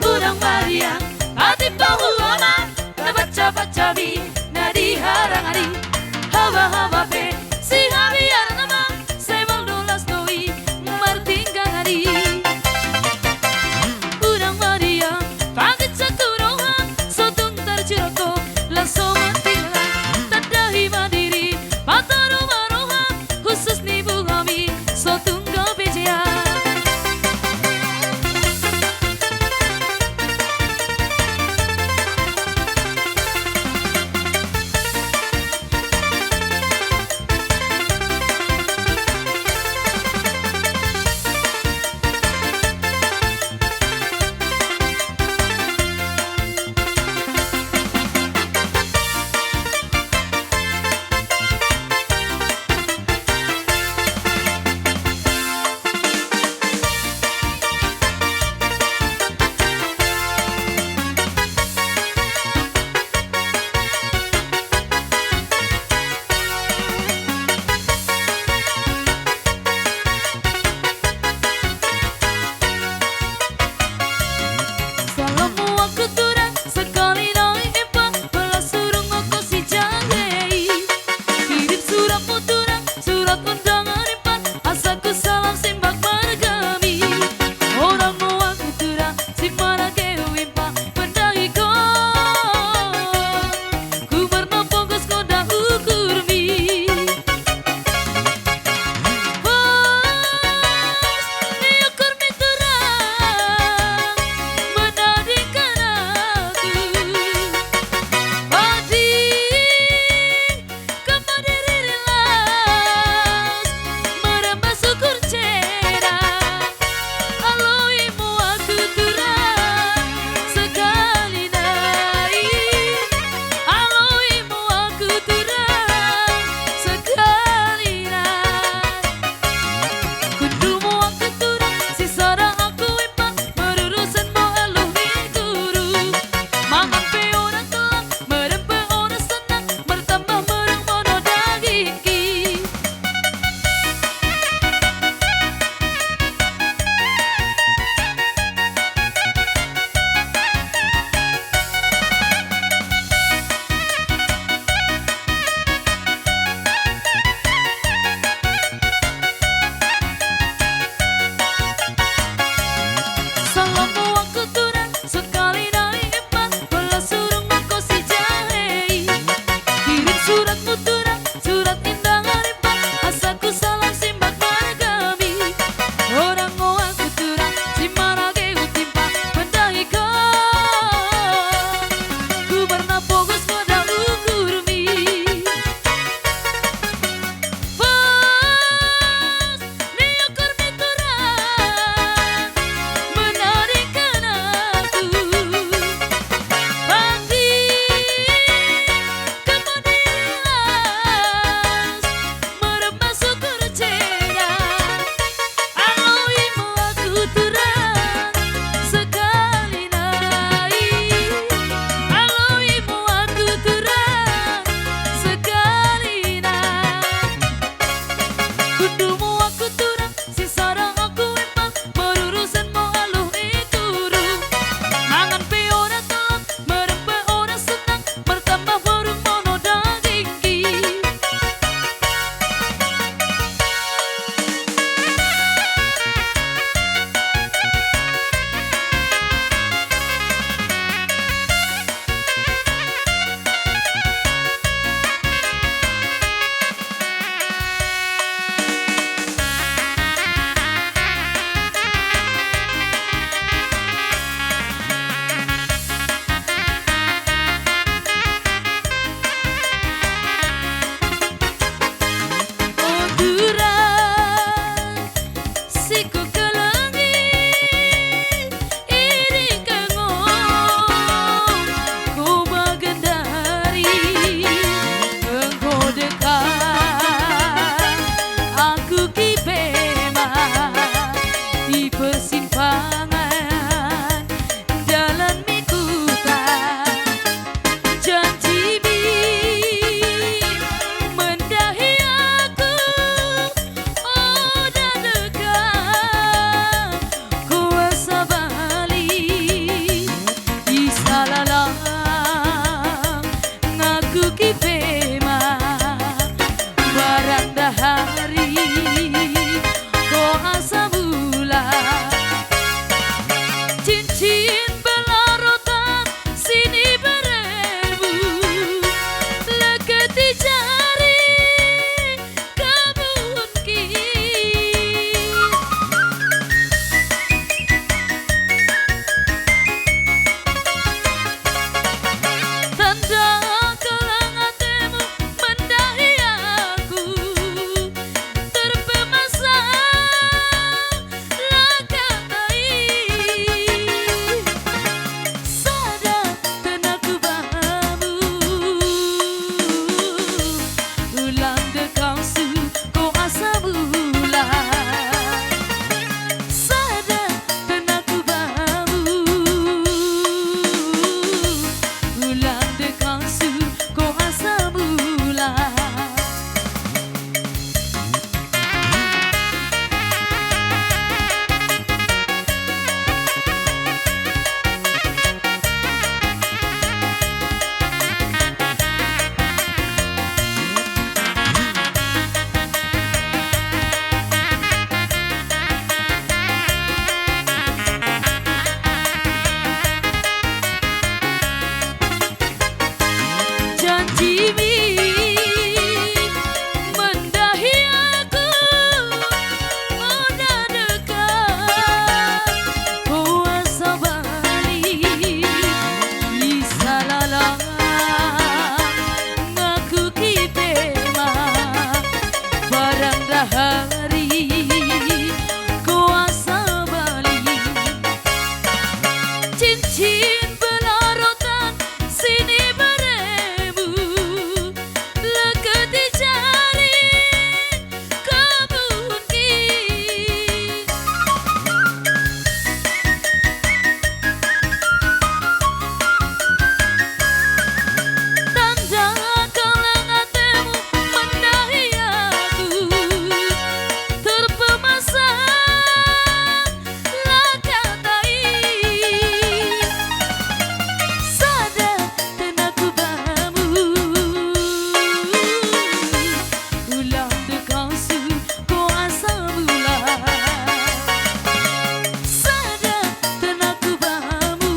Unang mariang, atik pahuaman, na baca-baca mi, na di harang ari, haba-haba pe, si habiar nama, sai baldo las do i, martinggang ari. Unang mariang, panggincang tu roha, so tung tarjurang ho, las so martinggang, tanda i ma diri, pataru ma roha, khusus ni buhami, so tung gabe jea. Ku kelengi iring ke nggo, ho bagendari, enggo dekat aku kipe ma di persimpangan jalan mi kuta. Janjimi mendahi aku, oh, dadeka, ho asa balik. Di salalang aku kipe ma, barang dahari ho asa mulak. Cincin belarotan sini beremu, leket di jari kebunki. Tanda kelengatemu mendahi aku, terpemasa lakatai. Sada tanda ku bamu, ulang de kau su, ho asa mulak. Sada tanda ku bamu, ulang de kau su, ho asa mulak. Janjimi mendahi aku, oh, dadeka, ho asa balik. Di salalang aku kipe ma, barang dahari ho asa balik. Cincin belarotan sini beremu, leket di jari kebunki. Tanda kelengatemu mendahi aku, terpemasa lakatai. Sada tanda ku bamu, ulang de kau su, ho asa mulak. Sada tanda ku bamu,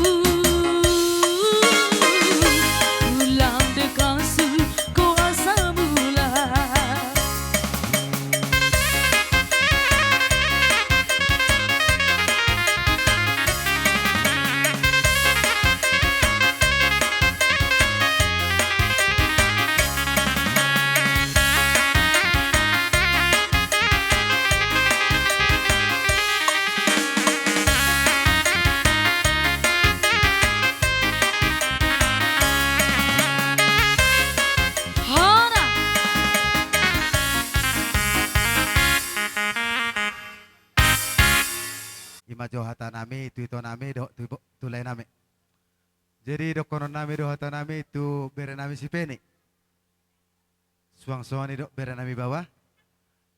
ulang de kau su, ho asa mulak. Hona. I ma jo hatanami tu itonami dohot tu ibo-, tu laenami. Jadi, dohononnami do hatanami tu berenami si Peni. Suang songon i dohot berenami baoa,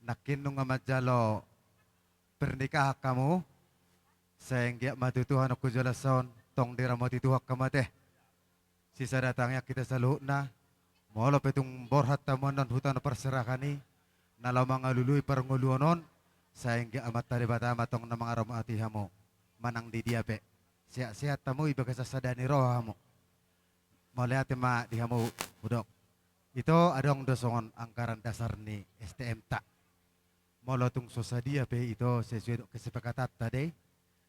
nangkin nunga manjalo pernikahan hamu, sai anggiat ma tu Tuhan on hujalo songon tong diramoti Tuhan hamu ate. Sisada tangiang hita saluhutna, molo pe tung borhat hamu annon tu tano parserahan i, na laho mangalului parngoluon on, sai anggiat Amanta Debata ma tong na mangaramoti hamu, manang di dia pe. Sehat-sehat hamu di bagasan sada ni roha hamu. Mauliate ma di hamu hudok. Ito adong do songon anggaran dasar ni S T M ta. Molo tung so sadia pe ito sesuai dohot kesepakatanta do i,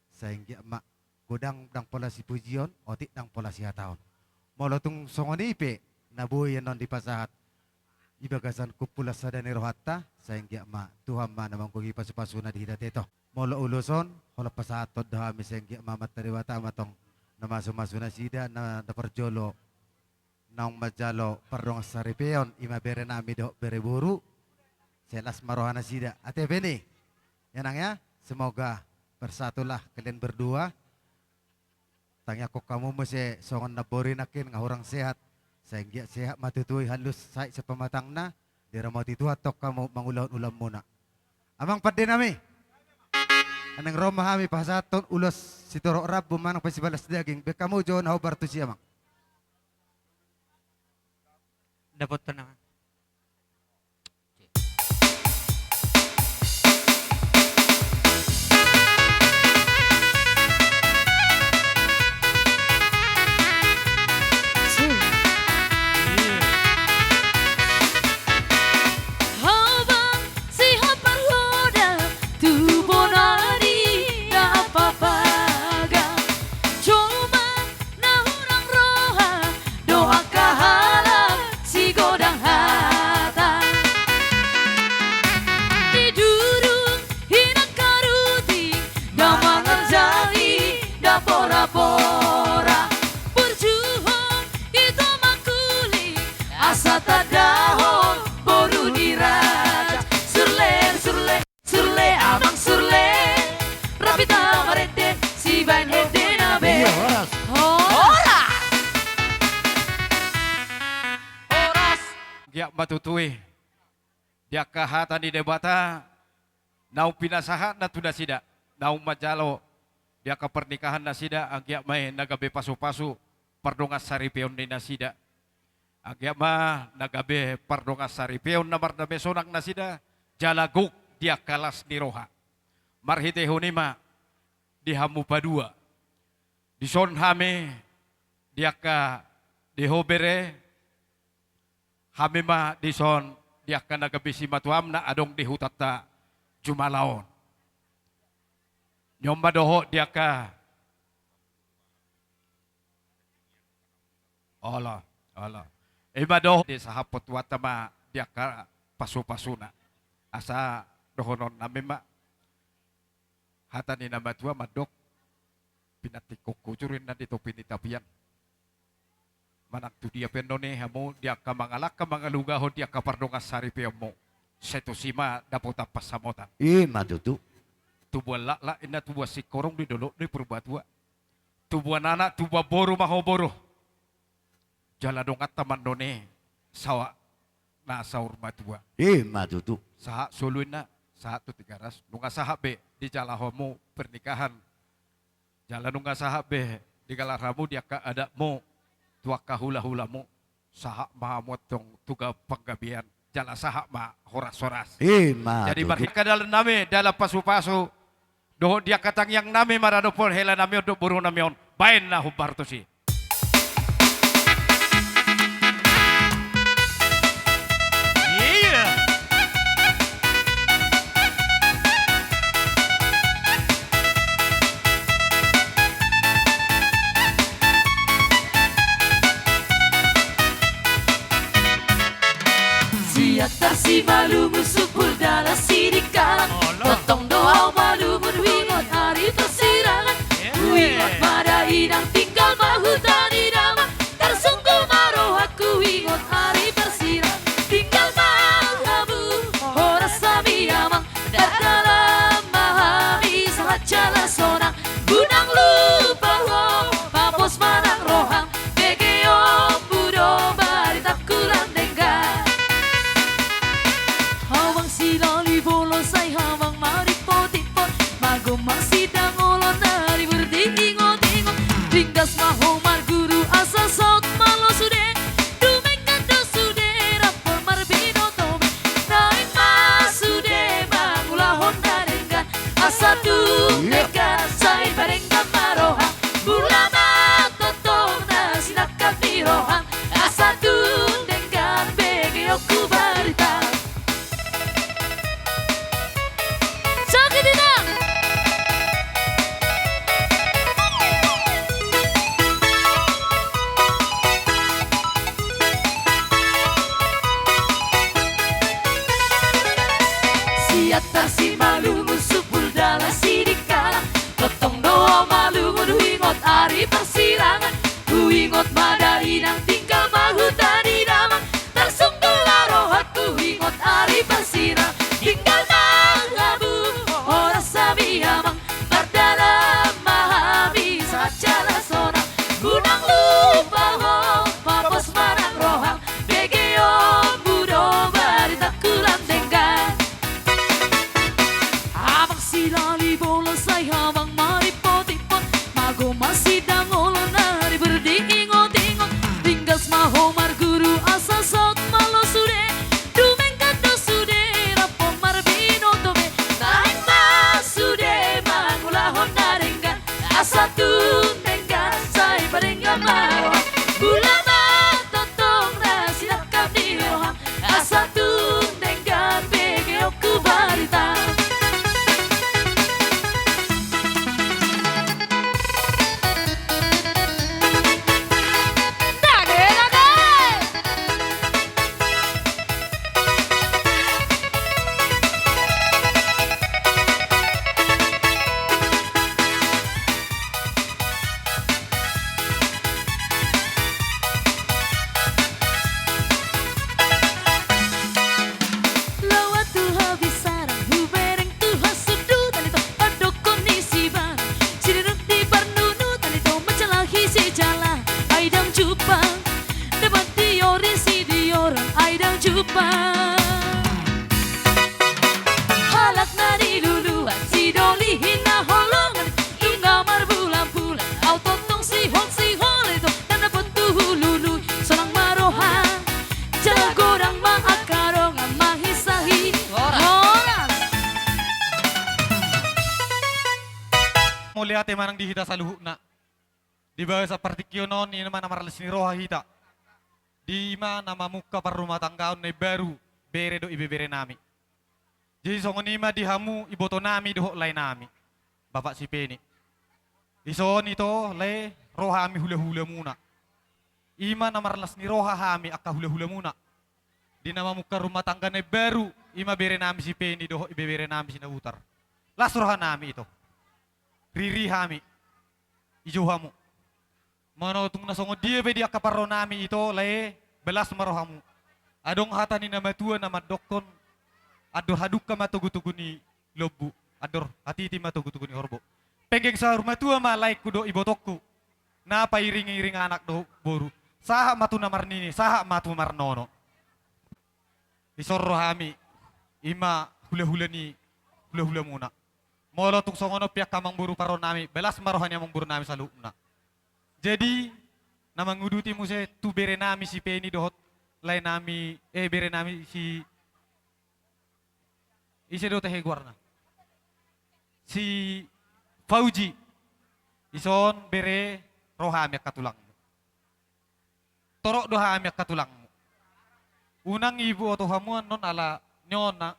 sai anggiat ma godang ndang pola sipujion, otik ndang pola sihataon. Molo tung songon i pe na boi annon dipasahat, di bagasan kumpulan sada ni rohanta, sai anggiat ma Tuhan ma na manggohi pasupasuna di hita teto. Molo ulos on, holan pasahathon do hami sai anggiat ma Amanta Debata ma tong na masumasu nasida, na, na parjolo naung manjalo pardongan saripeon, i ma berenami dohot bereboru, sai las ma rohanasida. Ate pe ni, ya nang ya, semoga bersatulah kalian berdua. Tangiangkon hamu muse songon namboru i nangkin nga hurang sehat. Sai anggiat sehat ma tutu i, halus sahit sian pamatangna, diramoti Tuhan tong hamu mangulahon ulaonmuna. Amang pandenami, naeng ro ma hami pasahathon ulos sitorop rambu manang pe sibalas daging, baen hamu jo na hombar tusi, Amang. Dapothon, Amang. Habang si haparhoda tu bona ni na papaga, cuma na hurang roha do angka halak sigodang hata. Didurung hinan karuting, na manganjani na porapora. Burjuhon ito mangkuling asa tandahon boru ni raja. Surle, surle, surle, amang surle. Rap hita marende sibahen endena be. Iya, horas. Horas. Horas. Anggiat ma tutu i di angka hata ni Debata naung pinasahatna tu nasida naung manjalo di angka pernikahan nasida, anggiat ma i na gabe pasupasu pardongan saripeon ni nasida. Anggiat ma na gabe pardongan saripeon na mardame sonang nasida, jala gok di angka las ni roha. Marhitehon i ma di hamu padua. Dison hami di angka, di ho bere, hami ma dison di angka na gabe simatuam na adong di hutanta jumala on. Ni on ma dohot di angka, olo, olo. I ma dohot disahaphon Tuhanta ma di angka pasupasuna. Asa dohononnami ma hata ni na matua mandok, pinantikhon hujur inna di topi ni tapian. Manang tu dia pe annon i hamu di angka mangalangka mangalugahon di angka pardongan saripeonmu, sai tusi ma dapotan pansamotan. I ma tutu. Tubuan laklak inna tubuan singkoru di dolok ni Purbatua. Tubuan anak tubuan boru ma ho boru. Jala donganta ma annon i sahat na saur matua. I ma tutu. Sahat solu inna, sahat tu Tigaras, nunga sahat be dijalo hamu pernikahan. Jala nunga sahat be digalar hamu di angka adatmu, tu angka hulahulamu. Sahat ma hamu antong tu panggabean. Jala sahat ma horas-horas. I ma tutu. Jadi marhite angka dalannami, dalan pasupasu, dohot di angka tangiangnami maradophon helanami on dohot borunami on, baen na hombar tusi. Iya. Sian Tarsimalungun sumpul dalan Sidikalang. Olo. Tongtong do au malungun huingot ari parsirangan. Eh. Huingot ma da inang, tinggal ma huta ni damang. Tarsungkul ma rohangku huingot ari parsirangan. Tinggal ma hamu horas hami amang. Ndada lam ma hami sahat jala sonang. Unang lupa ho, pos ma nang roham, begeonmu do baritangku lan denggan. Habang silali bolon sai habang maripot-ipot, magomang sidang olon na libur diingot-ingot. Ringgas ma ho marguru asa saut malo sude, dumenggan do sude rap marbinoto be. Naeng ma sude mangulahon na denggan, asa tung denggan sai padenggan ma roham. Mula mantongtong na sinangkap ni roham, asa tung denggan begeonku barita. Sakit inang. Mada inang tinggal ma huta ni damang, tarsungkul ma rohangku ingot ari parsinang. Tinggal ma hamu horas hami amang, mardalan ma hami sahat jala sonang. Unang lupa ho, mapos ma nang roham, begeonmu do baritangku lan denggan. Amang silali bolon sai amang maripot-ipot, mago ma sidang olo na di berdi ingot-ingot. Ringgas ma ho marguru asa saut malo sude, dumenggan do sude rap ho marbinoto be. Naeng ma sude mangulahon na denggan, asa tung denggan sai padenggan ma roham. Ula ma tongtong na sinangkap ni roham, asa tung denggan begeonku barita. Dage, dage! Laho tu habisarang, hubereng tu hasundutan ito, pandokkon ni sibarang, sinurut ni parnunutan ito, mansalahi sijala, ai ndang jumpang. Dapat diori sidioran, ai ndang jumpang. Halak na niluluan, sidoli hinaholongan, nunga marbulan-bulan, au tongtong sihol-sihol ito, na dapot tu hulului, sonang ma roha, jala godang ma angka dongan, mahisahi. Horas. Horas. Mauliate ma nang di hita saluhutna. Di bagasan partingkian on, i ma na marlas ni roha hita. Di i ma na mamungka parrumatanggaon na imbaru, bere dohot ibebere nami. Jadi songon i ma di hamu iboto nami dohot lae nami, Bapak si Peni. Dison ito, lae, ro hami hula-hula muna. I ma na marlas ni roha hami angka hula-hula muna. Di na mamungka rumah tangga na imbaru, i ma bere nami si Peni dohot ibebere nami si Nabutar. Las roha nami ito. Riri hami. Dijou hamu. Molo tung na songon dia pe di angka parro nami ito, lae, balas ma rohamu. Adong hata ni na matua na mandokkon, andor hadungka ma togu-togu ni lombu, andor hatiti ma togu-togu ni horbo. Penggeng saur matua ma laengku dohot ibotongku, na pairing-iring anak dohot boru, sahat ma tu na marnini, sahat ma tu marnono. Dison ro hami, i ma hula-hula ni hula-hula muna. Molo tung songon on pe angka amangboru parro nami, balas ma roha ni amangboru nami saluhutna. Jadi, na manguduti muse tu bere nami si Peni dohot lae nami, eh, bere nami si, ise do tahe goarna? Si Fauji. Dison bere, ro hami angka tulangmu. Torop do hami angka tulangmu. Unang iboto hamu annon ala ni on na,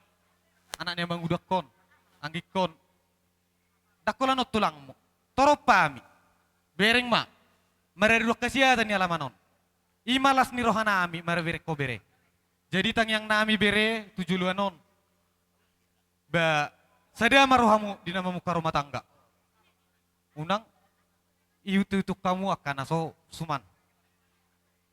anak ni amangudangkon, anggingkon. Ndang holan on tulangmu. Torop hami. Bereng ma. Maradu angka siata ni alaman on. I ma las ni roha nami marbereng ho bere. Jadi tangiang nami bere tu joloan on. Ba, sada ma rohamu di na mamungka rumah tangga. Unang iutuk-utuk hamu angka na so suman.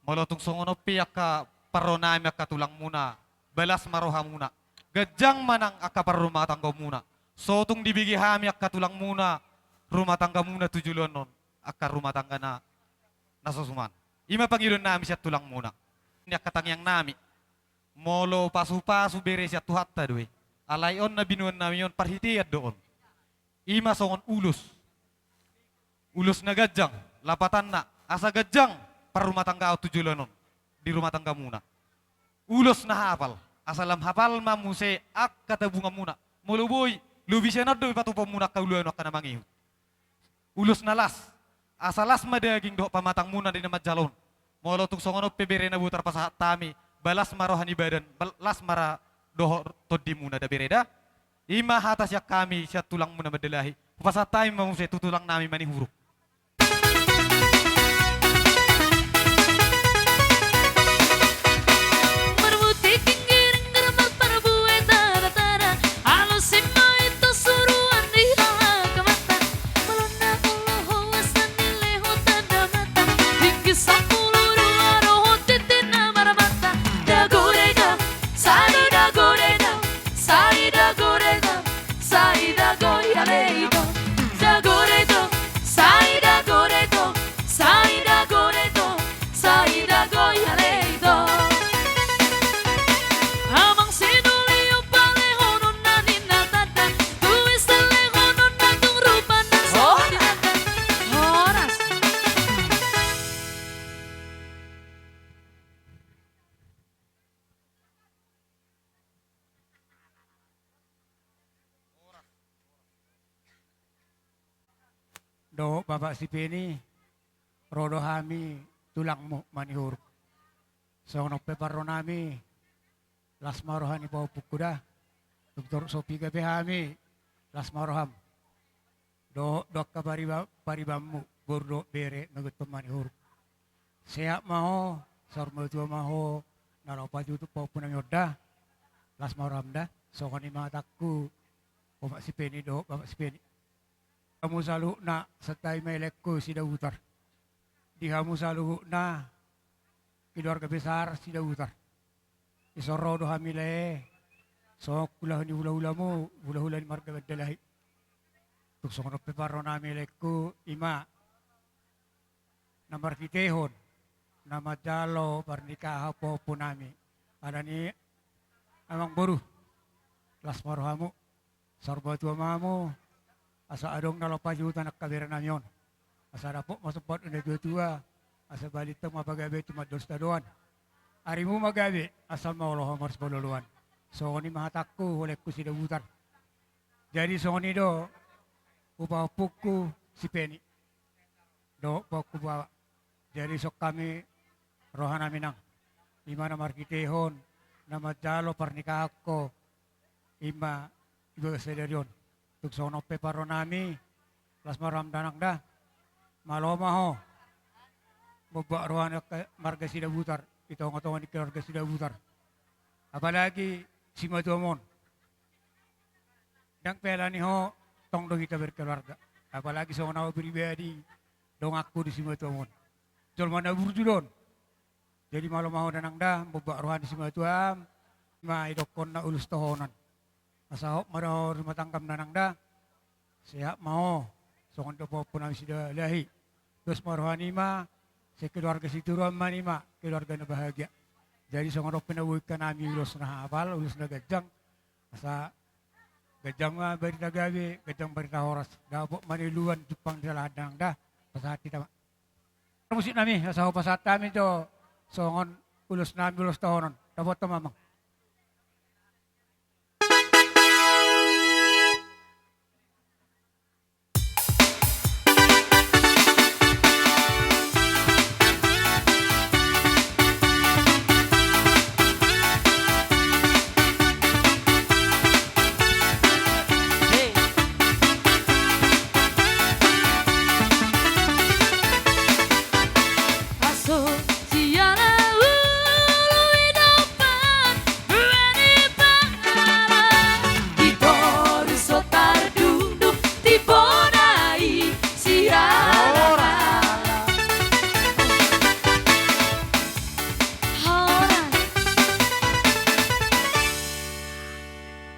Molo tung songon on pe angka parro nami angka tulang muna, balas ma roha muna. Ganjang ma nang angka parrumah tangga muna. So tung dibege hami angka tulang muna, rumah tangga muna tu joloan on, angka rumah tangga na, na so suman. I ma pangidoan nami sian tulang muna. Ni angka tangiang nami. Molo pasu-pasu bere sian Tuhanta do i. Alai on na binoan nami on parhitean do on. I ma songon ulos. Ulos na ganjang, lapatanna, asa ganjang parrumah tanggaon tu joloan on, di rumah tangga muna. Ulos na hapal, asa lam hapal ma muse angka tabungan muna. Molo boi, lobi sian on do i patupaon muna angka uluan on angka na mangihut. Ulos na las, asa las ma daging dohot pamatang muna di na manjalo on. Molo tung songon on pe bere na boi tarpasahat hami, balas ma roha ni badan, bal-, las ma ra dohot tondi muna da bere da. I ma hata sian hami, sian tulang muna Mandalahi. Hupasahat hami ma muse tu tulang nami Manihuruk. Marmutik inggiring, marparbue tara-tara, alus i ma ito suruan di halak mata. Molo na olo hoasan ni leho tanda mata, inggi sap Dohot Bapak Sipeni, ro do hami tulangmu Manihuruk. Songon on pe parro nami, las ma roha ni pahompungku da. Tung torus so piga pe hami, las ma roham. Dohot do angka pariba-, paribanmu, boru dohot bere, Magoto Manihuruk. Sehat ma ho, saur matua ma ho, na laho pajuhut pahompu nami on da. Las ma roham da. Songon i ma hatangku, Omak Sipeni dohot Bapak Sipeni. Hamu saluhutna, santabi ma i laengku Sidabutar. Di hamu saluhutna, keluarga besar Sidabutar. Dison ro do hami lae, songon hulahula ni hulahulamu, hulahula ni marga Mandalahi. Tung songon on pe parro nami laengku, i ma na marhitehon na manjalo parnikahon pahompu nami, ala ni amangboru, las ma rohamu, saur matua ma hamu, asa adong na laho pajuhutan angka bere nami on. Asa dapot ma sompat ni natuatua, asa balintang ma pagabe tu mandol sitadoan. Arimu ma gabe, asa molo ho marsipaolooloan. Songon i ma hatangku, ho laengku Sidabutar. Jadi songon i do, tu pahompungku Sipeni. Dohot pahompu baoa. Jadi songon hami roha nami nang, i ma na marhitehon na manjalo parnikahon ho, i ma di bagasan sadari on. Tung songon on pe parro nami, las ma roham danang da. Malo ma ho, mombahen roha ni marga Sidabutar, di tongatonga ni keluarga Sidabutar. Apalagi simatuam on. Ndang pe ala ni ho, tong do hita berkeluarga. Apalagi songon au pribadi, donganku di simatuam on. Jolma na burju do on. Jadi malo ma ho danang da, mombahen roha ni simatuam, i ma didokkon na ulos tohonan. Asa hot ma da ho rumah tanggam danang da. Sehat ma ho, songon do pahompu nami Sidalahi. Dos ma roha ni ma, sai keluarga sitiruon ma ni ma, keluarga na bahagia. Jadi songon on pe na boi hami ulos na hapal, ulos na ganjang. Asa ganjang ma barita gabe, ganjang barita horas. Dapot ma ni uluan, jumpang di salahan danang da. Pasahat hita ma. Musik nami, asa hupasahat hami jo songon ulos nami, ulos tohonon. Dapot ma amang.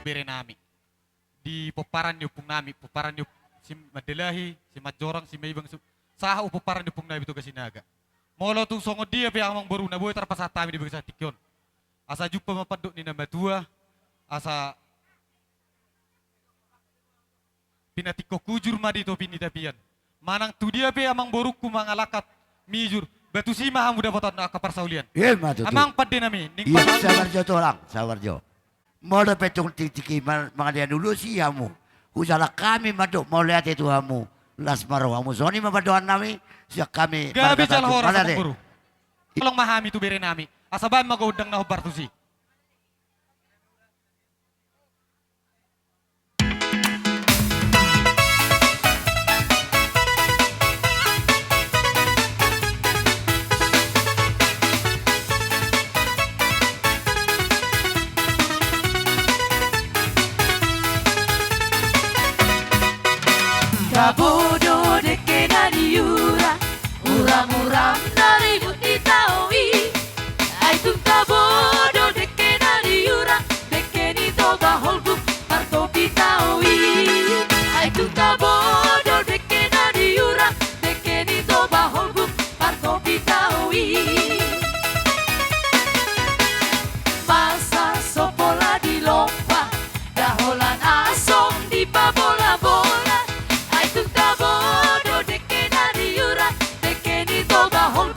Bere nami. Di pomparan ni ompung nami, pomparan ni op-, Simandalahi, Simanjorang, Simaibang, Su-, sahat pomparan ni ompung nami Toga Sinaga. Molo tung songon dia pe amang boru na boi tarpasahat hami di bagasan tingki on. Asa jumpa ma pandok ni na matua, asa pinatingkok hujur ma di topi ni tapian. Manang tu dia pe amang borungku mangalangka mijur, ba tusi ma hamu dapotan angka parsaulian. Ima tutu. Amang pande nami, ning. Iya, sabar jo tulang, sabar jo. Molo pe tung tingki ma-, mangalean ulos i hamu, hujalang hami mandok mauliate tu hamu, las ma rohamu. Songon i ma pandohan nami, sian hami. Gabe jala horas, amang boru. Tolong ma hami tu bere nami, asa baen ma gondang na hombar tusi. Tabo do dengke na niura, uram-uram na ribut di tao i. Ai tung tabo do dengke na niura, dengke ni Toba Holbung, martopi tao i. Ai tung tabo do dengke na niura, dengke ni Toba Holbung, martopi tao i. Masa so pola dilompa, da holan asong dipabola-bola. Ai tung tabo do dengke na niura, dengke ni Toba Holbung.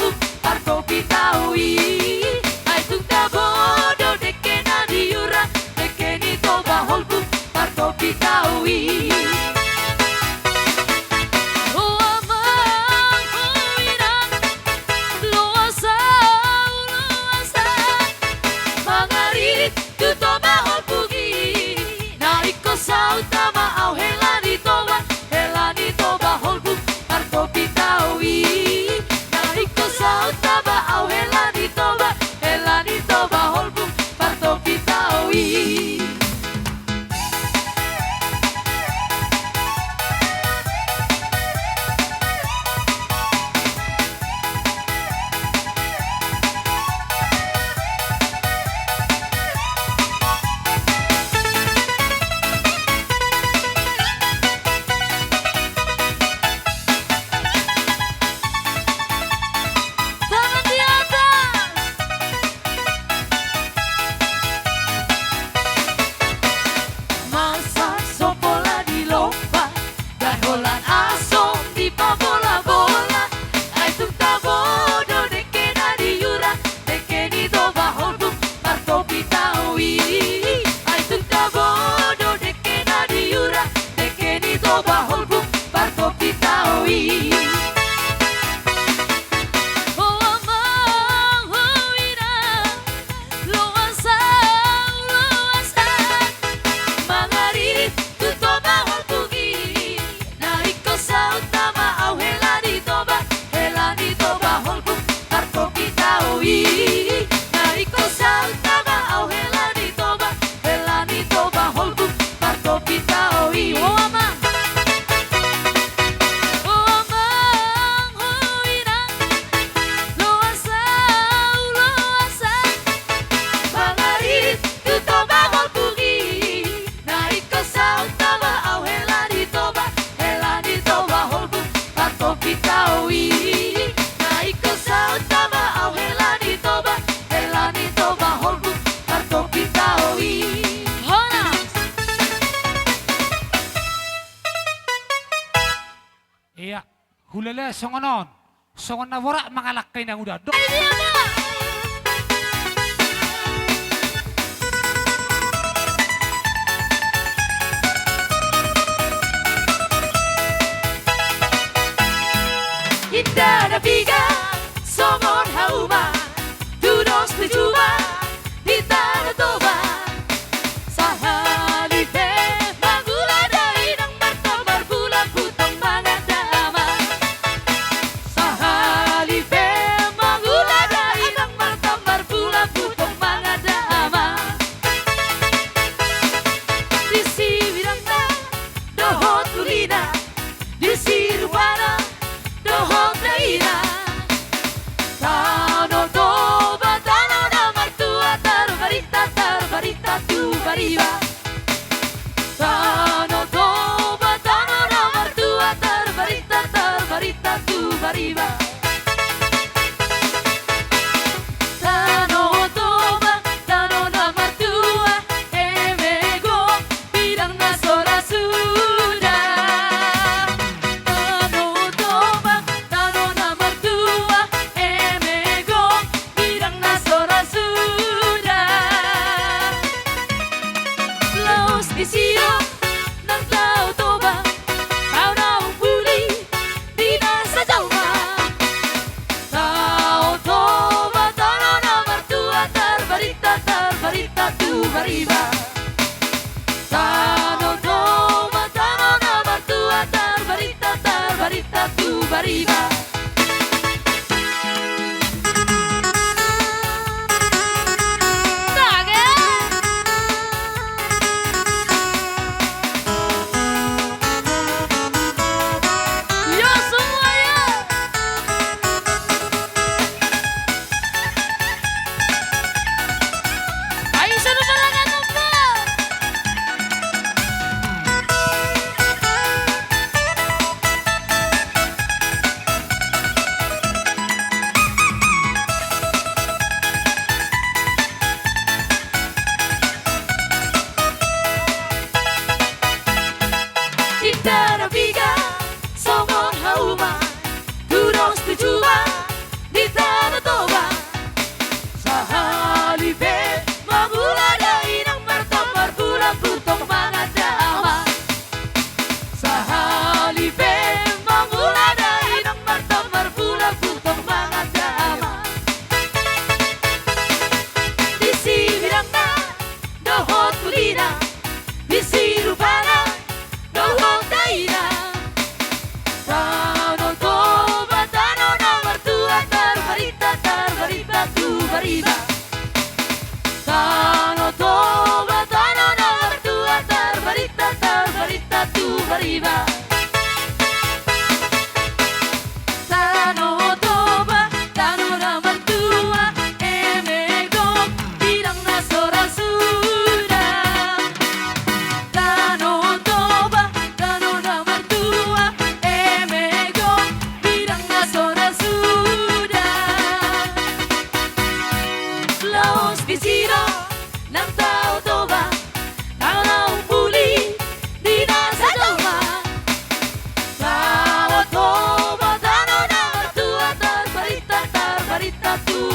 Holan asom dipabolabola, ai tung tabo do dengke na di jura, dengke ni Toba Holbung martopi tao i. Ai tung tabo do dengke na di jura, dengke ni Toba Holbung martopi tao i. O amang, o inang, loas au, loas au, mangaririt tu Toba Holbung i. Na ingkon saut ma au hela ni Toba, hela ni Toba Holbung martopi tao i. Na ingkon saut ma au hela ni Toba, hela ni Toba Holbung martopi tao i. O amang, o amang, o inang, loas au, loas au, mangaririt tu Toba Holbung i. Na ingkon saut ma au hela ni Toba, hela ni Toba Holbung martopi tao i. Na ingkon saut ma au hela ni Toba, hela ni Toba Holbung martopi tao i. Hola. Ia, hulala songon on. Songon na borat mangalangka inang uda do. Inda na piga songon hauma, tudos tu juma di Tano Toba. Sahali pe mangula da inang marta marbulabutong mangada ama. Sahali pe mangula da inang marta marbulabutong mangada ama. Di sibirangna dohot ulina, di sirupana dohot daina. Tano Toba, tano na martua, tarbarita, tarbarita tu bariba. Tano Toba, tano na martua, tarbarita, tarbarita tu bariba. Tano Toba, tano na martua, eme gok bidang na so ra suda. Tano Toba, tano na martua, eme gok bidang na so ra suda. Laos disi do nang Tano Toba, tano na umpuli di na sajau ma. Tano Toba, tano na martua, tarbarita, tarbarita tu bariba. Tano Toba, tano na martua, tarbarita, tarbarita tu bariba. Tage. Yo, semua, yo. Ayo, sudah berangkat, Tante.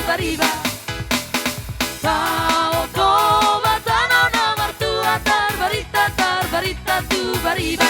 Bariba. Tao Toba tano na martua, tarbarita, tarbarita tu Bariba.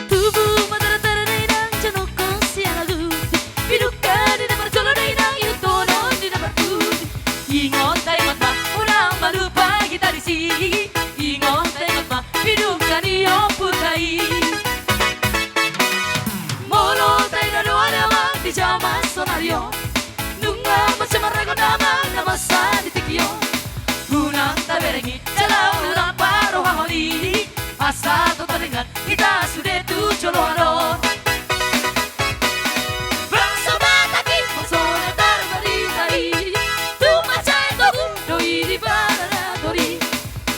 Tubu ma tara-tara dainang, jonok sian aluti. Pidungka ni na parjolo dainang, ihuthon ni na parpudi. Ingot ta, ingot ma, unang ma lupa hita disi. Ingot ta, ingot ma, pidungka ni ompunta i. Molo taida do ale amang di jaman sonari on, nunga mansai marragon damang na masa di tingki on. Unang taberengi jala unang parohahon i, asa tongtong denggan hita sude tu joloan on. Bangso Batak i, bangso na tarbarita i, tung mansai togu do i di paradaton i.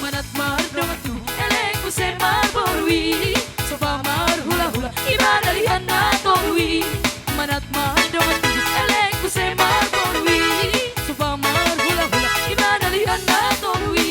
Manat mardongan tubu, elek muse marboru i, soba marhulahula, i ma dalihan na tolu i. Manat mardongan tubu, elek muse marboru i, soba marhulahula, i ma dalihan na tolu i.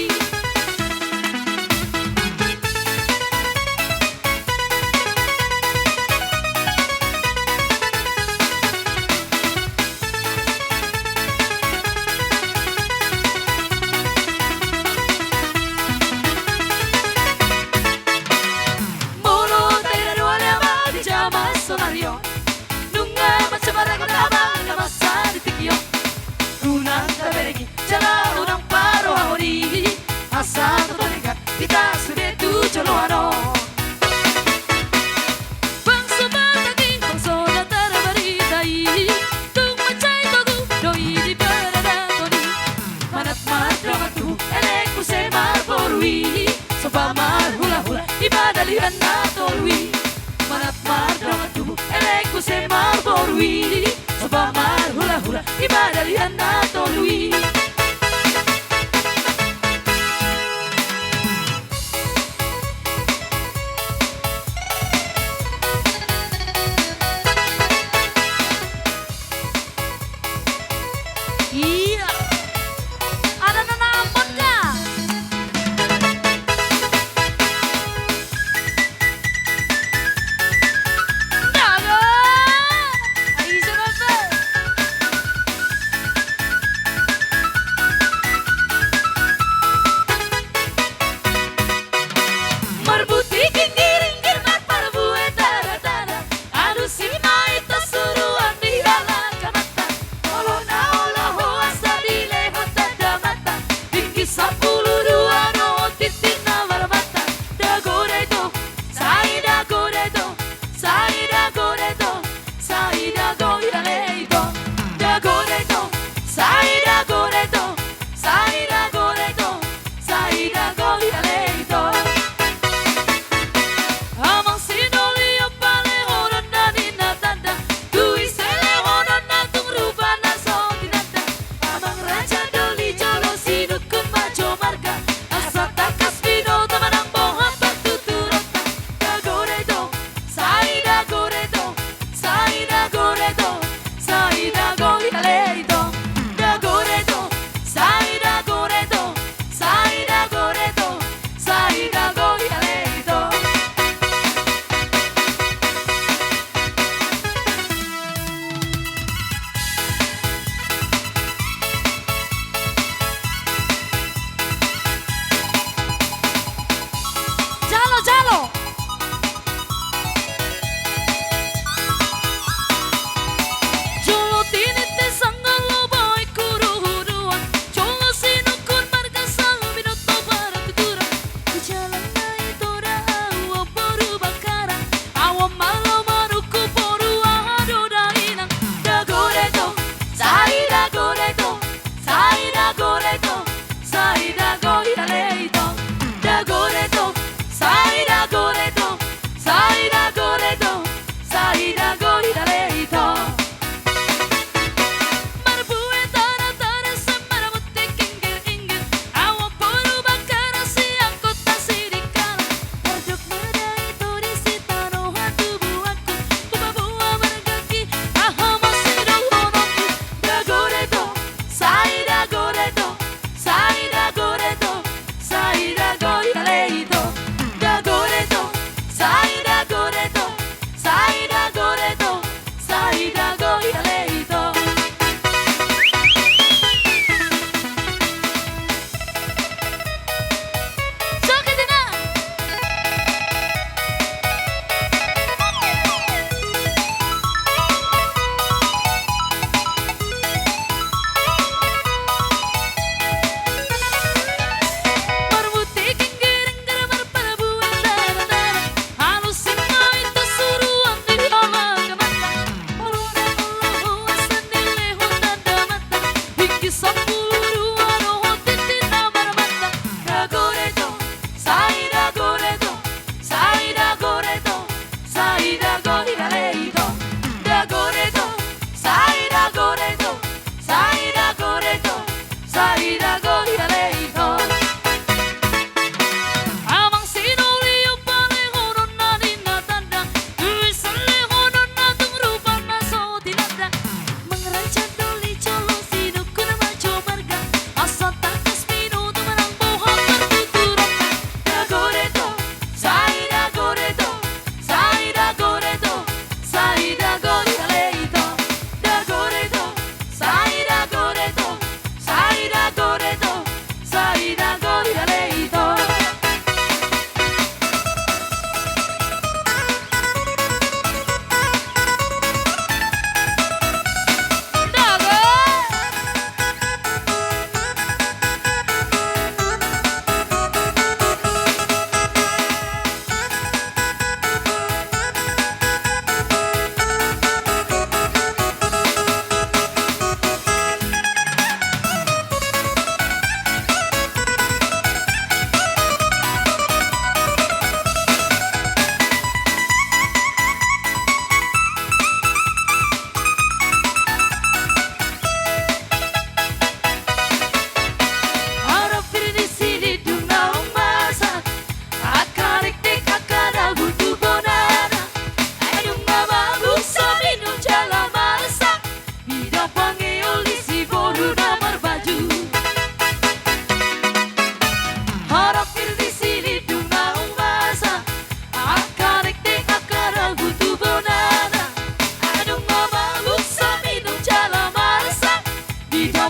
Molo taida do ale amang di jaman sonari on, nunga mansai marragon damang na masa di tingki on. Unang taberengi jala unang parohahon i, asa tongtong denggan hita sude tu joloan on. Bangso Batak i, bangso na tarbarita i, tung mansai togu do i di paradaton i. Manat mardongan tubu, elek muse marboru i, soba marhulahula, i ma dalihan na tolu i. Manat mardongan tubu, elek muse marboru i, soba marhulahula, i ma dalihan na tolu i. Ia. Ada na nampot ka? Dago. Ai, siapa?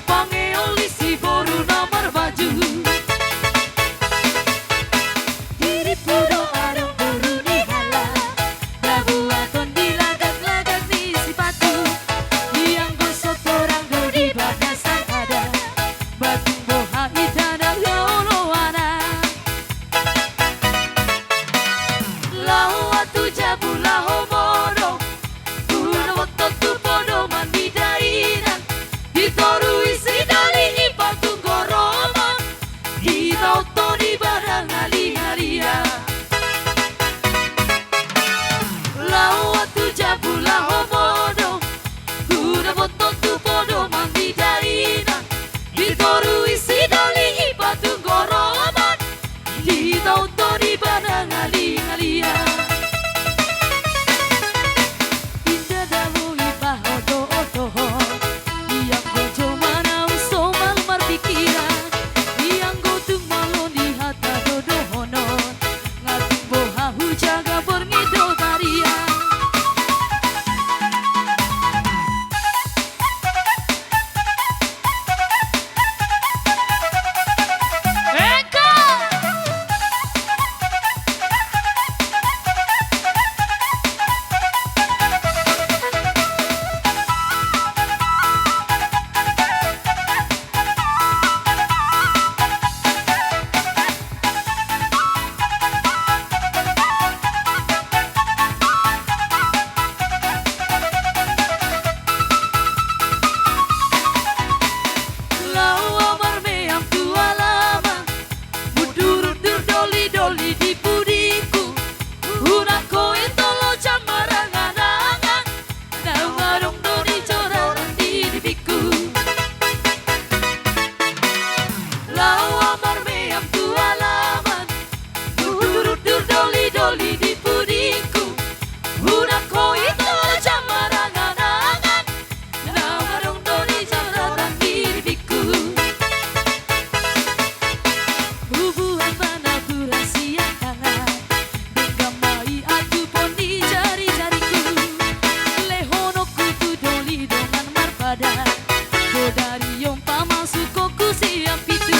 Pangeon lisi boru na marbaju. Diripu do adong boru ni halak, na buaton di lagak-lagak ni sipatu. Ianggo so torang do di bagasan adat, batung boha hita na gaoloana. Laho tu jabu laho modom, tu na boto tu podoman ni dainang, di toru isi doli i patung goromon, di tao toni barang ali-alia. Laho tu jabu laho modom, tu na boto tu podoman ni dainang, di toru isi doli i patung goromon, di tao toni barang ali-alia. Inda dabo i paoto-otohon, ianggo jomana somal marpikiran, ianggo tung malo ni hata do dohonon, nga tung boha hujaga borngin do tarian. Laho au marmeam tu alaman, mundur-undur doli-doli di pudingku, unang ho ito loja marangan-angan, naung adong do di joro ni dipingku. Laho au marmeam tu alaman, mundur-undur doli-doli di pudingku, unang ho ito loja marangan-angan, naung adong do di joro ni dipingku. Hubuan ma napuran sian tangan, denggan ma i atupon di jari-jariku. Lehononku tu doli dongan marpadan, godari on pamasukkonku sian pintu.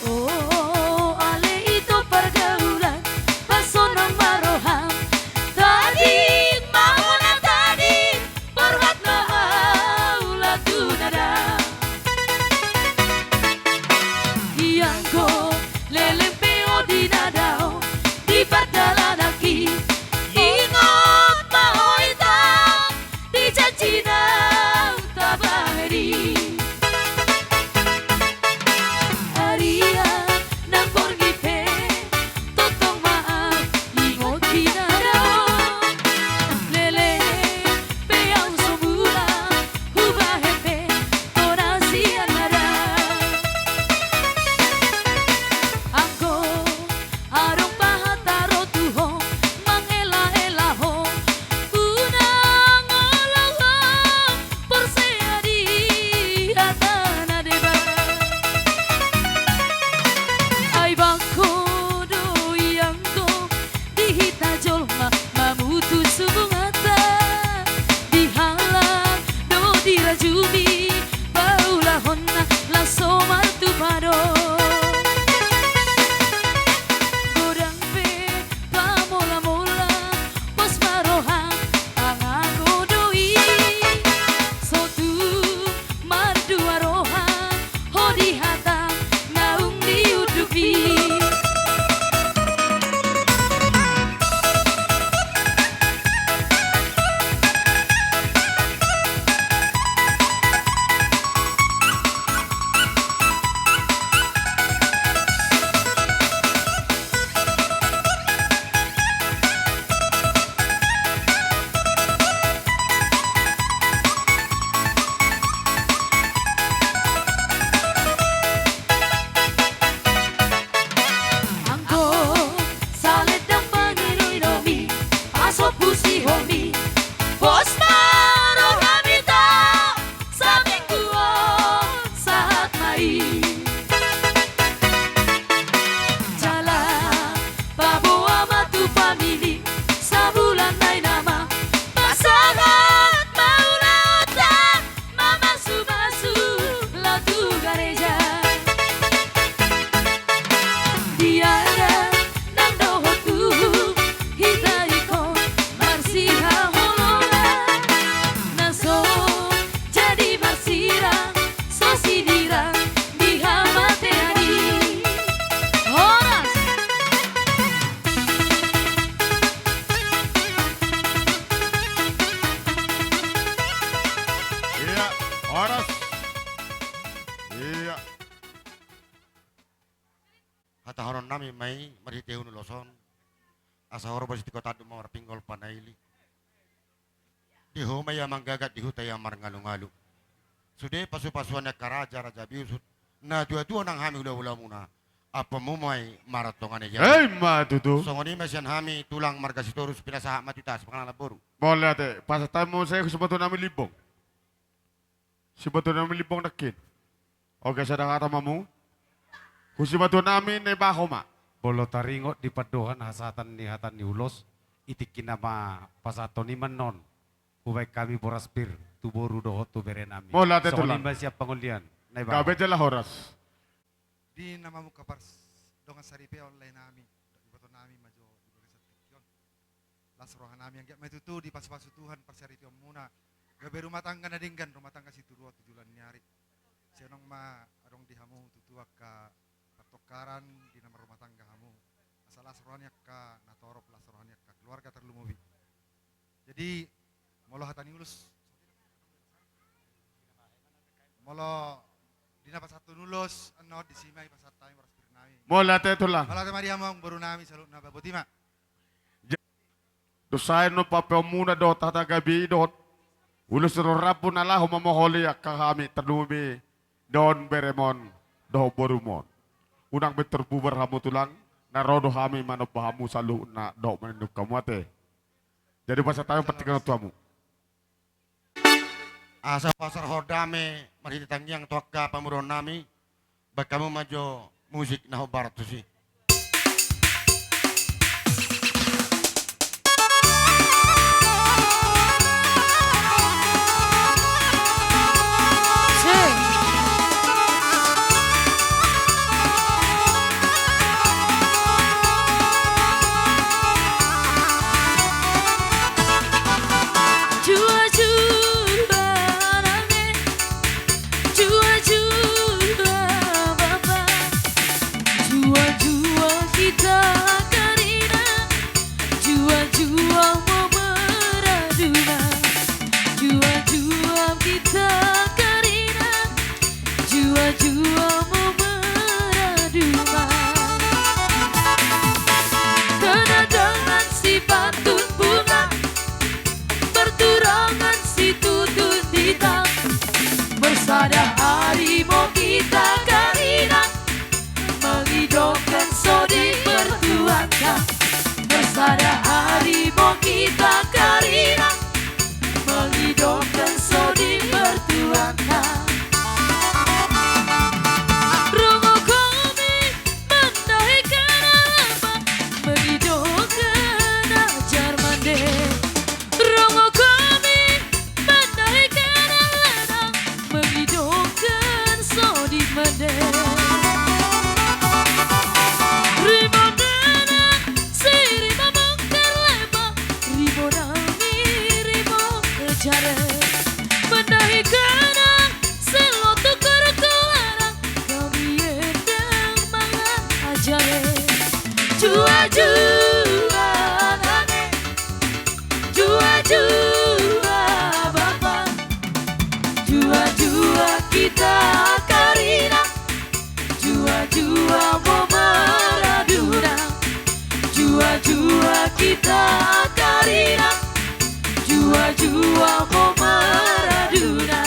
O, ale ito pargaulan, pasonang ma roham, tading ma hona tading, borhat ma au laho tu nadao. Ianggo leleng pe ho di nadao, di pardalananki, ingot ma ho hita, di janji naung tabahen i. Arian nang borngin pe, tongtong ma au ingot di nadao. Leleng pe au so mulak, hubahen pe tona sian nadao. Anggo adong pahataro tu ho, mangela-ela ho, unang olo ho porsea di hata na deba. Ai bangko do ianggo di hita jolma mamutus hubunganta, dihalang do dirajumi paulahonna, laos so martupa do. Godang pe pamola-mola, pos ma roha pangago do i. So tung mardua roha ho di hata naung diundukmi. Pas. Ia. Hatahonon nami ma i marhite ulaon on. Asa horbo sitio tanduk ma marpinggol panaili. Di ho ma ia manggagat, di huta ia marngalungalu. Sude pasupasuan ni angka raja, raja biusut, na tuatua nang hami hulahulamuna, ampuonmu ma i martonga ni ia. Ima tutu. Songon i ma sian hami tulang marga Sitorus, pinasahat ma tu ita sipanganan boru. Mauliate, pasahat hami muse tu siboto nami Limbong. Siboto nami Limbong nangkin. Oke, sada hata ma hamu. Tu siboto nami Naibaho ma. Molo taringot di pandohan hasahatan ni hata ni ulos, i tingki na ma pasahaton i ma annon hubaen hami boras pir tu boru dohot tu bere nami. Mauliate tulang. Songon i ma sian pangolian. Naibaho. Gabe jala horas. Di na mamungka pars dongan saripeon, lae nami dohot iboto nami ma jo di bagasan tingki on. Las roha nami, anggiat ma i tutu dipasupasu Tuhan parsaripeonmuna, gabe rumah tangga na denggan, rumah tangga situruon tu joloan ni ari. Sai unang ma adong di hamu tutu angka partongkaran di na marrumah tangga hamu. Asa las roha ni angka natorop, las roha ni angka keluarga tarlumobi. Jadi, molo hata ni ulos, molo di na pasahathon ulos annon, disi ma i pasahat hami boras pir nami. Mauliate tulang. Mauliate ma di hamu amangboru nami saluhutna, ba boti ma. Dosa i annon papeonmuna dohot hata gabe i dohot ulos ni rambu na laho mamoholi angka hami tarlumobi on beremon dohot borumon. Unang be tarbubar hamu tulang, na ro do hami manomba hamu saluhutna dohot manungkun hamu ate. Jadi pasahat hami partingkian on tu hamu. Asa pasarhon dame marhite tangiang tu angka pamoruon nami, baen hamu ma jo musik na hombar tusi. Jua jua nami, jua jua bapa, jua jua hita karina, jua jua ma maradu ma, jua jua hita karina, jua jua ma maradu ma. Kena dengan sipantun bunga, berturangan situtu titang. Bersada ari mo hita karina, mangidongkan so di mertuanta. Bersada ari mo hita karina, mangidongkan so di mertuanta. Rongo hami mandai hena laba, mangidongkan ajar mande. Rongo hami mandai hena laba, mangidongkan so di mande. Rimondana si rimamang terleba, rimonami rimo jare. Mandai hena seloto koro kolara, hami endang mangan ajare. Jua jua nami, jua jua bapa, jua jua hita karina, jua jua ma maradu na, jua jua hita karina, jua jua ma maradu na.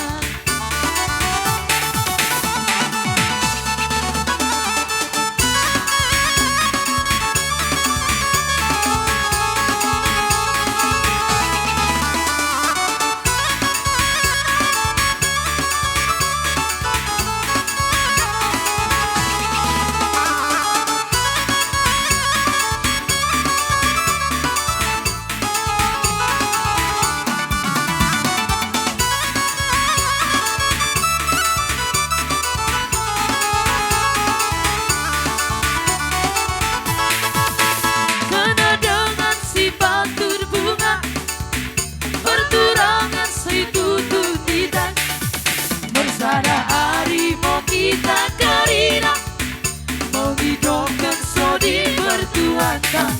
Kena dengan sipantun bunga, berturangan situtu titang. Bersada ari mo hita karina, mangidongkan so di mertuanta.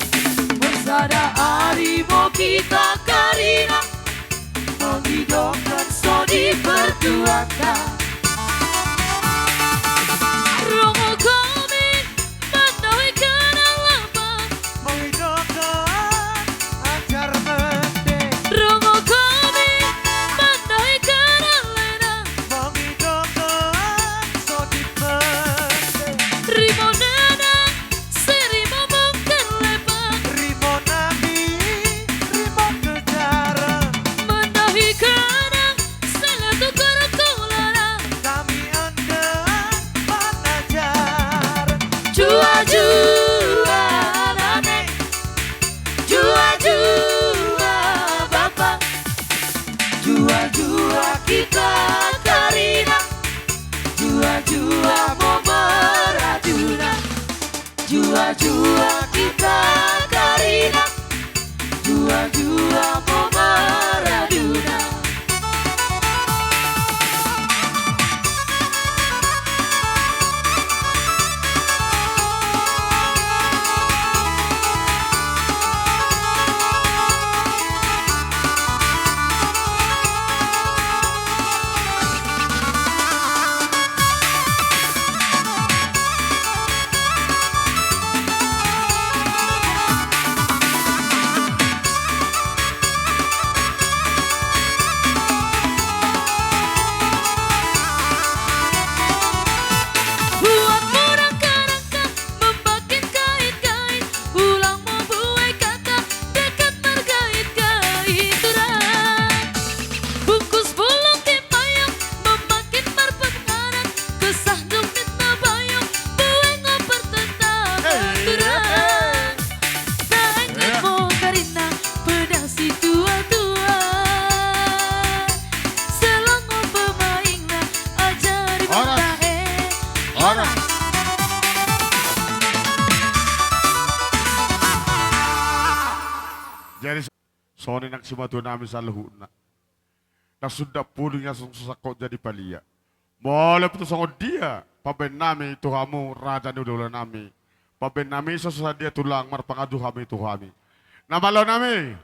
Bersada ari mo hita karina, mangidongkan so di partuatta. Rongo hami mandahi hata na lambat, mangidokhon ajar mende. Rongo hami mandahi hata na leleng, mangidokhon sotik mende. Rimonana si rimo mungkir lepa, rimonami rimo kejar. Mandahi hata selalu tu harakolana, hami andang manajar. Jua-jua nami, jua-jua bapa, jua-jua hita karina, jua-jua momoraduna. Jua-jua hita karina, jua-jua momoraduna. Buat murangka-rangka, membakin kait-kait, ulang membuai kata, dekat margait-gait tulang. Bungkus bulung di payung, memakin marpenganan, kesah dung nit na bayung, bueng o partentangan tulang. Taenget mo karina, pedang situa-tua, selong o pemaingna, ajari matae. Horas. Jadi songon i nang simatuanami saluhutna. Ndang sundang pudi nga sung sasangkot jadi palia. Molo pe tu songon dia pambaennami tu hamu raja ni hula-hulanami, pambaennami so sadia tulang marpangadu hami tu hami. Na malonami,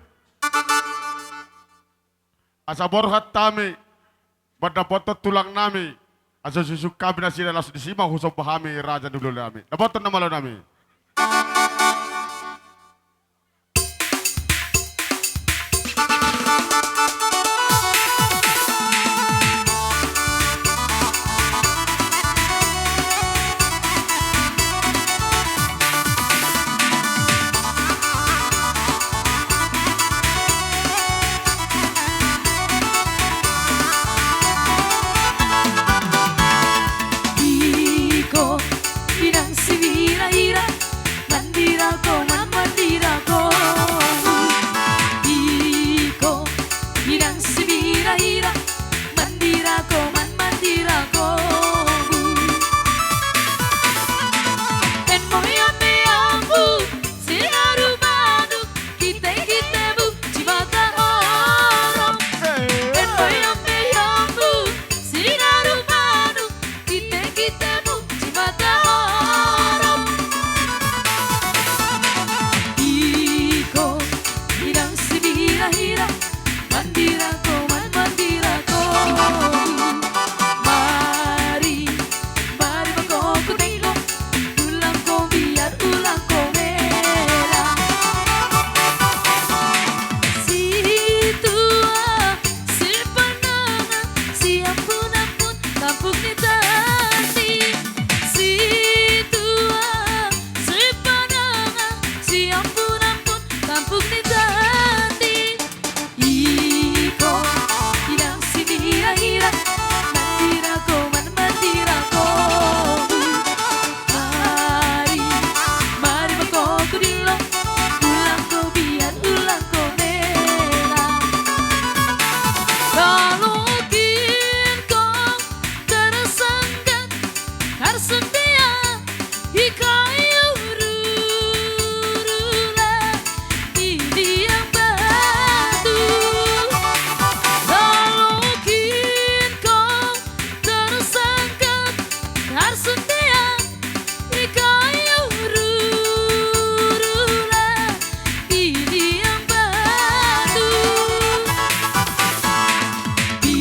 asa borhat hami mandapothon tulangnami, asa susuk hami nasida laos disi ma husomba hami raja ni hula-hulanami. Dapothon na malonami. Iko inang sibira-ira, mandirak ho, mandirak ho. Iko inang sibira-ira, mandirak ho, mandirak ho. Emma mea-mea bu, sinaru manuk, kite-kite bu, jimata horong. Emma mea-mea bu, sinaru manuk, kite-kite bu, jimata horong. Iko inang sibira-ira, mandirak ho, man-, mandirak ho. Mari, mari ma ho hutenggo, ulang ho biar, ulang ho mela. Situa, sipanangan, siampun-ampun, tampuk ni tandi. Situa, sipanangan, siampun-ampun, tampuk ni tandi. Iko inang sibira-ira, mandirak ho, man-, mandirak ho. Mari, mari ma ho hudilo, ulang ho biar, ulang ho mela. Talukin ho tarsangkap, tarsondia, di hayu rurula, di liang batu. Talukin ho tarsangkap, tarsondia, di hayu rurula, di liang batu. Di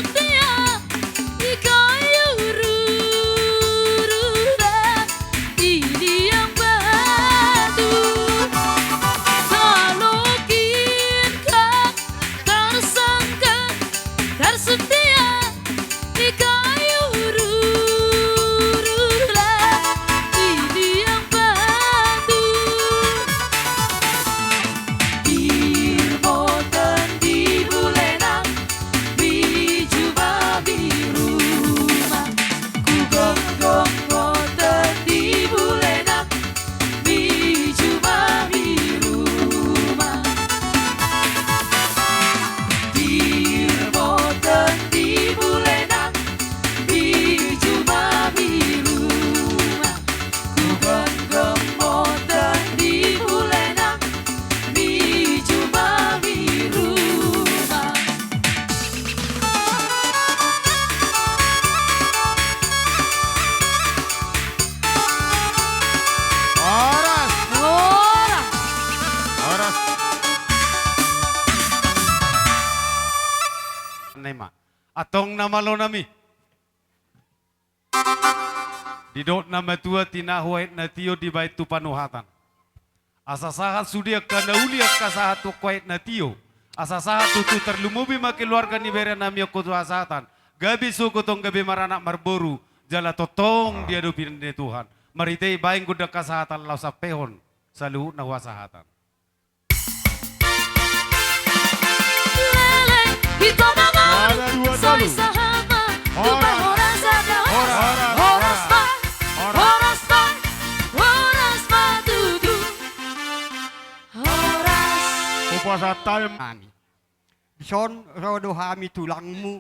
setia di kayu rurula, di liang batu. Talokin ka, tarsangka, tarsetia di kayu rurula, di liang batu. Birboten di bulenang, bijuma biruma. Kugonggom boten di bulenang, bijuma biruma. Birboten di bulenang, bijuma biruma. Kugonggom boten di bulenang, bijuma biruma. Horas. Horas. Horas. Nema. Antong na malo nami. Didok na matua, tinahu aek na tio dibaen tu panuhatan. Asa sahat sude angka na uli angka sahat tu angka aek na tio. Asa sahat tutu, tarlumobi ma keluarga ni bere nami angka tu hasahatan. Gabe sogot on, gabe maranak marboru, jala tongtong diadopi ni Tuhan. Marhite i baen gondang hasahatan laos ampehon saluhutna tu hasahatan. Leleng hita mangalu, sai sahat ma tupa horas sada. Horas, horas, horas, horas, horas, horas, horas ma tutu. Horas. Hupasahat hami. Dison ro do hami tulangmu,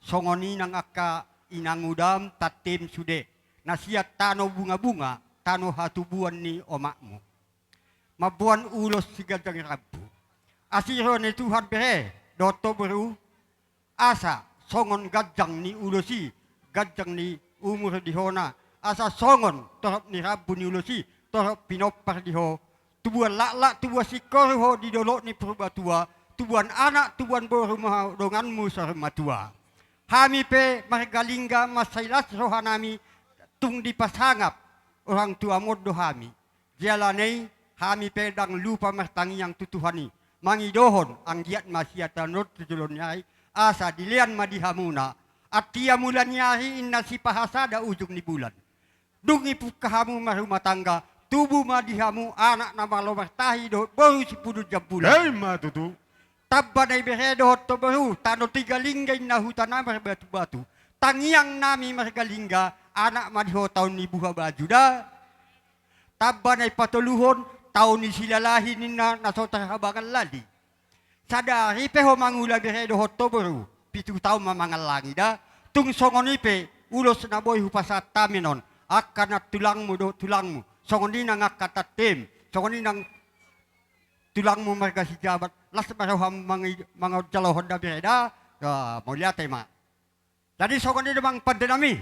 songon i nang angka inangudam, tantem sude, na sian tano Bungabunga, tano hatubuan ni omakmu. Mamboan ulos siganjang rambu. Asi roha ni Tuhan bere dohot ho boru, asa songon ganjang ni ulos i, ganjang ni umur di hona, asa songon torop ni rambu ni ulos i, torop pinompar di ho. Tubuan laklak, tubuan singkoru ho di dolok ni Purbatua, tubuan anak, tubuan boru ma ho donganmu saur matua. Hami pe marga Lingga mansai las rohanami, tung dipasangap orang tuamu do hami. Jala na i hami pe ndang lupa martangiang tu Tuhan i, mangidohon anggiat ma sian tano on tu jolo ni ari, asa dilean ma di hamuna. Antia mula ni ari, inna sipahasada ujung ni bulan. Dung ipungka hamu marrumah tangga, tubu ma di hamu anak na malo martahi dohot boru sipudun jambulan. Ima tutu. Tamba na i bere dohot ho boru, tano Tiga Lingga inna huta na marbatu-batu. Tangiang nami marga Lingga, anak ma di ho tao ni buha baju da. Tamba na i patoluhon, tao ni silalahi ninna na so tarhabangan lali. Sadari pe ho mangula bere dohot ho boru, pitu taon ma mangallangi da. Tung songon i pe ulos na boi hupasahat hami on, angka nantulangmu dohot tulangmu, songon i nang angka tantem, songon i nang tulangmu marga Sijabat, las ma roham mangi-, mangonjalohon da bere da. Ya, mauliate ma. Jadi songon i do amang pande nami.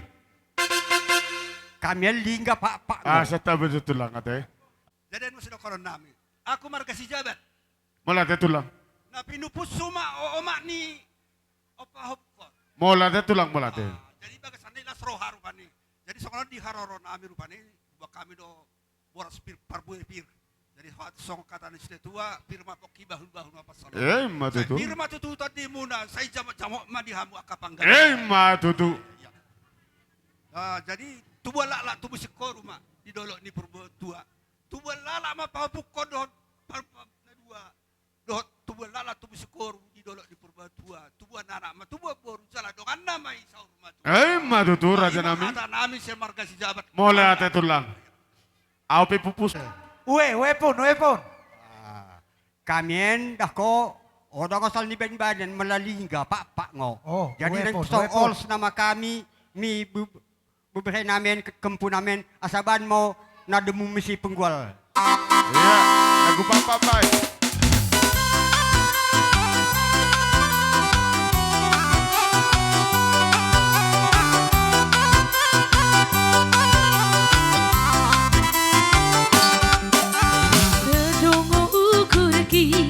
Hami on Lingga pakpak. Ah, santabi do tulang ate. Jadi anu sidohonon nami. Aku marga Sijabat. Mauliate tulang. Na pinupus suma o-, omak ni ompahompu. Mauliate tulang, mauliate. Ah, jadi bagasan i las roha rupani. Jadi songon on di haroro nami rupani, buat hami do boras pir, parbue pir. Jadi hot songon hata ni situa, pir ma pongki, bahul-bahul ma pansalongan. Eh, ima tutu. Pir ma tutu tondimuna, sai jamot-jamot ma di hamu angka panggabean. Eh, ima tutu. Iya. Ah, jadi tubuan laklak tubu singkoru ma di dolok ni Purbatua. Tubuan laklak ma pahompungkon dohot par-, par-, na dua. Dohot tubuan laklak tubu singkoru di dolok ni Purbatua. Tubuan anak ma tubuan boru, jala donganna ma i saur matua. Eh, ima tutu, raja nami. Ima hata nami sian marga Sijabat. Mauliate tulang. Au pe pupus. Ue, ue pun, ue pun. Ah, hami on dang ho, o dang asal nibaen-baen, mala Lingga pakpak ngo. Oh, jadi ue pun, so ue pun. Olos nama hami, mi bu-, bebere nami on, ke-, kempu nami on, asa baen ma ho na dumumisi penggual. Iya, lagu pakpak, baik. Ndada ukurki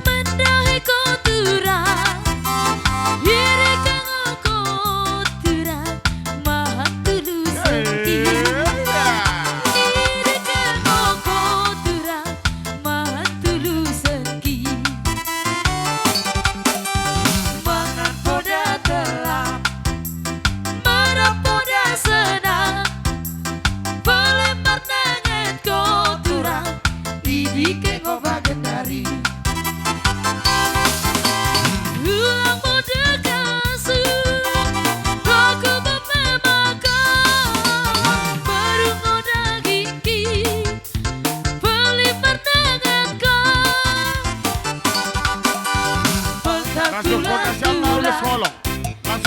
mandahi koturan, iri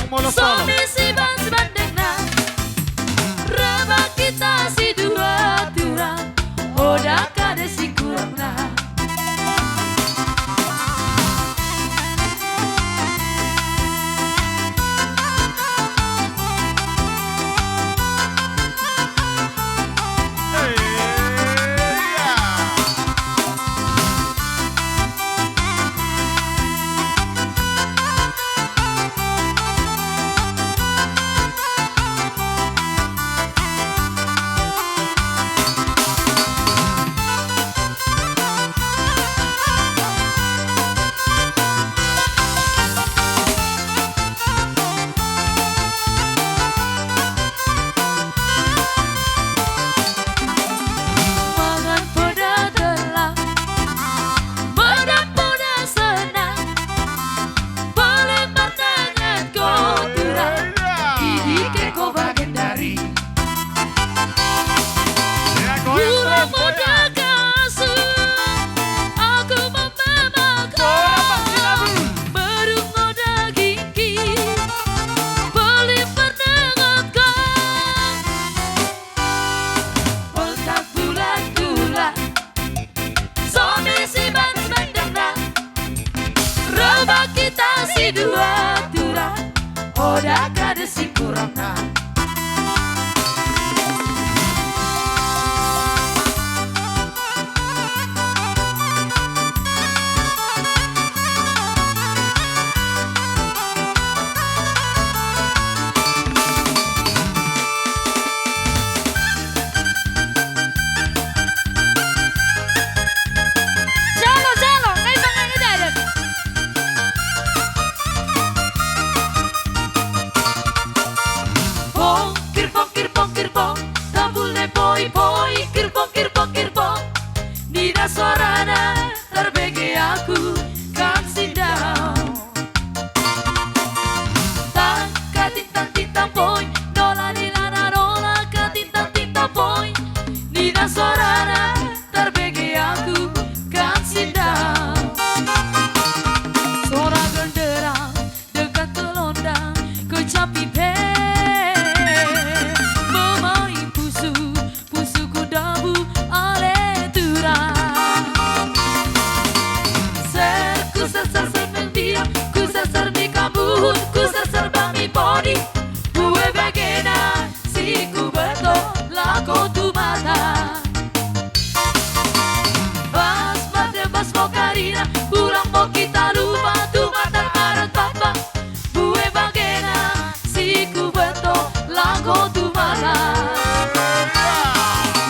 Molo solo. Sobi siban sibandengna, rebbak hita sidua tulang, oda kade singkurangna. Mangan poda telang, mangan poda senang, paling martangan ko tulang, i dike ho bagendari. Ulang modal kasu, aku mambamak ho, berung modal gingki, paling martangan ko. Pangkat bulan-bulan, sobi siban sibandengna, rebbak hita sidua tulang, oda kade singkurangna. Jalo, jalo, ngai pangan i dalan. Pong, kirpong, kirpong, kirpong, tambul ni poi, poi, kirpong, kirpong, kirpong. Ninna suarana, tarbege aku kan sindang. Tang, katintang, tintang poi, nola ni lana nola, katintang, tintang poi, ninna suarana, tarbege aku kan sindang. Sora genderang, dekat gelondang, kecapi pe, mamai pusu, pusuku dabu ale tulang. Ser, ku serser serneng dia, ku serser mi kabuhut, ku serser bami podi, bue bagena, si ku beto, laho tu mata. Bas, bas, bas mo karina, ulang mo hita lupa, tu mata arat papa, bue bagena, si ku beto, laho tu mata.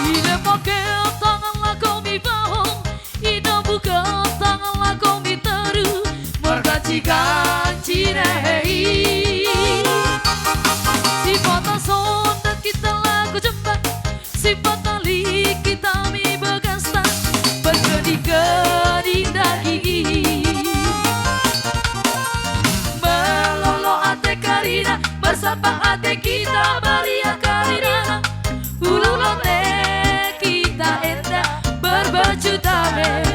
Ile pake tangan laho mi bahong, ina buka tangan laho mi teru, marganci-ganci nehe i. Sipata sonda hita laho jembar, sipata lik hita mi bagasta, bergeding-geding daging i. Malolo ate karina, marsapang ate hita, meriah karina, ulang lote hita enda, berbaju damai.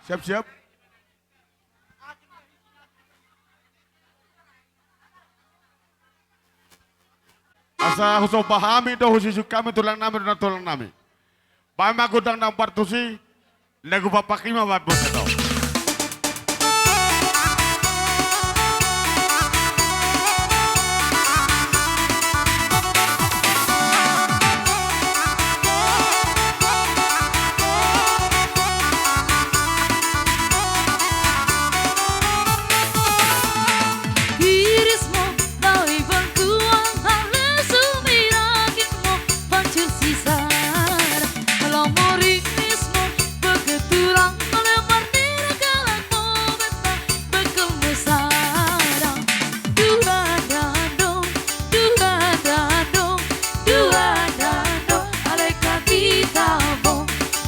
Siap, siap. Asa husomba hami do, husisuk hami tulang nami dohot nantulang nami. Baen ma gondang na partusi, lagu papak i ma baen boto do. Irismu, lae bangkuang, ale sumirangin mo, pancur sisada. Lae morimis mo, bege tulang, ale marnida halak mo, beta bangkul mesada. Dua dandong, dua dandong, dua dandong, ale ka di tabong.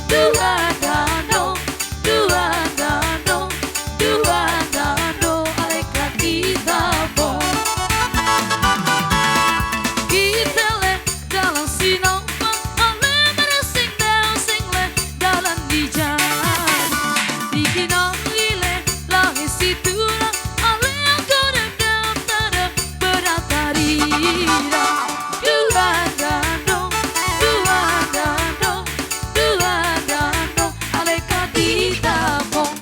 Dua dandong, dua dandong, dua dandong, ale ka di tabong. Itele dalan sinopa, ale marasing dao sing le dalan di jabu. Di kina ile lae situlang, ale anggo dapdap tare berat tarida. Dua dandong, dua dandong, dua dandong, ale ka di tabong.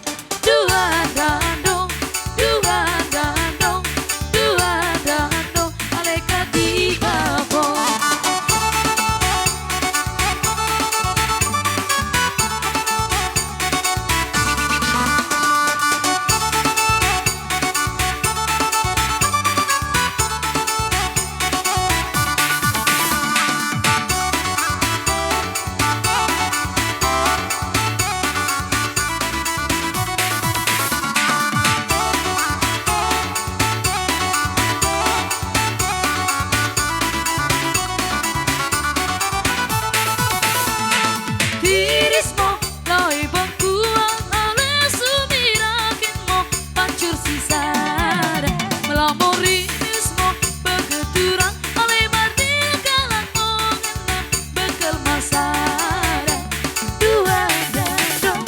Dua dandong, dua dandong, dua dandong, ale ka di tabong. Irismu, lae bangkuang, ale sumirangin mo, pancur sisada. Molo morimis mo, bege tulang, ale marnida halak mo, ngena bangkul mesada. Dua dandong,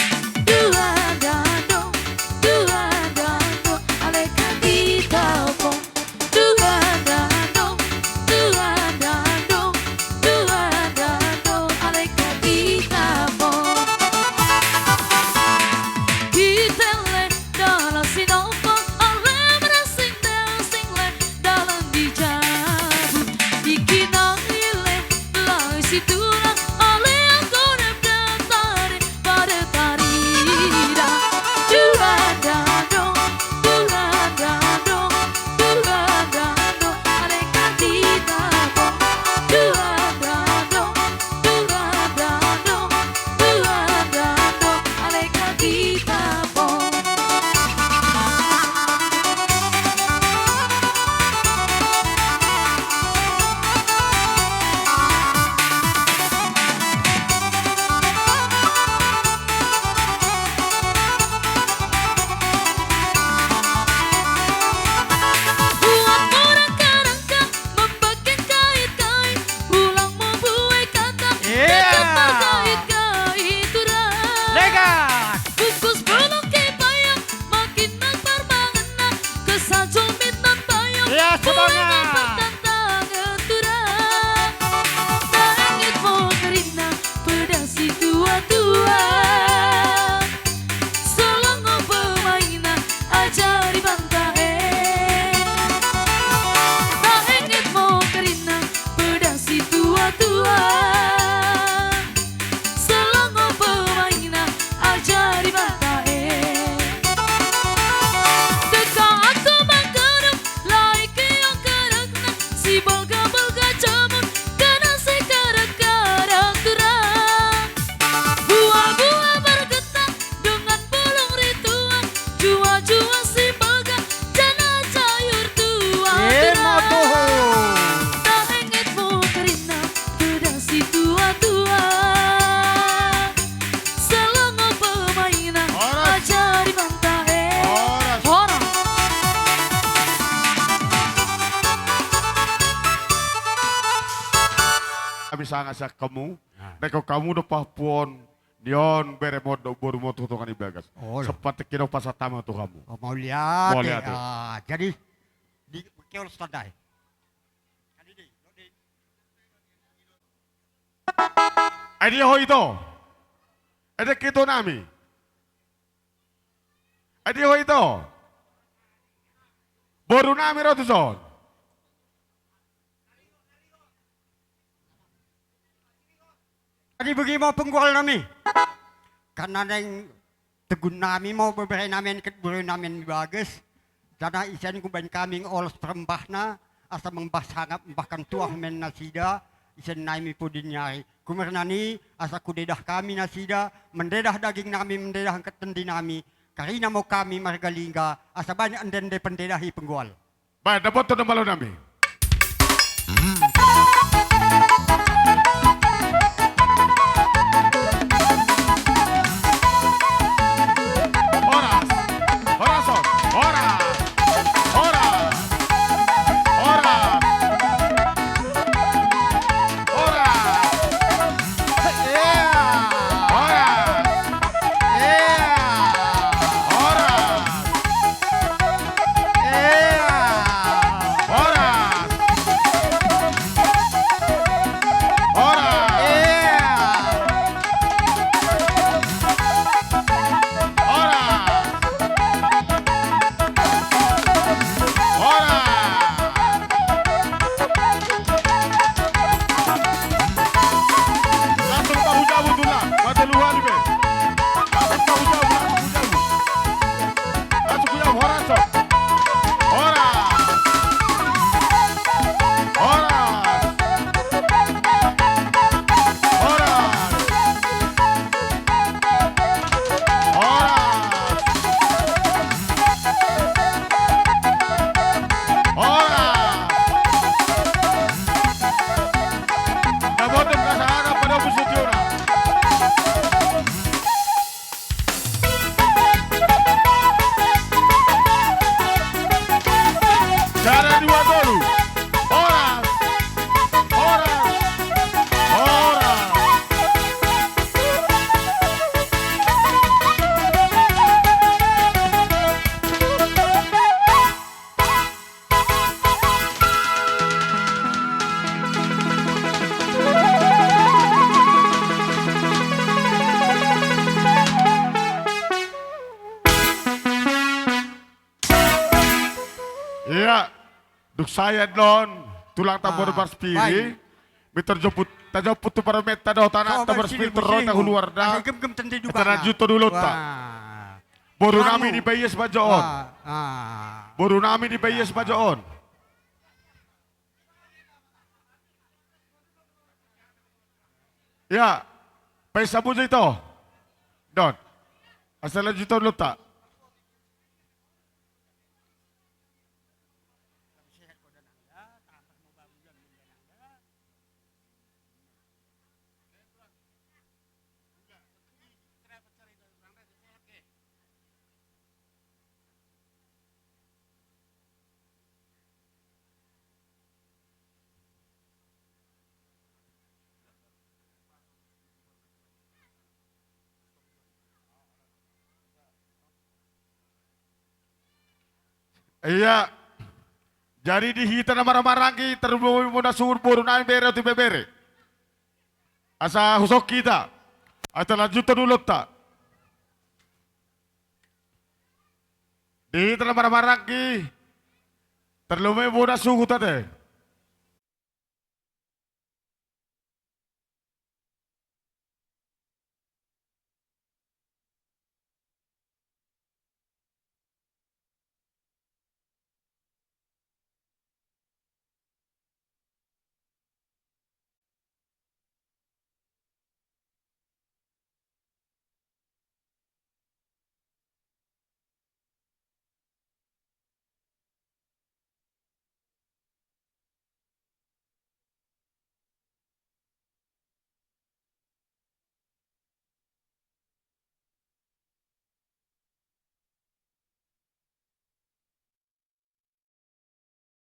dua dandong, dua dandong, ale ka di tabong. Dua dandong, dua dandong, dua dandong, ale ka di tabong. Itele dalan sinopa, ale marasing dao sing le dalan di jabu. Di kina ile lae situlang, ale anggo dapdap tare berat tarida. Dua dandong, dua dandong, dua dandong, ale ka di tabong. Dua dandong, dua dandong, dua dandong, ale ka di tabong. Buat mo rangka-rangka, mambahen kait-kait, ulang mambuat kata, iya, tetap markait-kait, tura. Legan. Bungkus bolong ke payung, makin nang parmanganna, kesajol minan payung, iya, semangat. Buat nang partantangan, tura. Taingot mo kerina, pedang situa-tua. Salongo pemaina, ajari banta e. Taingot mo kerina, pedang situa-tua. Salongo pemaina, ajari banta e. Deka anggo manggodang, lae keong karakna, sibolga-bolga jamun, ganan sikarak-karak, tura. Buah-buah bergetah dengan bulung rituang, jua-jua sibolga jala jayur tua, eh, tura. Taingot mo kerina, pedang situa-tua. Salongo pemaina, horas, ajari banta e. Horas. Horas. Hami sanga sian hamu. Nah. Ingkon hamu do pahophon Ni on beremon dohot borumon tu tonga ni bagas. Olo. Sempat tingki on pasahat hami tu hamu. O, mauliate. Mauliate. Ah, jadi di keol standar. Ai dia ho ito. Ai dia ito nami. Ai dia ho ito. Boru nami ro tu son. Jadi bege ma punggual nami. Karena naeng tegun nami ma bebere nami, angka boru nami di bagas. Jala ise hubaen hami olos perembahna, asa mambahas sangap, bahkan tuah men nasida, ise nami pudi ni ari. Humbani asa hudedah hami nasida, mendedah daging nami, mendedah angka tondi nami, karina ma hami margalingga, asa baen ende-ende pendedah i punggual. Baen, dapothon do malo nami. Horas, horas on, horas, horas, horas, horas. Horas. Horas. Horas. Horas. Horas. Horas. Langsung bahu jabu tulang, bahu jabu halibe. Langsung bahu jabu, langsung bahu jabu. Langsung bahu jabu, horas. Horas. Horas. Horas. Horas. Horas. Dapothon pasahaton panomu setiona. Sada dua tolu. Horas. Horas. Horas. Ia, dung sae annon tulang, ah, tamboru Parspiri. Baik. Mitor joput, tajoput tu parumaenta dohot anakta Parspiri, tu roha ni huluarna. Asa gemgem tondi dupangna. Asa lanjuthon ulaonta. Wah. Boru nami di Baias Bajo on. Wah, ah. Boru nami di Baias Bajo on. Ia, paisa buja ito. Don. Asa lanjuthon ulaonta. Ia, jadi di hita na marhahamaranggi, tarlumobi ma na suhut boru nami, bere dohot ibebere. Asa husok hita, asa lanjuthon ulaonta. Di hita na marhahamaranggi, tarlumobi ma na suhut ate.